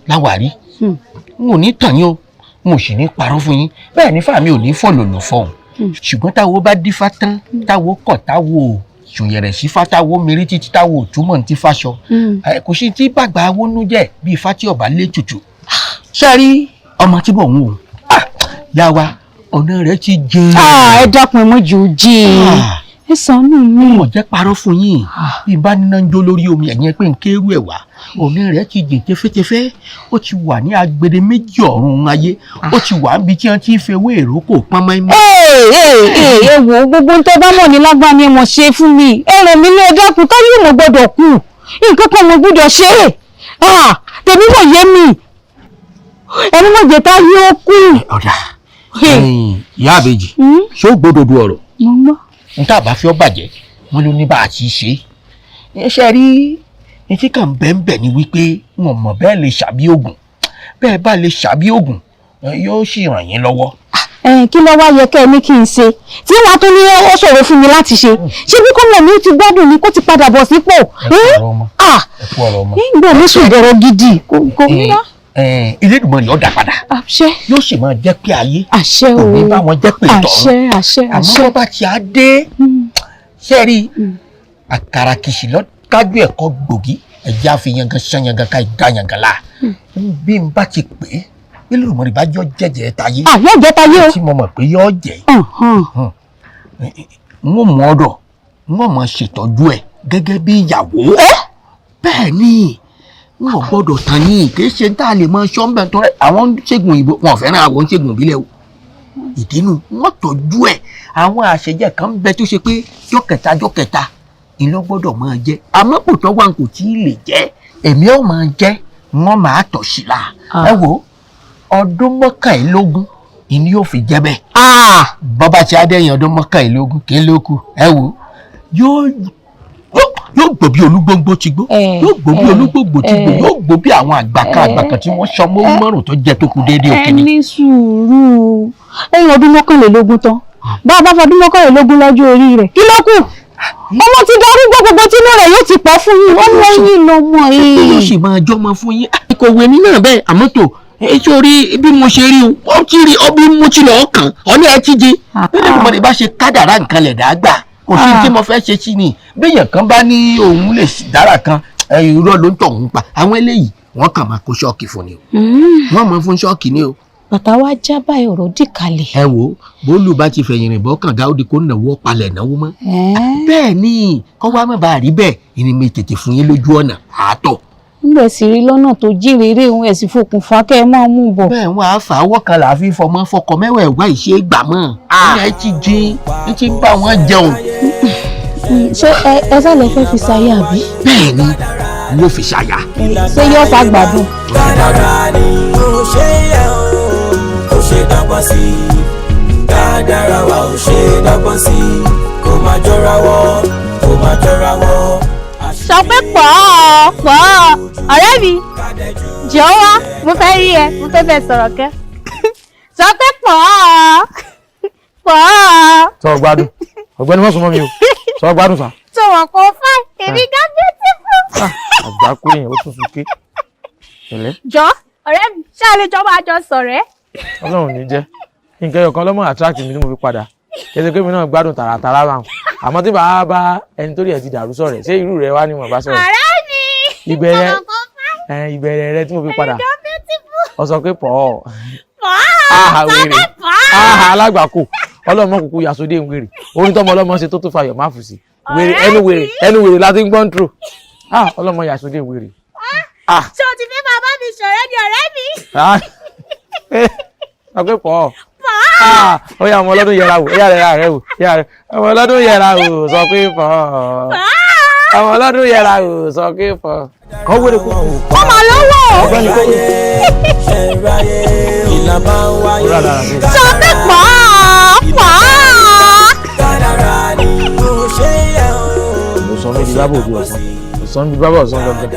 láwàárí. N ò ní tàn yín o, n ò sì ní parọ́ fún yín, bẹ́ẹ̀ ní fàmí ò ní fọ̀lọ̀lọ̀ fọ̀hún, ṣùgbọ́n táwo bá dífá tán, táwo kọ̀, táwo sòyẹ̀rẹ̀ sífá, táwo mérí títí, táwo ò túmọ̀ ní tí fáṣọ. Ẹ, kò sí tí bàgbà awónú jẹ́ bí ifá tí ọba lé tutù. Ṣe rí ọmọ tí bò ń wò yá wa, ọ̀nà rẹ̀ ti jìn. Ẹ dákun, ẹ mọ̀ jù ú jìn, ẹ ṣàánú mi. Mo jẹ́ parọ́ fún yín, bí n bá níná ń jó lórí omi, ẹ̀yìn pé n kéérú ẹ̀ wá, ọ̀nà rẹ̀ ti jìn tẹ́fẹ́tẹ́fẹ́, ó ti wà ní agbede méjì ọ̀run ayé, ó ti wà níbi tí wọ́n ti ń fi ewé ìrókò pọ́n mọ́. Ee ee ee, ẹ wò ó, gbogbo ń tẹ́ bá mọ̀ ní lágbá ni ẹ mọ̀ ṣe fún mi, ẹ ràn mí lé, ẹ dákun. Káyọ̀ mo gbọ́dọ̀ kú, nǹkan kan mo gbọ́dọ̀ ṣe é. Ah, tèmi mọ̀ yé mi, ẹni mọ̀ jẹ́ tá yóò kú. Ọ̀dà ìyá àbèjì, ṣé ó gbódòdó ọ̀rọ̀? Mo ń gbọ́. N tá a bá fi ọ́ bàjẹ́, wọ́n ló ní bá a ti ṣe é. Ṣe rí etí kan bẹ́ẹ̀nbẹ́ẹ̀ ni wípé wọn mọ̀ bẹ́ẹ̀ lè ṣàbí ògùn, bẹ́ẹ̀ bá lè ṣàbí ògùn, yóò sì ràn yín lọ́wọ́. Ẹ̀n, kí ló wá yẹ kẹ́ ẹ ní kí n ṣe tí wàá tún ní ó ṣòro fún mi láti ṣe? Ṣé bí kọ́mọ̀ mi ti gbádùn ni, kó ti padà bọ̀ sípò? Ah, Ẹ kú ọ̀rọ̀ ọmọ. Nígbà mi sùn bọ̀rọ̀ gidi kò ńlá. Elédùmarè ó dá padà. Àṣẹ. Yóò sì máa jẹ́ pé ayé. Àṣẹ o. Kò ní bá wọn jẹ́ pé tọ̀run. Àṣẹ àṣẹ àṣẹ. Àmọ́ bá ti á dé, sẹ́ẹ̀rí àkàrà kìsì lọ kájú ẹ̀kọ́ gbòógì, ẹ̀jẹ̀ àfihàn ṣanyangan ká ìdáyangan la. Bí n bá ti pè é, Elédùmarè bá jọ jẹ́jẹ́ tayé. À yóò jẹ́ tayé o. Tí mo mọ̀ pé yóò jẹ́. N ó mú ọ̀dọ̀, n ó máa ṣètọ́jú ẹ̀ gẹ́gẹ́ bí ìyàwó. Bẹ́ẹ̀ ni, n ò gbọ́dọ̀ tàn yín, kì í ṣe tá a lè máa ṣọ́ ń bẹ̀ tọ́rẹ́ àwọn ṣègùn òyìnbó wọn ò fẹ́ràn àwọn ṣègùn ìbílẹ̀ o. Ìdínú wọn tọ́jú ẹ̀, àwọn àṣejẹ kan ń bẹ tó ṣe pé jọ́kẹta jọ́kẹta ìlọ gbọ́dọ̀ máa jẹ, àmọ́ kò tọ́ wa kò tí ì lè jẹ́, èmi ò máa jẹ́, wọ́n máa tọ̀ sí la. Ẹ wo ọdún 21 ìní yóò fi jẹ́ bẹ́ẹ̀. Bọ́bá ti adẹ́yìn ọdún 21 kí ló kù? Ẹ wo yóò gbò bí olúgbóngbó ti gbó, yóò gbò bí olúgbòǹgbò ti gbó, yóò gbò bí àwọn àgbàkan àgbàkan tí wọ́n sọmọ́ márùn tó jẹ tó kù déédéé òkè ni. Ẹ ní sùúrù, ẹ̀yìn ọdún 21 tán, bá a bá fọdún 21 lọ́jọ́ orí rẹ̀ kí ló kù? Ọmọ ti darúgbó, gbogbo tínú rẹ̀ yóò ti pọ̀ fún yín, ọmọ yín lọmọ yìí. Yóò sì máa jọmọ fún yín. Kò wé ní náà bẹ́ẹ̀, àmọ́ tó sórí bí mo ṣe rí o, ó ti rí ọ bí mo ti lọ́ọ́ kàn ọ́ ní ẹ ti jẹ. Bí Elédùmarè bá ṣe kádàrá nǹkan lẹ̀ dá gbà, kò sí tí mo fẹ́ ṣe sí ni. Béèyàn kan bá ní òun lè dára kan, irọ́ ló ń tọ̀ òun pa. Àwọn eléyìí wọ́n kàn máa kó ṣọ́ọ̀kì fún ni o, wọ́n máa fún ṣọ́ọ̀kì ni o. Bàtà wa já báyìí, ọ̀rọ̀ dì kalẹ̀. Ẹ wo bólú bá ti fẹ̀yìn rìn bọ́ kànga, ó di kó nàwó palẹ̀ náwó mọ́. Bẹ́ẹ̀ ni kọ́ wa má bàa rí bẹ́ẹ̀, ìní mi tètè fún yín lójú ọ̀nà àátọ̀. Ńgbẹ̀ sì rí lọ́nà tó jí rere òun ẹ̀ sì fokùn fa kẹ́ ẹ máa mú bọ̀. Bẹ́ẹ̀ wọ́n á fà á wọ́kan là á fi fọmọ fọkọ mẹ́wẹ̀ẹ̀wá ìṣe gbà mọ́. Ẹ ti jí ẹ ti bá wọn jẹun. Ṣé ẹ sálẹ̀ fẹ́ fi ṣayé àbí? Bẹ́ẹ̀ ni, n ó fi ṣàyà. Ṣé yóò sá gbádùn? Kádàrá ni ó ṣe yẹ o, kò ṣe dọ́gbọ́n sí i. Kádàrá wa ò ṣe dọ́gbọ́n sí i, kò má jọra wọ́, kò má jọra wọ́. Sọ pé pọ̀ pọ̀ ọ̀rẹ́ mi, jọ̀ọ́ wá, mo fẹ́ rí ẹ, mo fẹ́ bẹ̀ sọ̀rọ̀ kẹ́. Sọ pé pọ̀ pọ̀. Sọ gbádùn ọ̀gbẹ́ni, má súnmọ́ mi o, sọ gbádùn sá. Sọ̀rọ̀ kò fà èmi gan beautiful. Àgbà kó èèyàn ó tún fi ké pẹ̀lẹ́. Jọ ọ̀rẹ́ mi, ṣáà lè jọ máa jọ sọ̀rẹ́. Ọlọ́run ní jẹ́ nǹkan ẹyọ kan lọ́mọ attract mi tí mo fi padà, kẹsẹ̀ pé mi náà gbádùn tààràtàrà bá wọn, àmọ́ tí bàá bá ẹni tó rí ẹ̀ ti dàrú sọ̀rẹ̀, ṣé irú rẹ̀ wá ni mo bá sọ̀rọ̀. Ọ̀rẹ́ mi, ìbẹ̀rẹ̀ rẹ tí mo fi padà, ọ sọ pé pọ̀ ọ́ pọ̀ alágbàkó ọlọ́mọ kúkú yasode ń wèrè orin tọmọ ọlọ́mọ ṣe tó tó fayọ̀ má fù sí wèrè ẹnu wèrè ẹnu wèrè láti ń gbọ́n trò ọlọ́mọ yasode ń wèrè. Ṣé o ti fẹ́ máa bá mi ṣọ̀rẹ́ ni ọ̀rẹ́ mi? Sọ pé pọ̀ ọ́ ó yá ọmọ ọlọ́dún yẹra wò, yára yẹra rẹ wò, yára ọmọ ọlọ́dún yẹra wò, sọ pé pọ̀ ọ́ ọmọ ọlọ́dún yẹra wò, sọ pé pọ̀ ọ́ kọ́ wéré kú. Ó mà lọ́wọ́. Sọ pé pọ̀ pọ̀. Mo sọ níbi bábò òdu ọ̀sán, mo sọ níbi bábò ọ̀sán gangan.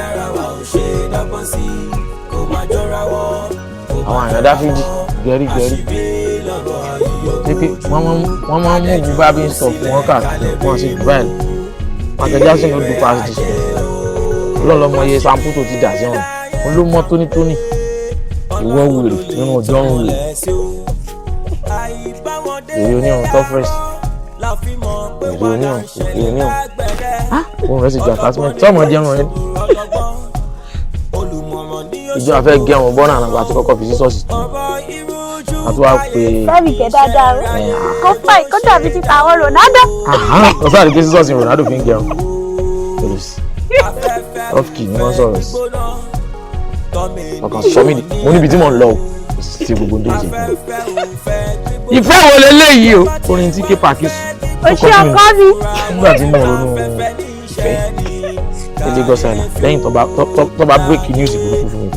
Àwọn àyàn Dáfídì gẹrígẹrí pípé wọ́n máa ń mú bí bá bí ń sọ fún wọn káàkiri, wọ́n sì jù báyìí lọ. Michael Jackson ló dùn pass this one. Ọlọ́lọ́mọ iye sampo tó ti dà sí wọn, wọn ló mọ́ tónítóní. Ìwọ wèrè nínú ọjọ́ ń wèrè. Èrè onírun tó fresh. Èrè onírun, èrè onírun. Òun rẹ̀ sì ju attachment tí ọmọ jẹun rẹ̀. Ìjọ àfẹ́ gẹrun bọ́nà àgbà àti kọ́kọ́ fi sí ṣọ́ọ̀ṣì tù. Àti wá pé. Fẹ́mi kẹ́ dáadáa o, kó fàì kó dàbí ti tàwọn Ronaldo. Ó sáré pé sísọ́ọ̀sì Ronaldo fi ń gẹrun. Ọ́fìkì ni wọ́n sọ̀rọ̀ sí. Ọkàn sọ mí mo níbi tí mò ń lọ o, sí gbogbo tó ń jẹ. Ìfẹ́ wo leléyìí o? Orin tí K-Park sùn. O ṣe ọkọ mi. Nígbà tí mo ronú ìfẹ́ ní Lagos Island lẹ́yìn tó bá break news burúkú fún mi.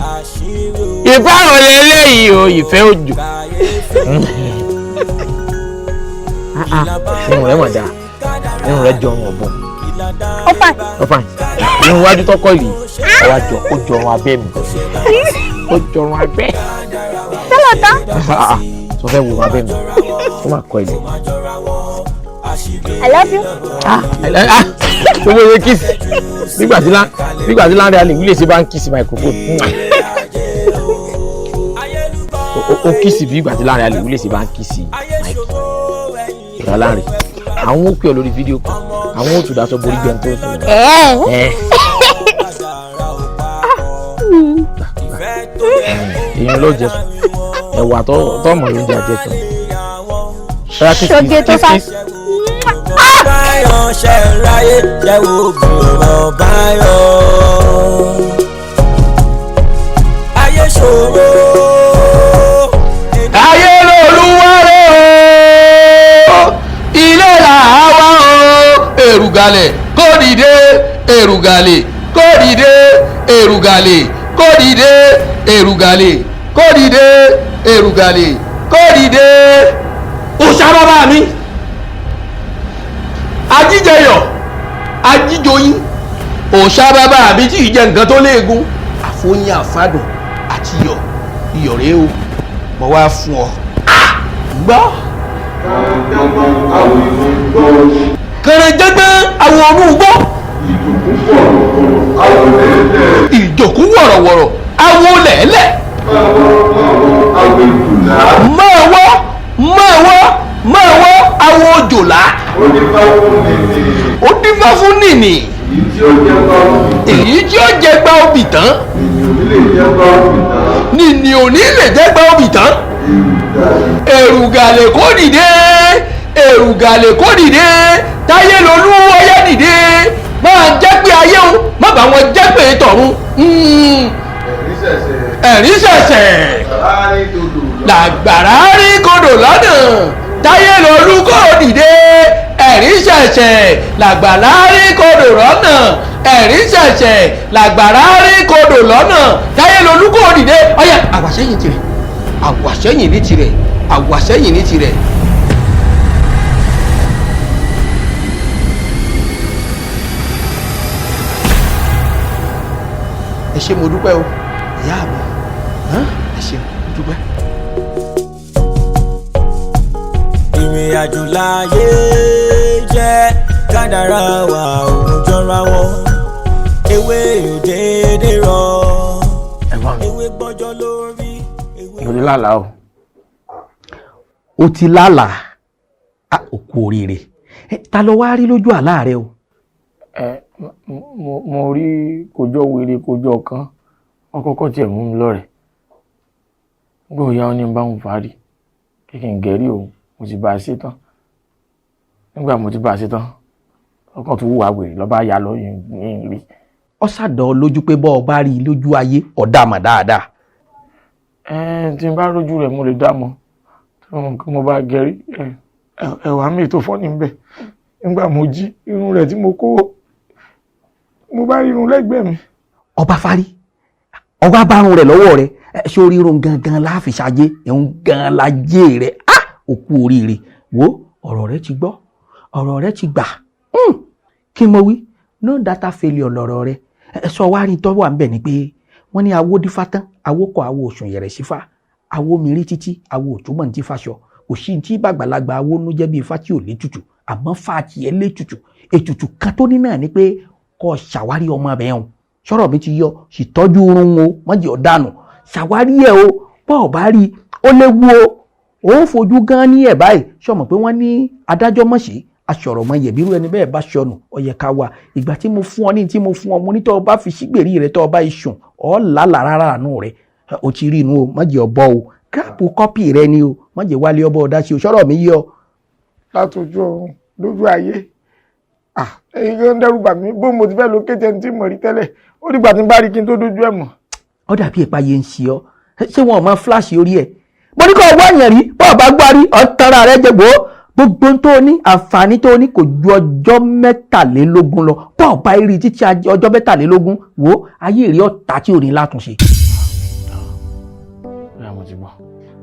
Ìfẹ́ wo leléyìí o? Ìfẹ́ òjò. Irun rẹ̀ mọ̀ dáa, irun rẹ̀ jọ ọrùn ọ̀bọ̀n. Ó fà. Ó fà. Irun iwájú tọkọ yìí, ọwọ́ àjọ ó jọ ọrùn abẹ́ mi. Ó jọ ọrùn abẹ́. Tẹ́lọ̀ tán. Sọ fẹ́ wo abẹ́ mi, ó máa kọ ilẹ̀. I love you. Owó yẹ kiss. Nígbà tí Lanre Alẹ́ wílé ṣe bá ń kiss microphone. Ó kìsì bí ìgbà tí Lanre Alewule ṣe bá ń kìsì Mike. Ìrọ̀ Lanre, àwọn ó pè ọ lórí fídíò kan, àwọn ó tún daṣọ borí gbẹ̀ǹ tó ń sùn. Ẹ̀. Èèyàn ló jẹ sùn, ẹ̀wà tọ́mọ̀ ló ń jẹ àjẹsùn. Ṣoge tó fà. Báyọ̀ ṣe ń ráyè jẹ́ oògùn ọ̀rọ̀ báyọ̀. Ayé ṣòro. Ayé lolúwarẹ̀ o, ilé làwa o, èrùgàlẹ̀ kó dìde, èrùgàlẹ̀ kó dìde, èrùgàlẹ̀ kó dìde, èrùgàlẹ̀ kó dìde, èrùgàlẹ̀ kó dìde. Òòṣà bàbá mi, ajíjẹyọ̀, ajíjoyin, òòṣà bàbá mi tí ì jẹ nǹkan tó léegun, àfọyín àfádùn àti iyọ̀, iyọ̀ rèé o, mo wá fún ọ. Gbọ́. Kẹrẹjẹgbẹ́ àwọn ọmọ gbọ́. Ìjòkú wọ̀rọ̀wọ̀rọ̀ awo lẹ̀ẹ́lẹ̀. Máa wọ́ máa wọ́ máa wọ́ awo òjòlá. Ó dífá fún nìní. Èyí tí ó jẹ gba obì tán. Nìní ò ní lè jẹ́ gba obì tán. Èrùgàlè kó dìde, èrùgàlè kó dìde, táyé lolú ọyá dìde, máa jẹ́ pé ayé o, má bá wọn jẹ́ pé tọ̀run. Ẹ̀rín ṣẹ̀ṣẹ̀ làgbàrá rí kodò lọ́nà, táyé lolú kó dìde, ẹ̀rín ṣẹ̀ṣẹ̀ làgbàrá rí kodò lọ́nà, ẹ̀rín ṣẹ̀ṣẹ̀ làgbàrá rí kodò lọ́nà, táyé lolú kó dìde, ọyá àwàṣẹ́yìn tirẹ̀, àwàṣẹ́yìn ní tirẹ̀, àwàṣẹ́yìn ní tirẹ̀. Ẹ ṣé mo dúpẹ́ o, ìyá mi, ẹ ṣé mo dúpẹ́. Ìrìn àjò láyé jẹ́ kádàrá wa ò jọra wọn. Ewé òdédé rọ. Ewé gbọ́jọ́ lórí. Mo ti lálàá o. O ti lálàá, a ò kú oríire. Ta ló wá rí lójú àlá rẹ o? Ẹ mo rí kòjọ wèrè kòjọ kan, wọn kọ́kọ́ tiẹ̀ mú mi lọ́rẹ̀ẹ́. Nígbà ó yá ó ní bá òun fárí, kí kí n gẹ̀rí òun, mo ti bá a ṣe tán. Nígbà mo ti bá a ṣe tán, ọkàn tó wùwà wèrè lọ́ba ya lọ yìnyín rí. Ó ṣàdán lójú pé bọ́ ọ bá rí i lójú ayé ọ̀dà mà dáadáa. Ẹ tí n bá rójú rẹ̀ mo lè dá mọ̀, tí mo bá gẹ̀rí ẹ̀wà mi tó fọ́ níbẹ̀. Nígbà mo jí irun rẹ̀ tí mo kó, mo bá rí irun lẹ́gbẹ̀ẹ́ mi. Ọba fárí, ọba bárun rẹ̀ lọ́wọ́ rẹ̀, ṣé orí irun gangan láàfin ṣajé, irun gan lajé rẹ̀, á òkú oríire. Wo ọ̀rọ̀ rẹ ti gbọ́, ọ̀rọ̀ rẹ ti gbà. Kí mo wí, no data failure lọ̀rọ̀ rẹ. Sọ wá rí tọ́wọ́ à ń bẹ̀ ni pé wọ́n ní awó dífá tán, awó kọ awó òsùn yẹ̀rẹ̀ sífá, awó mìírí títí, awó òtúmọ̀ ní tífàṣọ. Kò sí tí bàgbàlagbà awó nú jẹ́ bí ifá tí ò létùtù, àmọ́ fá tiẹ̀ létùtù. Ètùtù kan tó ní náà ni pé kó ṣàwárí ọmọ abẹ́ hàn. Sọ̀rọ̀ mi ti yọ, sì tọ́jú oorun o, wọ́n jẹ́ ọ̀dànù. Ṣàwárí ẹ̀ o, bọ́ ọ̀ bá rí i, ó léwu o. Ó fojú gan ní ẹ̀ báyìí. Sọ̀mọ̀ pé wọ́n ní adájọ́ mọ̀ sí aṣọ̀rọ̀ mọ yẹ̀bírú ẹni bẹ́ẹ̀ bá ṣọnù, ó yẹ ká wà. Ìgbà tí mo fún ọ ní tí mo fún ọ, mo ní tọ́ ọ bá fi sígbèrí rẹ tọ́ ọ bá iṣùn, ọ làálàá rárá àánú rẹ. O ti rí inú o, má jẹ́ ọbọ o. Gíráàpù kọ́pì rẹ ni o, má jẹ́ wálé ọbọ ọ̀dá sí o. Sọ̀rọ̀ mi yé ọ. Látọjú ọ̀run lójú ayé, èyí kan dẹ́rù bà mí, bó mo ti fẹ́ lo kéde ẹni tí mo rí tẹ́lẹ̀, ó dìgbà tí n bá rí kí n tó dójú ẹ̀ mọ̀. Ó dàbí ìpayé ń ṣe ọ, ṣé wọn ò máa fíláàṣì orí ẹ? Mo ní kó o wá yàn rí, bó o bá gbá rí, ọ̀ tanra rẹ jẹ gbòó. Gbogbo tó ní àǹfààní tó ní kò ju ọjọ́ 23 lọ. Bó o bá rí títí ọjọ́ 23, wo ayé rí ọ̀tá tí ò ní látúnṣe.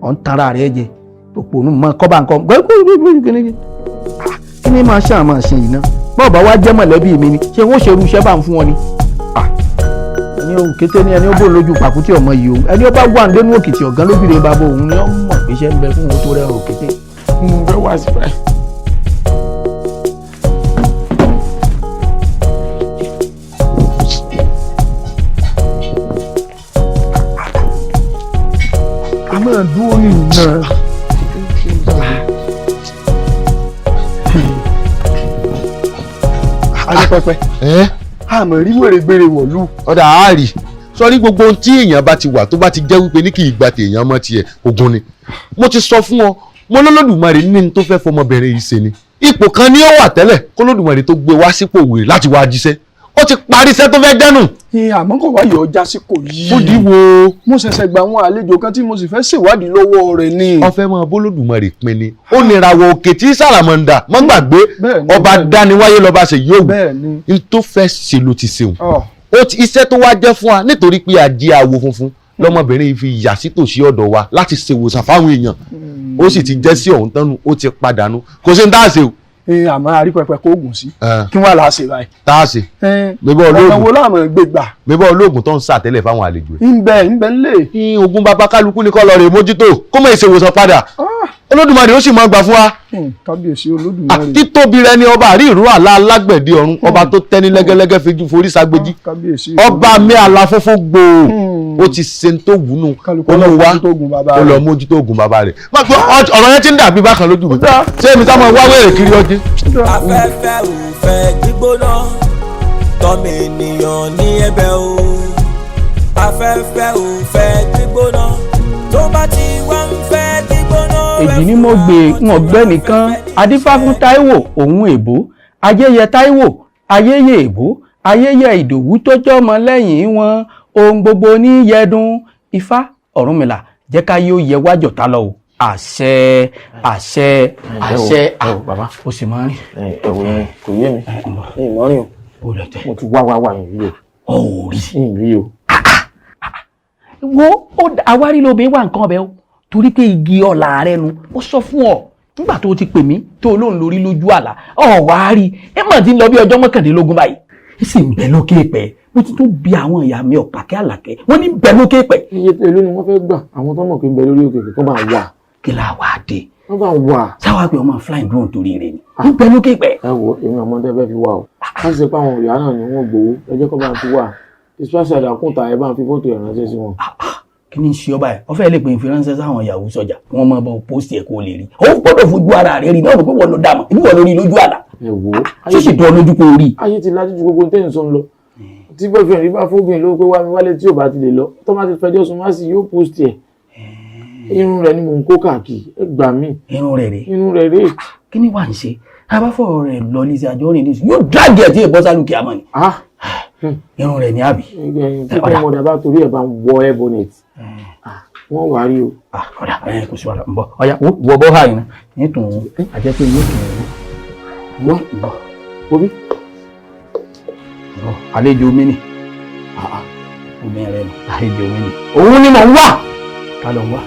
Ọ̀ ń tanra rẹ jẹ, òpònú mọ kọ́ba nǹkan kí ni máa ṣe àmọ́ ṣe yìí ná. Bó o bá wá jẹ́ mọ̀lẹ́bí mi ni, ṣé wọ́n ṣe irú iṣẹ́ bá ń fún wọn ni? Ẹni òkété ni ẹni ó bò lójú pàkútì ọmọ yìí o, ẹni ó bá wà nínú òkìtì ọ̀gán lóbìnrin bàbá òun ni ó mọ̀ pé iṣẹ́ ń bẹ fún òun tó rẹrùn òkété. Mo fẹ́ wá sí báyìí. A máa dúró Adépẹpẹ àmọ́ rí wèrè gbére wọ̀lú. Ọ̀dà àárì sọrí gbogbo ohun tí èèyàn bá ti wà tó bá ti jẹ́ wípé ní kì í gba tèèyàn mọ́ tiẹ̀ ogun ni. Mo ti sọ fún ọ, mo lọ́lọ́dùmarè ní ní tó fẹ́ fọmọbìnrin yìí ṣe ni. Ipò kan ni ó wà tẹ́lẹ̀ kólódùmarè tó gbé wá sípò wèrè láti wá jíṣẹ́. Ó ti parí iṣẹ́ tó fẹ́ dẹ́nu. Àmọ́ kò wá yọ ọjà sí kò yí. Fúdi wo. Mo ṣẹ̀ṣẹ̀ gba àwọn àlejò kan tí mo sì fẹ́ ṣèwádìí lọ́wọ́ rẹ̀ ni. Ó fẹ́ máa bólódùmarè pin ni. Ó nira wọ òkè tí sàràmọ̀ǹdà mọ́ gbàgbé ọba dániwáyé lọ́ba ṣe yóò wù. N tó fẹ́ ṣe ló ti ṣeun. Ó ti iṣẹ́ tó wá jẹ́ fún wa nítorí pé a jí awo funfun lọ́mọbìnrin yìí fi yà sí tòsí ọ̀dọ̀ wa láti ṣèwòsàn fáwọn èèyàn. Ó sì ti jẹ́ sí ọ̀hún tánu, ó ti padànù. Kò sí ní tá a ṣe o. Àmọ́ àrípẹpẹ kó oògùn sí kí wọ́n là á ṣe báyìí. Tá a ṣe. Ọ̀nà wo láàmú gbé gbà. Bíbọ́ olóògùn tó ń sàtẹ́lẹ̀ fáwọn àlejò ẹ̀. Ńbẹ ńlẹ̀. Oògùn bàbá kálukú ní kọ́ lọ rè mójútó kó mọ̀ ìṣèwòsàn padà. Olódùmarè ó sì máa gbà fún wa. Kábíyèsí Olódùmarè. Títóbi rẹ ni ọba àrí ìrú àlá alágbẹ̀dẹ ọ̀run, ọba tó tẹ́ni lẹ́gẹ́lẹ́gẹ́ fi forí sagbéjì. Ọba mi àlà funfun gbòò, ó ti ṣe tó wúnú, ó mú wa, ó lọ mójútó oògùn bàbá rẹ̀. Ọ̀rọ̀ yẹn ti ń dàbí bákan lójú mi. Ṣé èmi sá máa wá wèrè kiri ọjọ́? Afẹ́fẹ́ ò fẹ́ gbígbóná, tọ́mọ ènìyàn ní ẹ̀bẹ̀ o. Afẹ́fẹ́ ò fẹ́ gbígbóná, tó bá ti wá ń fẹ́ gbígbóná. Èjì ni mo gbé ń ọgbẹ́ nìkan, adífá fún Táíwò òun èbó, ayẹyẹ Táíwò ayẹyẹ èbó, ayẹyẹ Ìdòwú tó jọmọ lẹ́yìn wọn, ohun gbogbo ní yẹdun. Ifá Ọ̀rúnmìlà jẹ́ ká yóò yẹ wájọ̀ tá lọ o. Àṣẹ àṣẹ àṣẹ. Bàbá o sì máa ń rìn. Ẹ wò ó, kò yé mi, mi ì mọ́ rìn o. Mo ti wá wá wá yìí rí o. Ò rí. Ì rí o. Wo àwárí lóbìnrin wà nǹkan ọbẹ̀ o, torí pé igi ọ̀la rẹ nu. Ó sọ fún ọ nígbà tó o ti pè mí tó o lóun lórí lójú àlá ọ̀ wá rí ẹ mà ti ń lọ bí ọjọ́ 19 báyìí. Ẹ sì ń bẹ lókè pẹ́. Mo ti tún bi àwọn ìyá mi ọ̀pàkẹ́ àlàkẹ́, wọ́n ní bẹ lókè pẹ́. Iye èló ni wọ́n fẹ́ gbà àwọn tó mọ̀ pé ń bẹ lórí òkè kó máa wà. Kí la wà á dé. Wọ́n bá wà. Sáwá pé ọmọ flying drone torí rẹ ni ń bẹ lókè pẹ́. Ẹ wo èmi ọmọ tẹ́ fẹ́ fi wà o, wọ́n ti ṣe pé àwọn ìyá náà ni wọ́n gbowó, ẹ jẹ́ kó bá ń fi wà. Dispatch àdàkùntà ẹ bá ń fi fọ́tò ẹ̀ ránṣẹ́ sí wọn. Kí ni ṣe ọba ẹ ọ fẹ́ lè pè é fi ránṣẹ́ sáwọn ìyàwó sọjà wọn máa bọ pósìtì ẹ kó lè rí. Ó gbọ́dọ̀ fojú ara rẹ rí náà, pé wọn ló dà mọ ibi wọn lórí lójú àlá. Ẹ wo tó sì dán lójú kó rí. Ayé ti lajú ju gbogbo tẹ́ ń sọ lọ. Tí boyfriend rí bá fóbìnrin lówó pé wá mi wálé tí ò bá ti lè lọ, tó bá ti fẹjọ́ sùn wá sí yóò post ẹ̀. Irun rẹ̀ ni mò ń kó káàkiri, ẹ gbà mí. Irun rẹ̀ rèé. Irun rẹ̀ rèé. Kí ni wàá ń ṣe? A bá fọ̀rọ̀ rẹ̀ lọ ní sí àjọ rìn ní sí yóò dráàgì ẹ̀ tí èèbọ́ sálùkì àmọ́ ni. Irun rẹ̀ ní àbí. Tí ọmọdé bá torí ẹ̀ bá ń wọ air bonnet, wọ́n wà á rí o. Ọ̀dà ẹ̀ kò sí wàhálà, ń bọ̀. Ọ̀yà wọ bọ́ ha yìí ní tòun àjẹ́ pé ní tòun wọ́n ń bọ̀. Obi. Àlejò mi ni. Omi rẹ̀ ni àlejò mi ni. Òun ni mò ń wà. Ta ló ń wá?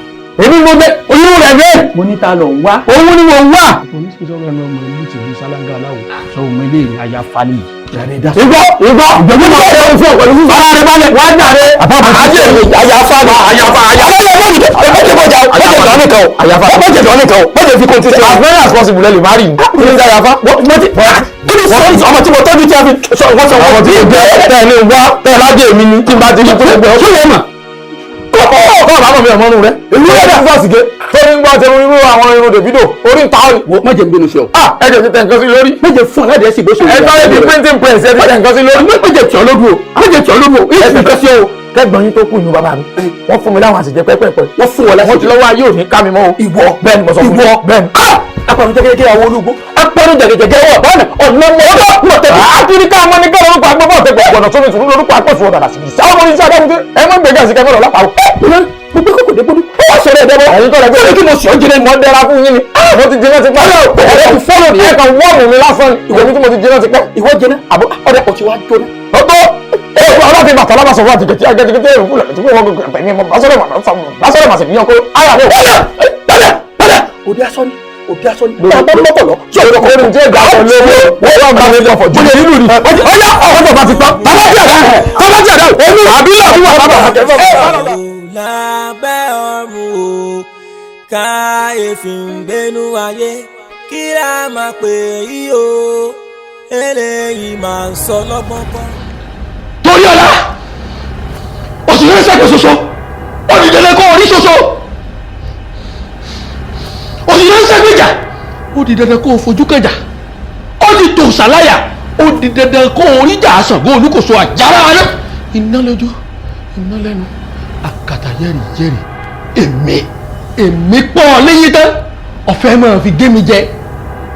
Èmi mo bẹ oyún rẹ̀ dé. Mo ní ta ló ń wá. Òun ni mò ń wà. Oníṣòwò ẹnu ọmọ ìlú tìlú sálángà aláwọ̀ sọ òun ilé ìrìn àyà falẹ̀ yìí. Igbó igbó ìgbẹ́jú máa ń fún ọ pẹ̀lú fúnfún. Ara rẹ̀ balẹ̀ wá jàre. Àjẹ́ àyàfà àyàfà àyàfà. Ọlọ́yẹ mọ̀jẹ̀ mọ̀jẹ̀ mọ̀jẹ̀ dán nìkan o. Àyàfà mọ̀jẹ̀ dán nìkan o. Mọ̀jẹ̀ fi kún títí. As many as possible lẹ́lẹ̀ má rí i. Kí ni àyàfà? Kí ni sọ ọmọ tí mo tọ́jú tí a fi sọ wọ́n sọ wọ́n tí ìgbẹ́ tẹ̀ ní wá tẹ̀ lájẹ̀ mi ni tí n bá ti rí tó gbẹ. Ṣé wọ́n mọ̀? Kọ́ ọ̀bá mọ̀ mi ọ̀mọ́nú rẹ̀. Èmi rẹ̀ dà fún àsìké. Torí ń gbọ́ tẹnu irú àwọn irun Davido, orí ń ta ọ́ ni. Má jẹ́ ń bínú sí ọ. Ẹ jẹ́ ti tẹ̀ nǹkan sí lórí. Má jẹ́ fún aládìí ẹ̀sìn bó ṣe wù. Ẹ sáré di printing press ẹ ti tẹ̀ nǹkan sí lórí. Má jẹ́ tí ọ lójú o. Má jẹ́ tí ọ lójú o. Ẹ ti nǹkan sí o. Kẹ́gbọ́n yín tó kù inú bàbá mi. Wọ́n fún mi láwọn àṣìjẹ pẹ́pẹ́pẹ́. Wọ́n fún ọ lásìkò. Wọ́n ti lọ́wọ́ ayé òní ká mi mọ́ o. Ìwọ. Bẹ́ẹ̀ ni mo sọ fún yín. Ìwọ. Bẹ́ẹ̀ ni. Apẹ̀rù jẹ́gẹ́jẹ́ àwọn olúgbó. Apẹ̀rù jẹ́gẹ́jẹ́ wọ̀ bọ́ọ̀nà ọ̀nà mọ́ ọ̀dọ́ mọ̀ tẹ̀lé. Akiri ká mọ́ ní kẹ́lẹ́ orúkọ agbọ́bọ̀ tẹ̀gbọ̀ ọ̀gbọ̀nà tó ní sùúrù lórúkọ akọ́sùn ọ̀dàdà sí i. Sáwọn ọmọ oníṣẹ́ adágúndé ẹ mọ́ gbẹ̀gà sí kẹfẹ́ lọ lápá o. Mo gbé kókò dé bólú. Ó wá sọ̀rọ̀ ẹ̀dẹ́bọ̀. Ẹ̀yin kọ́ lẹ gbé. Kí mo sì ọ́ jẹrẹ. Mo dẹra fún yín ni. Mo ti jiná ti pẹ́. Ẹ̀rọ ti fọ́lọ̀ ní ẹ̀kan wọ́ọ̀mù mi lásán ni. Ìwọ mi tí mo ti jiná ti pẹ́. Ìwọ jiná. Àbọ̀ ọ̀rẹ́ kò ti wá jóná. Ọ̀tọ̀ ẹ̀rọ aláàfin bàtà alábàṣọ wà tìkẹ̀tì agẹ́gẹ́gẹ́ ẹ̀rù fúlẹ̀ tí wọ́n gbẹ̀gbẹ̀ pẹ̀lú ẹ̀mọ́ bàṣọ́rẹ̀ màṣẹ̀ ní ọkọ̀ ayà mi. Padà padà òde aṣọ ni òde aṣọ ni. Bàbá mọ́kànlọ́. Sọ̀rọ̀ kọ́ ní jẹ́ ìgbà kan lówó wọ́n wá bá mi lọ fọ̀ jù. Nínú rí. Ọyá ọ̀rọ̀ bá ti tán. Bàbá tí àdá ẹ̀ bàbá tí àdá èmi àbí làbí wà bàbá. Lábẹ́ ọ̀run o, káyéfì ń gbénú ayé, kí la máa pè yí o, eléyìí máa ń sọ lọ́gbọ́n kan. Torí ọ̀la òṣìṣẹ́ ṣàkóso ṣoṣo olùdílé kó orí ṣoṣo. Ó di dandan kó o fojú kànjà, ó di tòṣàláyà, ó di dandan kó o ríjà Ṣàngó Olúkòso àjàrà rẹ. Iná lójú, iná lẹ́nu, àkàtà yẹ́rì yẹ́rì. Èmi pọ̀ léyìn tán, ọ̀fẹ́ máa fi gé mi jẹ.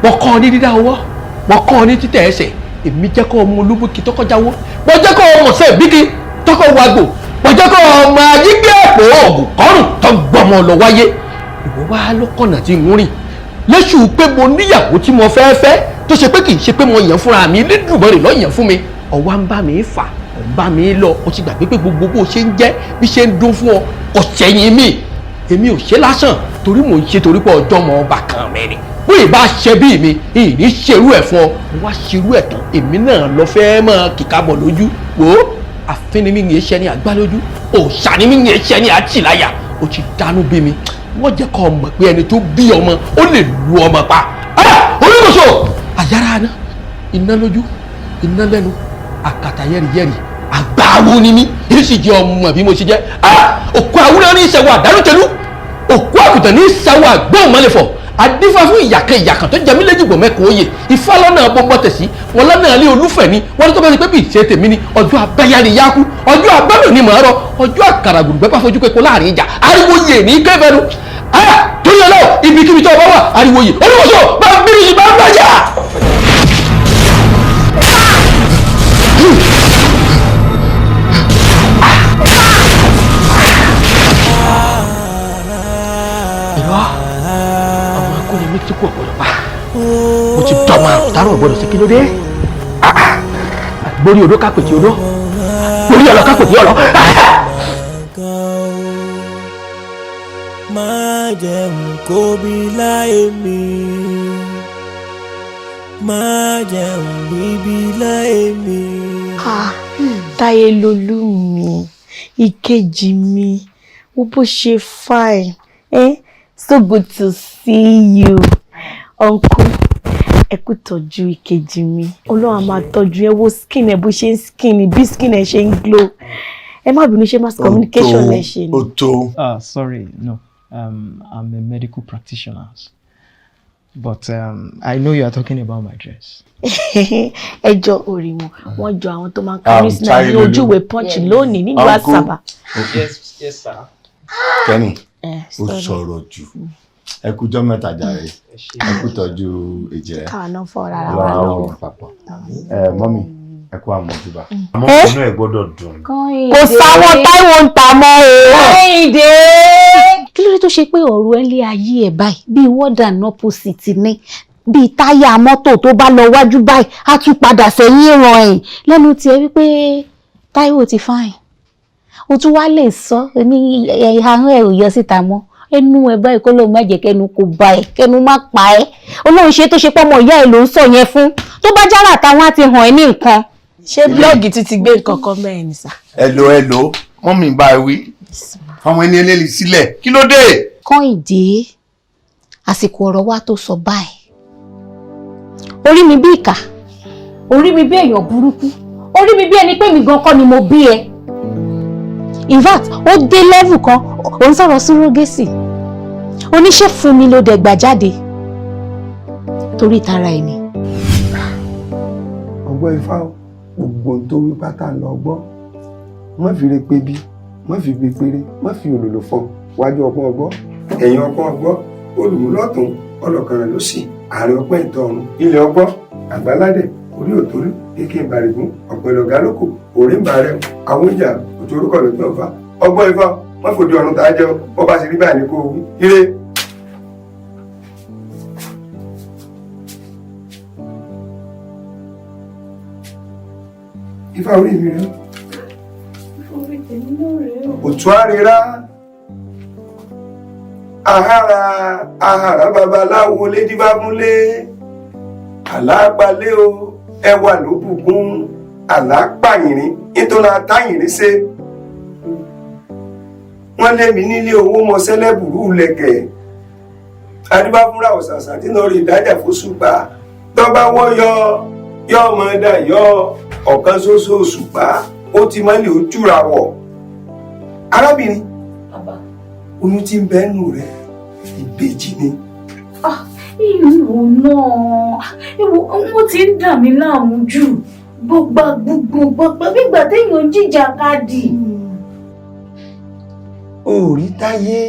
Wọ́n kọ́ ọ ní dídá ọwọ́, wọ́n kọ́ ọ ní títẹ̀ ẹsẹ̀. Èmi jẹ́ kó ọmọ olúbùkì tọkọjáwó, wọ́n jẹ́ kó ọmọ sẹ́ẹ̀bíkì tọkọ wàgbò, wọ́n jẹ́ kó ọmọ ajígbé àpò ọ̀gùn kọ́rùn tó gbọmọ lọ wáyé. Ìwọ wá lọ́kànnà tí ń rìn lẹ́sù pé mo níyàwó tí mo fẹ́ fẹ́, tó ṣe pé kì í ṣe pé mo yàn fúnra mi, Elédùmarè ló yàn fún mi. Ọ̀wá ń bá mi fà, ọ̀ ń bá mi lọ. O ti gbàgbé pé gbogbo bó ṣe ń jẹ́ bí ṣe ń dún fún ọ kò sẹ́yìn mi. Èmi ò ṣe lásán torí mò ń ṣe, torí pé ọjọ́ mọ ọba kan mi ni. Bóyá bá ṣe bí mi ìní ṣerú ẹ̀ fún ọ, mo wá ṣerú ẹ̀ tán, èmi náà lọ fẹ́ mọ́ kíkàbọ̀ lójú. Wò ó, àfin ni mi ń ṣe ní àgbá lójú, òòṣà ni mi ń ṣe ní àtìláyà. O ti dánú bí mi, wọ́n jẹ́ kó mọ̀ pé ẹni tó bí ọmọ ó lè lu ọmọ pa. Olúkòso àyàrá aná, iná lójú, iná lẹ́nu, àkàtà yẹ́rìyẹ́rì, àgbáwo ni mí, èyí sì jẹ́ ọmọ bí mo ṣe jẹ́. Òkú àwúrẹ́ ní ìṣẹ̀wọ̀ àdánù tẹ̀lú, òkú àgùntàn ní ìṣẹ̀wọ̀ àgbọ̀n mọ́lẹ̀fọ̀. Adífá fún ìyàkan ìyàkan tó jẹmí lẹ́jìgbọ̀n mẹ́kọ̀ọ́ oyè ifá lọ́nà bọ́bọ́ tẹ̀sí wọn lọ́nà ilé olúfẹ̀ ni wọ́n ní tó bá ti pé bí ìṣe tèmi ni. Ọjọ́ abẹ́yá ni yáku, ọjọ́ abẹ́lò ni màá rọ, ọjọ́ àkàrà gbùgbẹ́ bá fojú pé láàrin ìjà ariwo yè ní kẹfẹ́nu. Torí ọlọ́ ibikíbi tó bá wà ariwo yè olúwọ̀sọ bá ń bínú sí bá ń bàjá. Tí kò gbọdọ̀ pa, mo ti dọ́mọ àrùn tárò gbọdọ̀ sí. Kí ló dé? Gbórí odó kápẹ̀tì odó, gbórí ọ̀lọ́ kápẹ̀tì ọ̀lọ́. Má jẹun kó bí láyé mi, má jẹun bíbí láyé mi. Táyé lolú mi, ìkejì mi, wo bó ṣe fine. Eh? So good to see you. Uncle, ẹ kú tọ́jú ìkejì mi. Ọlọ́run á máa tọ́jú ẹ. Wo skin ẹ, bó ṣe ń skin, bí skin ẹ ṣe ń glow. Ẹ má bínú, ṣe mass communication ẹ ṣe ni? Ó tó. Sorry, no. I'm a medical practitioner. But I know you are talking about my dress. Ẹ jọ orí wọn, wọ́n jọ àwọn tó máa ń ka news náà ní ojú ìwé Punch lónìí nílùú Àsàbà. Yes, yes, sir. Kenny, ó sọ̀rọ̀ jù. Ẹ kújọ́ mẹ́ta jàre, ẹ kú tọ́jú èjì rẹ. Káwa náà fọ rárá wa lọ́wọ́. Papọ̀ ẹ mọ́mì, ẹ kú àmójúbà. Àmọ́ inú ẹ gbọ́dọ̀ dùn. Kò sáwọn Táíwò ń ta mọ́ o. Kẹ́hìndé. Kí ló dé tó ṣe pé ọ̀rọ̀ ẹ lé ayé ẹ̀ báyìí bíi word and opposite ni, bíi táyà mọ́tò tó bá lọ wájú báyìí á tún padà sẹ́yìn ràn ẹ̀ lẹ́nu tiẹ̀ wípé Táíwò ti fine, o tún wá lè sọ ní ahọ́n ẹ̀ ò yọ síta mọ́ ẹnu ẹ báyìí, kó lóun má jẹ́ kẹnu kò bá ẹ, kẹnu má pa ẹ. Olóhùn ṣe tó ṣe pọ́mọ ìyá ẹ ló ń sọ yẹn fún, tó bá jára àtàwọn á ti hàn ẹ ní nǹkan. Ṣé blog tún ti gbé nǹkan kan mẹ́rin ni sà? Hello, hello, mọ́mì, bá ẹ wí fáwọn ẹni ẹlẹ́ni sílẹ̀, kí ló dé? Kọ́hìndé, àsìkò ọ̀rọ̀ wa tó sọ báyìí, orí mi bí ìkà, orí mi bí èèyàn burúkú, orí mi bí ẹni pé mi gan kọ́ ni mo bí ẹ. In fact, ó dé level kan, ó ń sọ̀rọ̀ surrogacy, oníṣẹ́ fún mi ló dẹ̀ gbà jáde torí tara ẹ̀ ni. Ọgbọ́n ifá o, gbogbo ohun tó wí pátá lọ gbọ́. Má fi re pé bí, má fi gbé péré, má fi òlòlò fọ wájú ọpọ́n ọgbọ́, ẹ̀yìn ọpọ́n ọgbọ́, olùmúlọ́tún ọlọ́kànràn ló sì àárín ọpọ́n ìtọ́run, ilẹ̀ ọgbọ́ àgbáládẹ̀ orí òtórí kéèké ìbàrìgún ọ̀pẹ̀lọ̀gá lóko òrí ń bàrẹ̀ àwọn ìjà òtò orúkọ lójú ọ̀fà. Ọgbọ́n ifá, má fòdì ọ̀run tá a jẹun bọ́ bá ṣe rí báyìí ní kó o wí. Ire. Ifá orí mi rẹ. Òtún àrírá ahara ahara, babaláwo lédìbámúlé àlágbálé o, ẹwà ló bùkún àlápàyìnrín nítorí àtàyìnrín ṣe wọ́n lé mi nílé owó mọ́sẹ́lẹ́bùrú lẹ̀kẹ̀ adébáfúnra ọ̀sàsà tí lọ́ọ́ rí ìdájà fóṣùpá tọ́ba wọ́n yọ yọ ọmọ dà yọ ọ̀kan ṣoṣo òṣùpá ó ti máa lè ojúra wọ̀. Arábìnrin, oyún tí ń bẹ́nu rẹ̀, ìbejì ni. Ìwò náà, ìwò wọn ti ń dà mí láàmú jù. Gbogbo gbogbo gbogbo gbígbà téèyàn ń jìjà kadì. Ó rí Táyé,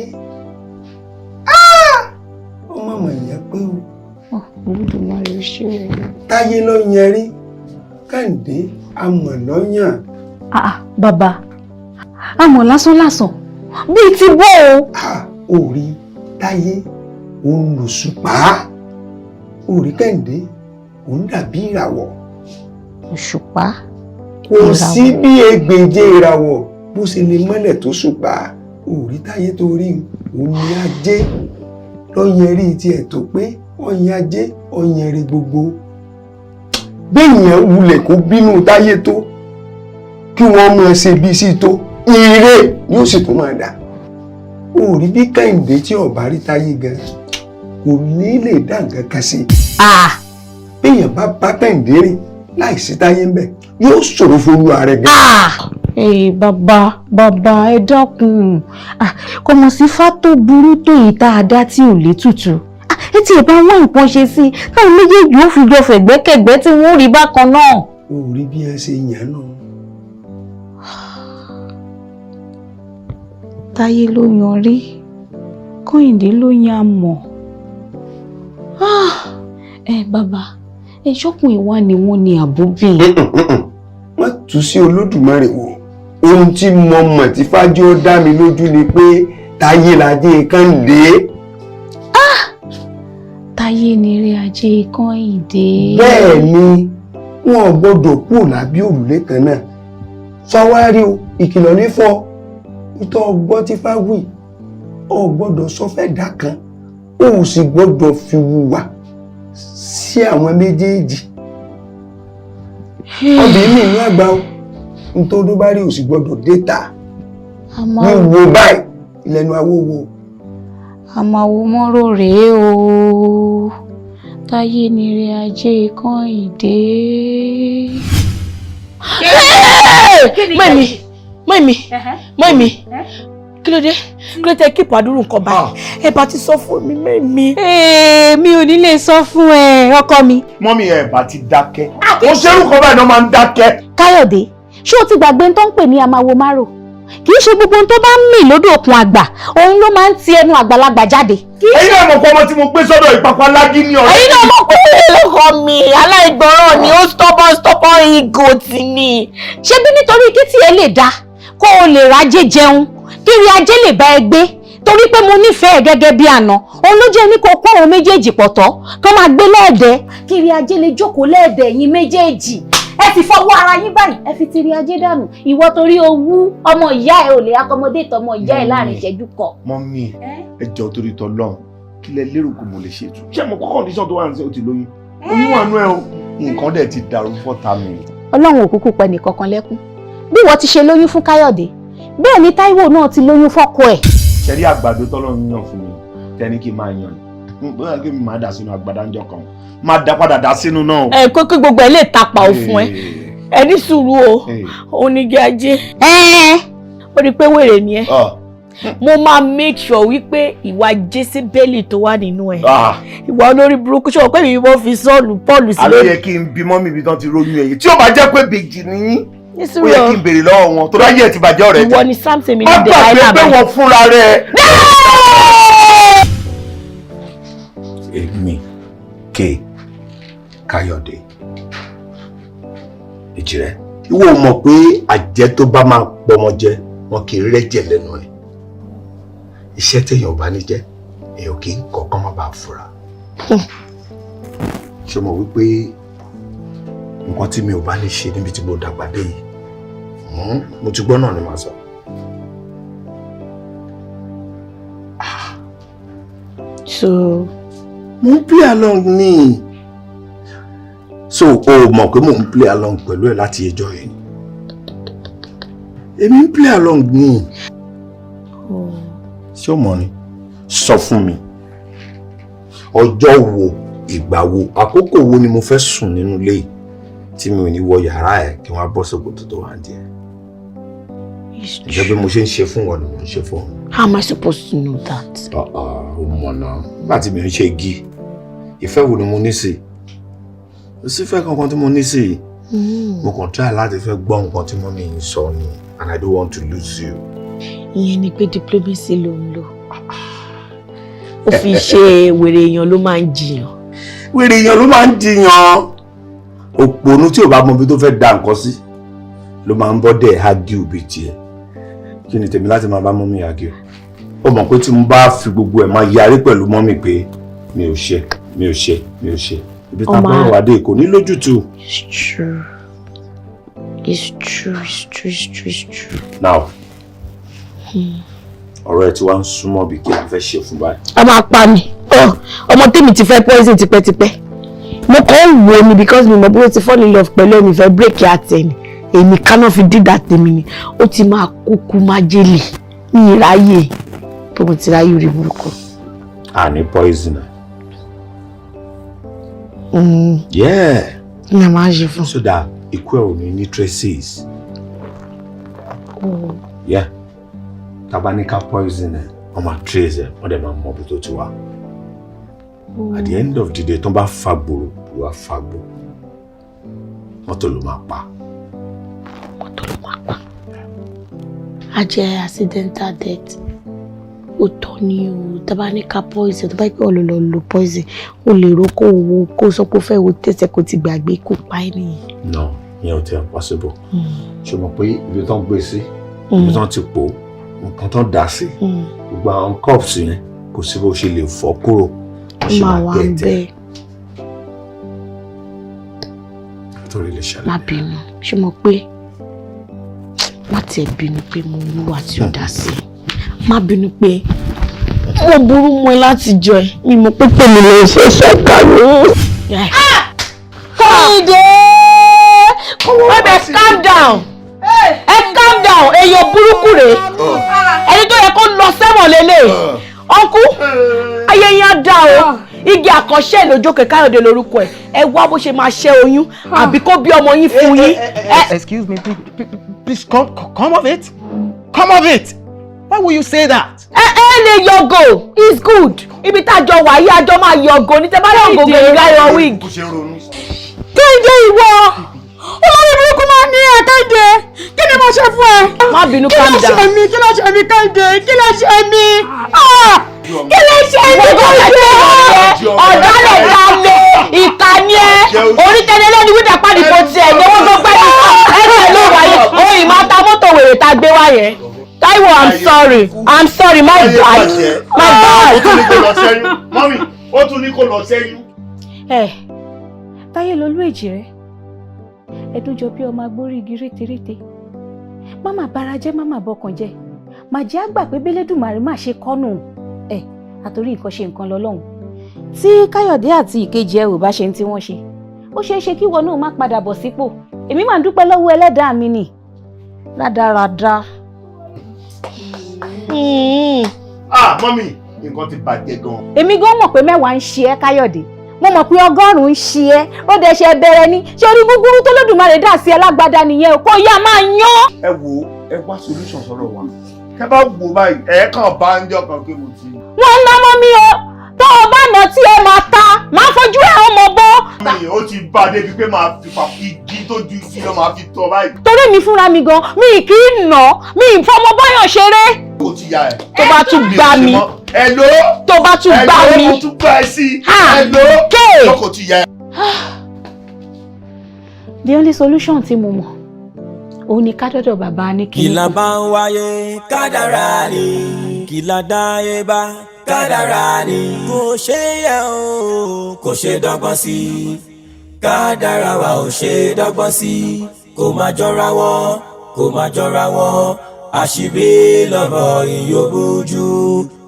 ọmọ mọ̀ èèyàn pé o. Olódùmarè, ó ṣe é. Táyé ló yan rí, Kẹ́hìndé amọ̀ lọ́yàn. Bàbá, amọ̀ lásán lásán bíi ti bó o. Ó rí Táyé, òun lòṣùpá. Ó rí Kẹ́hìndé, òun dàbí ìràwọ̀. Òṣùpá. Kò sí bí ẹgbẹ̀je ìràwọ̀ bó ṣe lè mọ́lẹ̀ tó ṣùpá. Ó rí Táyé tó rí, òun ní ajé lọ́yẹ̀rí tiẹ̀ tó pé ọ̀yìn ajé ọ̀yẹ̀rí gbogbo. Béèyàn wulẹ̀ kó bínú Táyé tó, kí wọ́n mú ẹ ṣe bí sí tó, ire ni ó sì tún máa dà. Ó rí bí Kẹ́hìndé, tí ó bá rí Táyé gan, kò ní lè dá nǹkan kan sí. Béèyàn bá bá Kẹ́hìndé rìn láìsí Táyé ń bẹ̀, yóò ṣòro fún olúwa rẹ̀ gan. Ee bàbá, bàbá, ẹ dákun. Kò mọ̀ sí fátó burú tó yìí tá a dá tí ò létùtù. Ẹ tiẹ̀ bá wọ́n nǹkan ṣe sí i táwọn méjèèjì ó fi jọ fẹ̀gbẹ́kẹ̀gbẹ́ tí wọ́n rí bákan náà. Ó rí bí ẹ ṣe yàn náà. Táyé ló yan rí, Kẹ́hìndé ló yan amọ̀. Ẹ bàbá, ẹ ṣọ́kùnrin wa ni wọ́n ní àbúbí. Wọ́n tú sí Olódùmarè wò. Ohun tí mo mọ̀ tí fájọ́ dá mi lójú ni pé Táyé lajé Kẹ́hìndé. Táyé ni eré ajé Kẹ́hìndé. Bẹ́ẹ̀ ni, wọn ò gbọ́dọ̀ kúrò lábẹ́ òrùlé kan náà. Fáwárí o, ìkìlọ̀ ní fọ́ ìtọ́ ọgbọ́n tí fáwì, ọ gbọ́dọ̀ sọ fẹ́ dà kan, ó sì gbọ́dọ̀ fi wùwà sí àwọn méjèèjì. Obìnrin mi ní àgbà o, nítorí ó bá rí, ò sì gbọ́dọ̀ déta wíwo báyìí ìlẹ́nu awówo. Àmàwò mọ́rò rèé o, Táyé ni eré ajé Kẹ́hìndé. Mọ́mí, mọ́mí, mọ́mí, kí ló dé? Kí ló tẹ kíkọ àdúrú nǹkan báyìí? Ẹ bá ti sọ fún mi, mọ́mí. Mi ò ní lè sọ fún ẹ, ọkọ mi. Mọ́mí, ẹ̀ bá ti dákẹ́. Ó ṣerú kan báyìí náà máa ń dákẹ́. Káyọ̀dé, ṣé o ti gbàgbé tó ń pè ní amáwo márò? Kì í ṣe gbogbo ohun tó bá ń mì lódò òkun àgbà òun ló máa ń ti ẹnu àgbàlagbà jáde. Ẹ̀yin náà mọ̀ pé ọmọ tí mo gbé sọ́dọ̀ ìpapá lágí ní ọ̀rẹ́. Ẹ̀yin náà mọ̀ pé ọkọ mi aláìgbọràn ni ó, stubborn, stubborn ego ti ni. Ṣé bí nítorí kí tiẹ̀ lè dáa, kó o lè rájé jẹun, kí rí ajé lè bá ẹ gbé, torí pé mo nífẹ̀ẹ́ gẹ́gẹ́ bí àná, òun ló jẹ́ ní kó kó àwọn méjèèjì pọ̀ tọ́ kó máa gbé lẹ́ẹ̀dẹ́, kí rí ajé lè jókòó lẹ́ẹ̀dẹ́ yín méjèèjì. Ẹ fi fọwọ́ ara yín báyìí, ẹ fi tiri ajé dànù. Ìwọ torí owú ọmọ ìyá ẹ ò lè accommodate ọmọ ìyá ẹ láàrin ìṣẹ́jú kan. Mọ́mí, ẹ jọ̀ọ́, torí tọlọ́run, kí lẹ lérò pé mo lè ṣe tù? Ṣé mo kọ́ condition tó wà ní sẹ́, ó ti lóyún, oyún wà nú ẹ o, nǹkan dẹ̀ ti dàrú fọ́ta mi. Ọlọ́run ò kúkú pẹ́ nìkankan lẹ́kún. Bí ìwọ ti ṣe lóyún fún Káyọ̀dé, bẹ́ẹ̀ ni Táíwò náà ti lóyún fọ́kọ ẹ̀. Ṣe rí àgbàdo tọ́lọ́run yàn fún mi tẹ́ni kí n máa yan yìí, bóyá kí mi máa dà sínú àgbàdo ńjọ́ kan, máa dá padà dà sínú náà. Ẹ kó kí gbogbo ẹ lè tapà ó fún ẹ. Ẹ ní sùúrù o, onígi ajé. Ó rí i pé wèrè ni ẹ. Mo máa make sure wípé ìwà Jésíbélì tó wà nínú ẹ, ìwà olórí burúkú, ṣé o pé mi wọ́n fi sọ́ọ̀lù Pọ́ọ̀lù sí. Àló yẹ kí n bí mọ́mí ibi tán ti róyún ẹ̀yìn, tí ó bá jẹ́ pé bèjì nìyí, ó yẹ kí n béèrè lọ́wọ́ wọn tó ráyè ẹ̀ ti bàjẹ́ ọ̀rẹ́. Ìwọ ni Samson mi ní Má gbàgbé Delilah pé báyìí. wọ́n fúnra rẹ̀. Èmi K Káyọ̀dé Èjìrẹ́, ìwọ mọ̀ pé àjẹ́ tó bá máa pọmọ jẹ, wọn kì í rẹ́jẹ̀ lẹ́nu ẹ̀. Iṣẹ́ téèyàn ò bá ní jẹ́, èèyàn kì í kọ̀ọ̀kan má bàa fura. Ṣé o mọ̀ wípé nǹkan tí mi ò bá ní ṣe níbi tí mo dàgbà dé yìí, mo ti gbọ́ náà ni màá sọ. So mo ń play along ni. So o mọ̀ pé mo ń play along pẹ̀lú ẹ̀ láti ẹjọ́ yìí. Èmi ń play along ni. Ṣé o mọ̀ ni? Sọ fún mi, ọjọ́ wo, ìgbà wo, àkókò wo ni mo fẹ́ sùn nínú ilé yìí tí mi ò ní wọ yàrá ẹ̀ kí wọ́n á bọ́ sókòtò tó wà ní ẹ̀? Ǹjẹ́ bí mo ṣe ń ṣe fún wọn ni mo ń ṣe fún wọn? How am I supposed to know that? Ó mọ̀ náà, nígbà tí mi ò ń ṣe igi. Ìfẹ́ wo ni mo ní sí i? Kò sífẹ́ kankan tí mo ní sí i. Mo kàn try láti fẹ́ gbọ́ nǹkan tí mummy ń sọ ni, and I don't want to lose you. Ìyẹn ni pé diplomacy ló ń lò. Ó fi ṣe wèrè èèyàn ló máa ń jiyàn. Wèrè èèyàn ló máa ń jiyàn. Òpònú tí ò bá mọ ibi tó fẹ́ da nǹkan sí ló máa ń bọ́ dẹ̀ argue bíi tiẹ̀. Kí ni tèmi láti máa bá mummy argue? Ó mọ̀ pé tí mo bá fi gbogbo ẹ̀ máa yarí pẹ̀lú mummy pé mi ò ṣe, mi ò ṣe, mi ò ṣe, ibi tá a bọ́rọ̀ wá dé kò ní lójútùú. It's true. It's true, it's true, it's true, it's true. Now, ọ̀rọ̀ ẹ ti wá ń súnmọ́ bí. Kí la fẹ́ ṣe fún báyìí? A máa pa mi. Ọmọ tèmi ti fẹ́ poison tipẹ́tipẹ́. Mo kàn ń wò ni because mi mọ̀ bóyá ó ti fall in love pẹ̀lú ẹ̀mí, fẹ́ break heart ẹ̀ ni. Èmi kaná fi dídà tèmi ni. Ó ti máa kúkú májèlé ní ìráyè tó mo ti ráyè orí burúkú. Àní poison. Yeah. Ní a máa ṣe fún. So that ikú ẹ̀ ò ní ní traces. Yeah. Tá bá ní ká poison ẹ̀, wọ́n máa trace ẹ̀, wọ́n dẹ̀ máa mọ ibi tó ti wá. At the end of the day, tó bá fa gbòòrò, gbòòrò á fa gbò. Mọ́tò ló máa pa. Mọ́tò ló máa pa. A jẹ́ accidental death. Òótọ́ ni o, tá bá ní ká poison, tó bá pẹ́ ọ̀ lọ lo poison, o lè ro kó wo kó sọ pé ó fẹ́ wo tẹ̀sẹ̀ kó ti gbàgbé kó pa ẹ́ nìyẹn. No, ìyẹn ò tiẹ̀ possible. Ṣé o mọ̀ pé ibi tó ń gbé sí, ibi tó ń ti pò, nǹkan tó ń dà sí, gbogbo àwọn cups yẹn, kò sí bó ṣe lè fọ́ kúrò. Wọ́n ṣe máa máa wà gẹ̀ ń tẹ̀. bẹ́ẹ̀. Torí lè ṣẹlẹ̀. Má bínú, ṣé mo pé má tiẹ̀ bínú pé mo wúwa tí ó dá sí i. Má bínú pé mo burú mọ́ ẹ láti jọ ẹ. Mi mọ̀ pé pèmí lè ṣe ṣọ́kà mi. Kẹ́hìndé! Bẹ́ẹ̀, calm down. Ẹ calm down, èèyàn burúkú rèé. Ẹni tó yẹ kó lọ sẹ́wọ̀n lélẹ̀. Ọkú, ayé yín á dá o. Igi àkànṣe ìlójókè Káyọ̀dé lorúkọ ẹ̀. Ẹ wá bó ṣe máa ṣẹ́ oyún àbí kó bí ọmọ yín fún yín. Excuse me, please, please come, come off it. Come off it. Why will you say that? Ẹ ẹ lè yọgò, it's good. Ibi tá a jọ wà yí, a jọ máa yọgò ní tẹ́ bá yọgò gèrè láyọ̀ wig. Kéde, ìwọ olórí burúkú máa ní ẹ. Kéde, kí ni mo ṣe fún ẹ? Má bínú, Kí ló calm down. ṣe mí? Kí ló ṣe mí, Kéde? Kí ló ṣe mí? Ah! Kí ló ṣe mí, Kéde? Ọ̀dàlẹ̀ dalẹ̀, ìkànnì ẹ̀ orí tẹ́lẹ̀ lẹ́ni wíńdà pàdé kò tiẹ̀ ní owó tó pẹ́ ní ẹsẹ̀ ló wáyé oyin máa ta mọ́tò wèrè tá a gbé wá yẹn. Táíwò, I'm sorry, I'm sorry, my bad, my bad. Ó tún ní kó lọ sẹ́yún, mummy, ó tún ní kó lọ sẹ́yún. Ẹ táyé lolú èjì rẹ, ẹdún jọ bí ọmọ agbórí igi rétérété. Má bara jẹ́, má bọkàn jẹ́, má jẹ́ àgbà pé bẹ́lẹ́dùmarè má ṣe kọ́nù ẹ̀ àtòrí nǹkan ṣe nǹkan lọ́lọ́hùn. Tí Káyọ̀dé àti ìkejì ẹ ò bá ṣe ń tí wọ́n ṣe, ó ṣeé ṣe kí ìwọ náà má padà bọ̀ sípò. Èmi máa ń dúpẹ́ lọ́wọ́ ẹlẹ́dàá mi nì rádaràda. Ah, mummy, nǹkan ti bàjẹ́ gan. Èmi gan mọ̀ pé 10 ń ṣe ẹ́, Káyọ̀dé. Mo mọ̀ pé 100 ń ṣe ẹ́. Ó dẹ̀ ṣe bẹ̀rẹ̀ ni. Ṣé orí gúgúrú tó lódùmarè dà sí ẹ lágbádá nìyẹn o, kó yá máa yán. Ẹ wo, ẹ wá solution sọ̀rọ̀ wa. Kẹ bá wo báyìí, ẹ kàn bá ń jọ kan pé mo ti. Wọ́n ń ná mọ́ mi o. Tó o bá nà tí ẹ máa ta, máa fojú ẹ ọmọ bọ́. Mi ó ti bá a débi pé máa fi pa igi tó ju igi lọ, máa fi tọ́ báyìí. Torí mi fúnra mi gan, mi kì í nà, mi ì fọmọ bọ́yàn ṣeré. Ó ti ya ẹ. Tó bá tún gbá mi. Hello. Tó bá tún gbá mi. Hello, mo tún gbá ẹ sí. Hello. Kéè. Lọ́kọ̀ ti ya ẹ. The only solution tí mo mọ̀ òun ni ká dọ́dọ̀ bàbá ní kí. Kìlà bá ń wáyé, kádàrá ni. Kìlà dáyé bá, kádàrá ni. Kò ṣe yẹ o, kò ṣe dọ́gbọ́n sí. Kádàrá wa ò ṣe dọ́gbọ́n sí. Kò má jọra wọn, kò má jọra wọn. Àṣírí lọ́rọ̀ ìyóbójú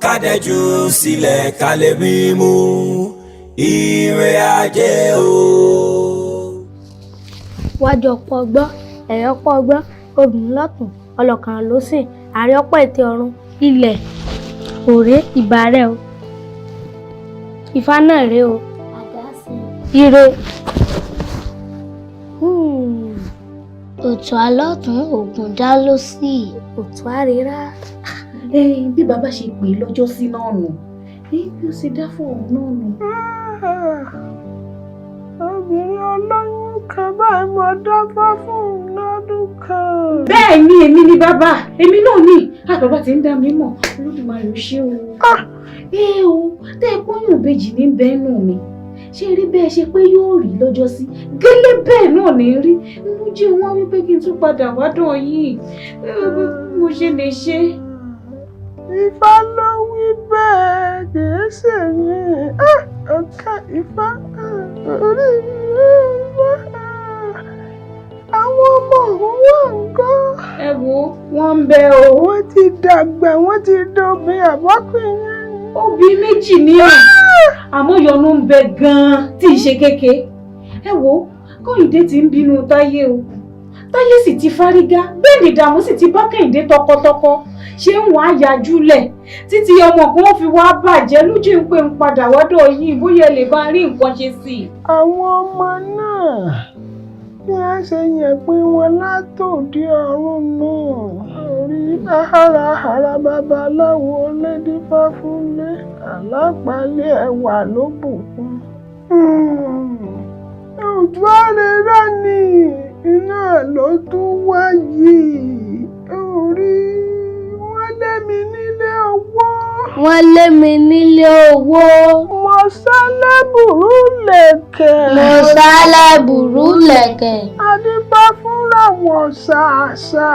kádẹ́jú sílẹ̀ kálẹ̀ mímú ire ajé o. Wájú ọ̀pọ̀ ọgbọ́n, ẹ̀yọ́ ọ̀pọ̀ ọgbọ́n, obìnrin lọ́tún, ọlọ́kàn lósìn, àárẹ̀ ọ̀pọ̀ ètè ọ̀run, ilẹ̀ òré ìbà rẹ o, ifá náà rèé o, ire. Òtún alọ́tún ògùn dá lósì. Òtún àrírá. Bí bàbá ṣe pè é lọ́jọ́ sí náà nù, bí ó ṣe dá fún òun náà nù. Obìnrin olóyún kan báyìí mo dábàá fún un lọ́dún kan. Bẹ́ẹ̀ ni, èmi ni bàbá, èmi náà ni àbàbà tí ń dá mi mọ̀. Olódùmarè, ó ṣé o. Ẹ o, tẹ́ ẹ pọ́nyùn ìbejì ní bẹ́ẹ̀nù mi, ṣé rí bẹ́ẹ̀ ṣe pé yóò rí lọ́jọ́ sí gẹ́lẹ́ bẹ́ẹ̀ náà ní rí. Mo jẹ́ wọ́n wípé kí n tún padà wádọ̀ yìí, mo ṣe lè ṣe. Ifá ló wí bẹ́ẹ̀, kìí ṣe mi. Ọ̀gá Ifá, orí mi wá. Àwọn ọmọ òun wà ń gọ́. Ẹ wo, wọ́n ń bẹ o. Wọ́n ti dàgbà, wọ́n ti dòbí àbọ́kùnrin. Obì méjì ní ẹ̀, àmọ́ yọnu ń bẹ gan-an tí ì ṣe kéke. Ẹ wo, Kẹ́hìndé ti ń bínú Táyé o. Táyé sì ti fárígá, bẹ́ẹ̀ ni ìdààmú sì ti bá Kẹ́hìndé tọkọtọkọ. Ṣé ń wàá yájú lẹ̀ títí ọmọ kan ó fi wá bàjẹ́ lójú ń pè ń padà wọ́dọ̀ yìí, bóyá ẹ lè bá rí nǹkan ṣe sí i. Àwọn ọmọ náà, bí a ṣe yàn pé wọn látòdì ọ̀run nù orí ahárahàrá babaláwo lédífá fúnlé alápálẹ̀ ẹwà ló bùkún. Òjò àrèrà ni iná ló tún wá yìí, orí wọ́n lé mi nílé owó. Wọ́n lé mi nílé owó. Mo sá lábùrú lẹ̀kẹ̀. Mo sá lábùrú lẹ̀kẹ̀. Adífá fúnra wọ̀ ṣàṣà.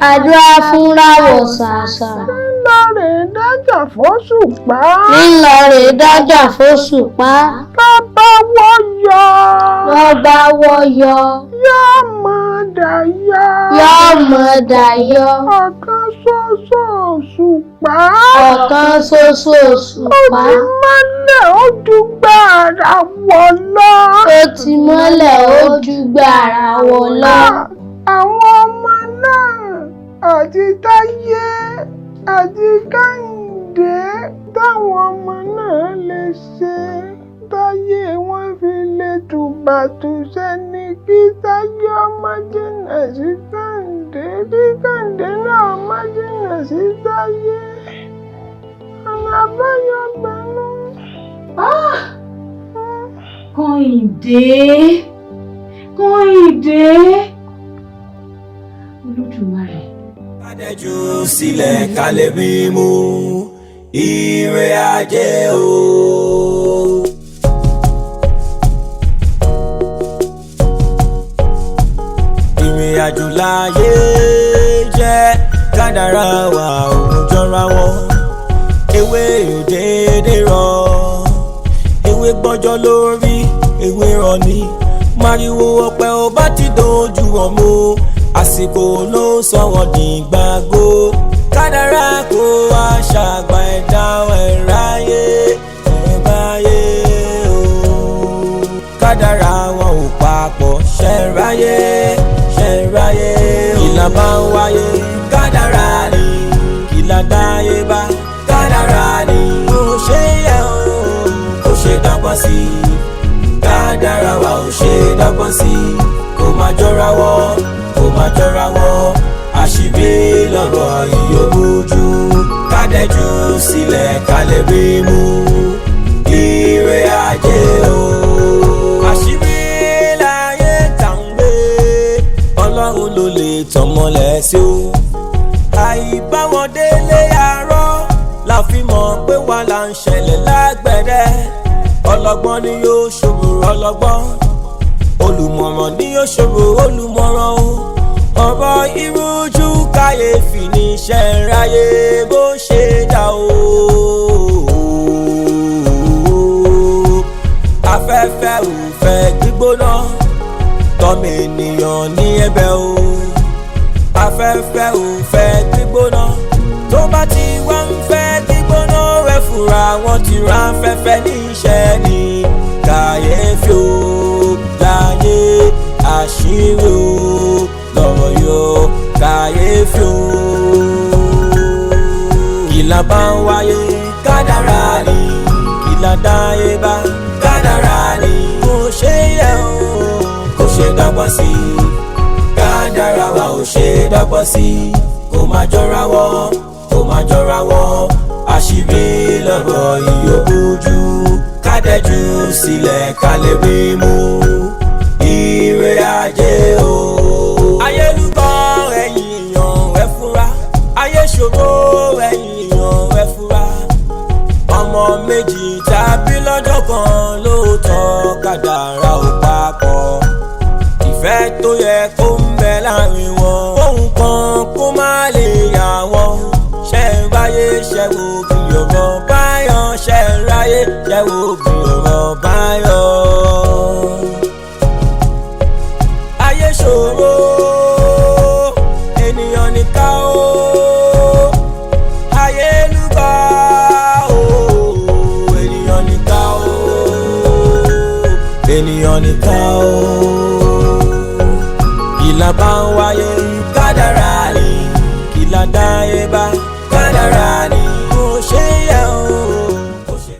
Adífá fúnra wọ̀ ṣàṣà. Ńlọrẹ̀ dájà fóṣùpá. Ńlọrẹ̀ dájà fóṣùpá. Bàbá wọ́ yọ. Bàbá wọ́ yọ. Yóò mọ̀ dà yọ. Yóò mọ̀ dà yọ. Ọ̀kan ṣoṣo òṣùpá. Ọ̀kan ṣoṣo òṣùpá. Ó ti mọ́lẹ̀ ó ju gbàrà wọ̀ lọ. Ó ti mọ́lẹ̀ ó ju gbàrà wọ̀ lọ. Àwọn ọmọ náà àti Táyé àti Kẹ́hìndé, táwọn ọmọ náà lè ṣe táyé wọn fi lè tùbàtùṣẹ́ ni kí Táyé ọmọ jìnnà sí Kẹ́hìndé, kí Kẹ́hìndé náà má jìnnà sí Táyé. Ọ̀nà àbáyọ gbẹ̀nu. Kẹ́hìndé, Kẹ́hìndé, Olódùmarè. Kádẹ́jú sílẹ̀ kálẹ̀ bí mú ire ajé o. Ìrìn àjò láyé jẹ́, kádàrá wa ò jọra wọn. Ewé òdèdè rọ, ewé gbọ́njọ́ lórí ewé rọ ni. Mariwo ọpẹ ò bá ti dojú ọmọ, àsìkò ló sọ wọ́n di gbàgbó. Kádàrá kó wá ṣàgbà ẹ̀dá ẹ̀ráyé ẹ̀báyé o. Kádàrá wọn ò papọ̀, ṣẹ̀ráyé ṣẹ̀ráyé o. Ìlà bá ń wáyé, kádàrá ni. Ìlà dáyé bá, kádàrá ni. Kò ṣe yẹ o, kò ṣe dọ́gbọ́n sí i. Kádàrá wa ò ṣe dọ́gbọ́n sí i. Kò má jọra wọn, kò má jọra wọn. Àṣìbí lọ́rọ̀ ìyókùjú. Kádẹ́jú sílẹ̀ kálẹ̀ rí mú ire ajé o. Àṣírí láyé tá ń gbé, Ọlọ́run ló lè tàn mọ́lẹ̀ sí o. Àìbáwọn délé àárọ̀ la fi mọ̀ pé wà là ń ṣẹlẹ̀ lágbẹ̀dẹ. Ọlọ́gbọ́n ni yóò ṣòro ọlọ́gbọ́n, olùmọ̀ràn ni yóò ṣòro olùmọ̀ràn o. Ọ̀rọ̀ ìrújú kàyéfì níṣẹ́ ráyé bó ṣe dá o. Afẹ́fẹ́ ò fẹ́ gbígbóná, tọ́mọ ènìyàn ní ẹ̀bẹ̀ o. Afẹ́fẹ́ ò fẹ́ gbígbóná, tó bá ti wá ń fẹ́ gbígbóná rẹ̀ fura wọn ti ra afẹ́fẹ́ níṣẹ́ ní kàyéfì o. Láyé àṣírí o lọ́rọ̀ yóò kàyéfì o. Kìlà bá ń wáyé, kádàrá ni. Kìlà dáyé bá, kádàrá ni. Kò ṣe yẹ o, kò ṣe dọ́gbọ́n sí i. Kádàrá wa ò ṣe dọ́gbọ́n sí i. Kò má jọra wọn, kò má jọra wọn. Àṣírí lọ́rọ̀ ìyókùjú. Kádẹ́jú sílẹ̀ ká lè rí mú ire ajé o. Ayélujọ́ ẹ̀yìn èèyàn, ẹ fura. Ayé ṣòro, ẹ̀yìn èèyàn, ẹ fura. Ọmọ méjì tàbí lọ́jọ́ kan, lóòótọ́ kádàrá ò papọ̀. Ìfẹ́ tó yẹ kó ń bẹ láàrin wọn, ohun kan kó má lè yà wọ́n. Ṣe ń ráyé ṣe wo bí ọ̀rọ̀ báyọ̀? Ṣe ń ráyé ṣe wo bí ọ̀rọ̀ báyọ̀? Ayé ṣòro, ènìyàn nìka o. Ayé lúgọ o, ènìyàn nìka o, ènìyàn nìka o. Ìlà bá ń wáyé kádàrá.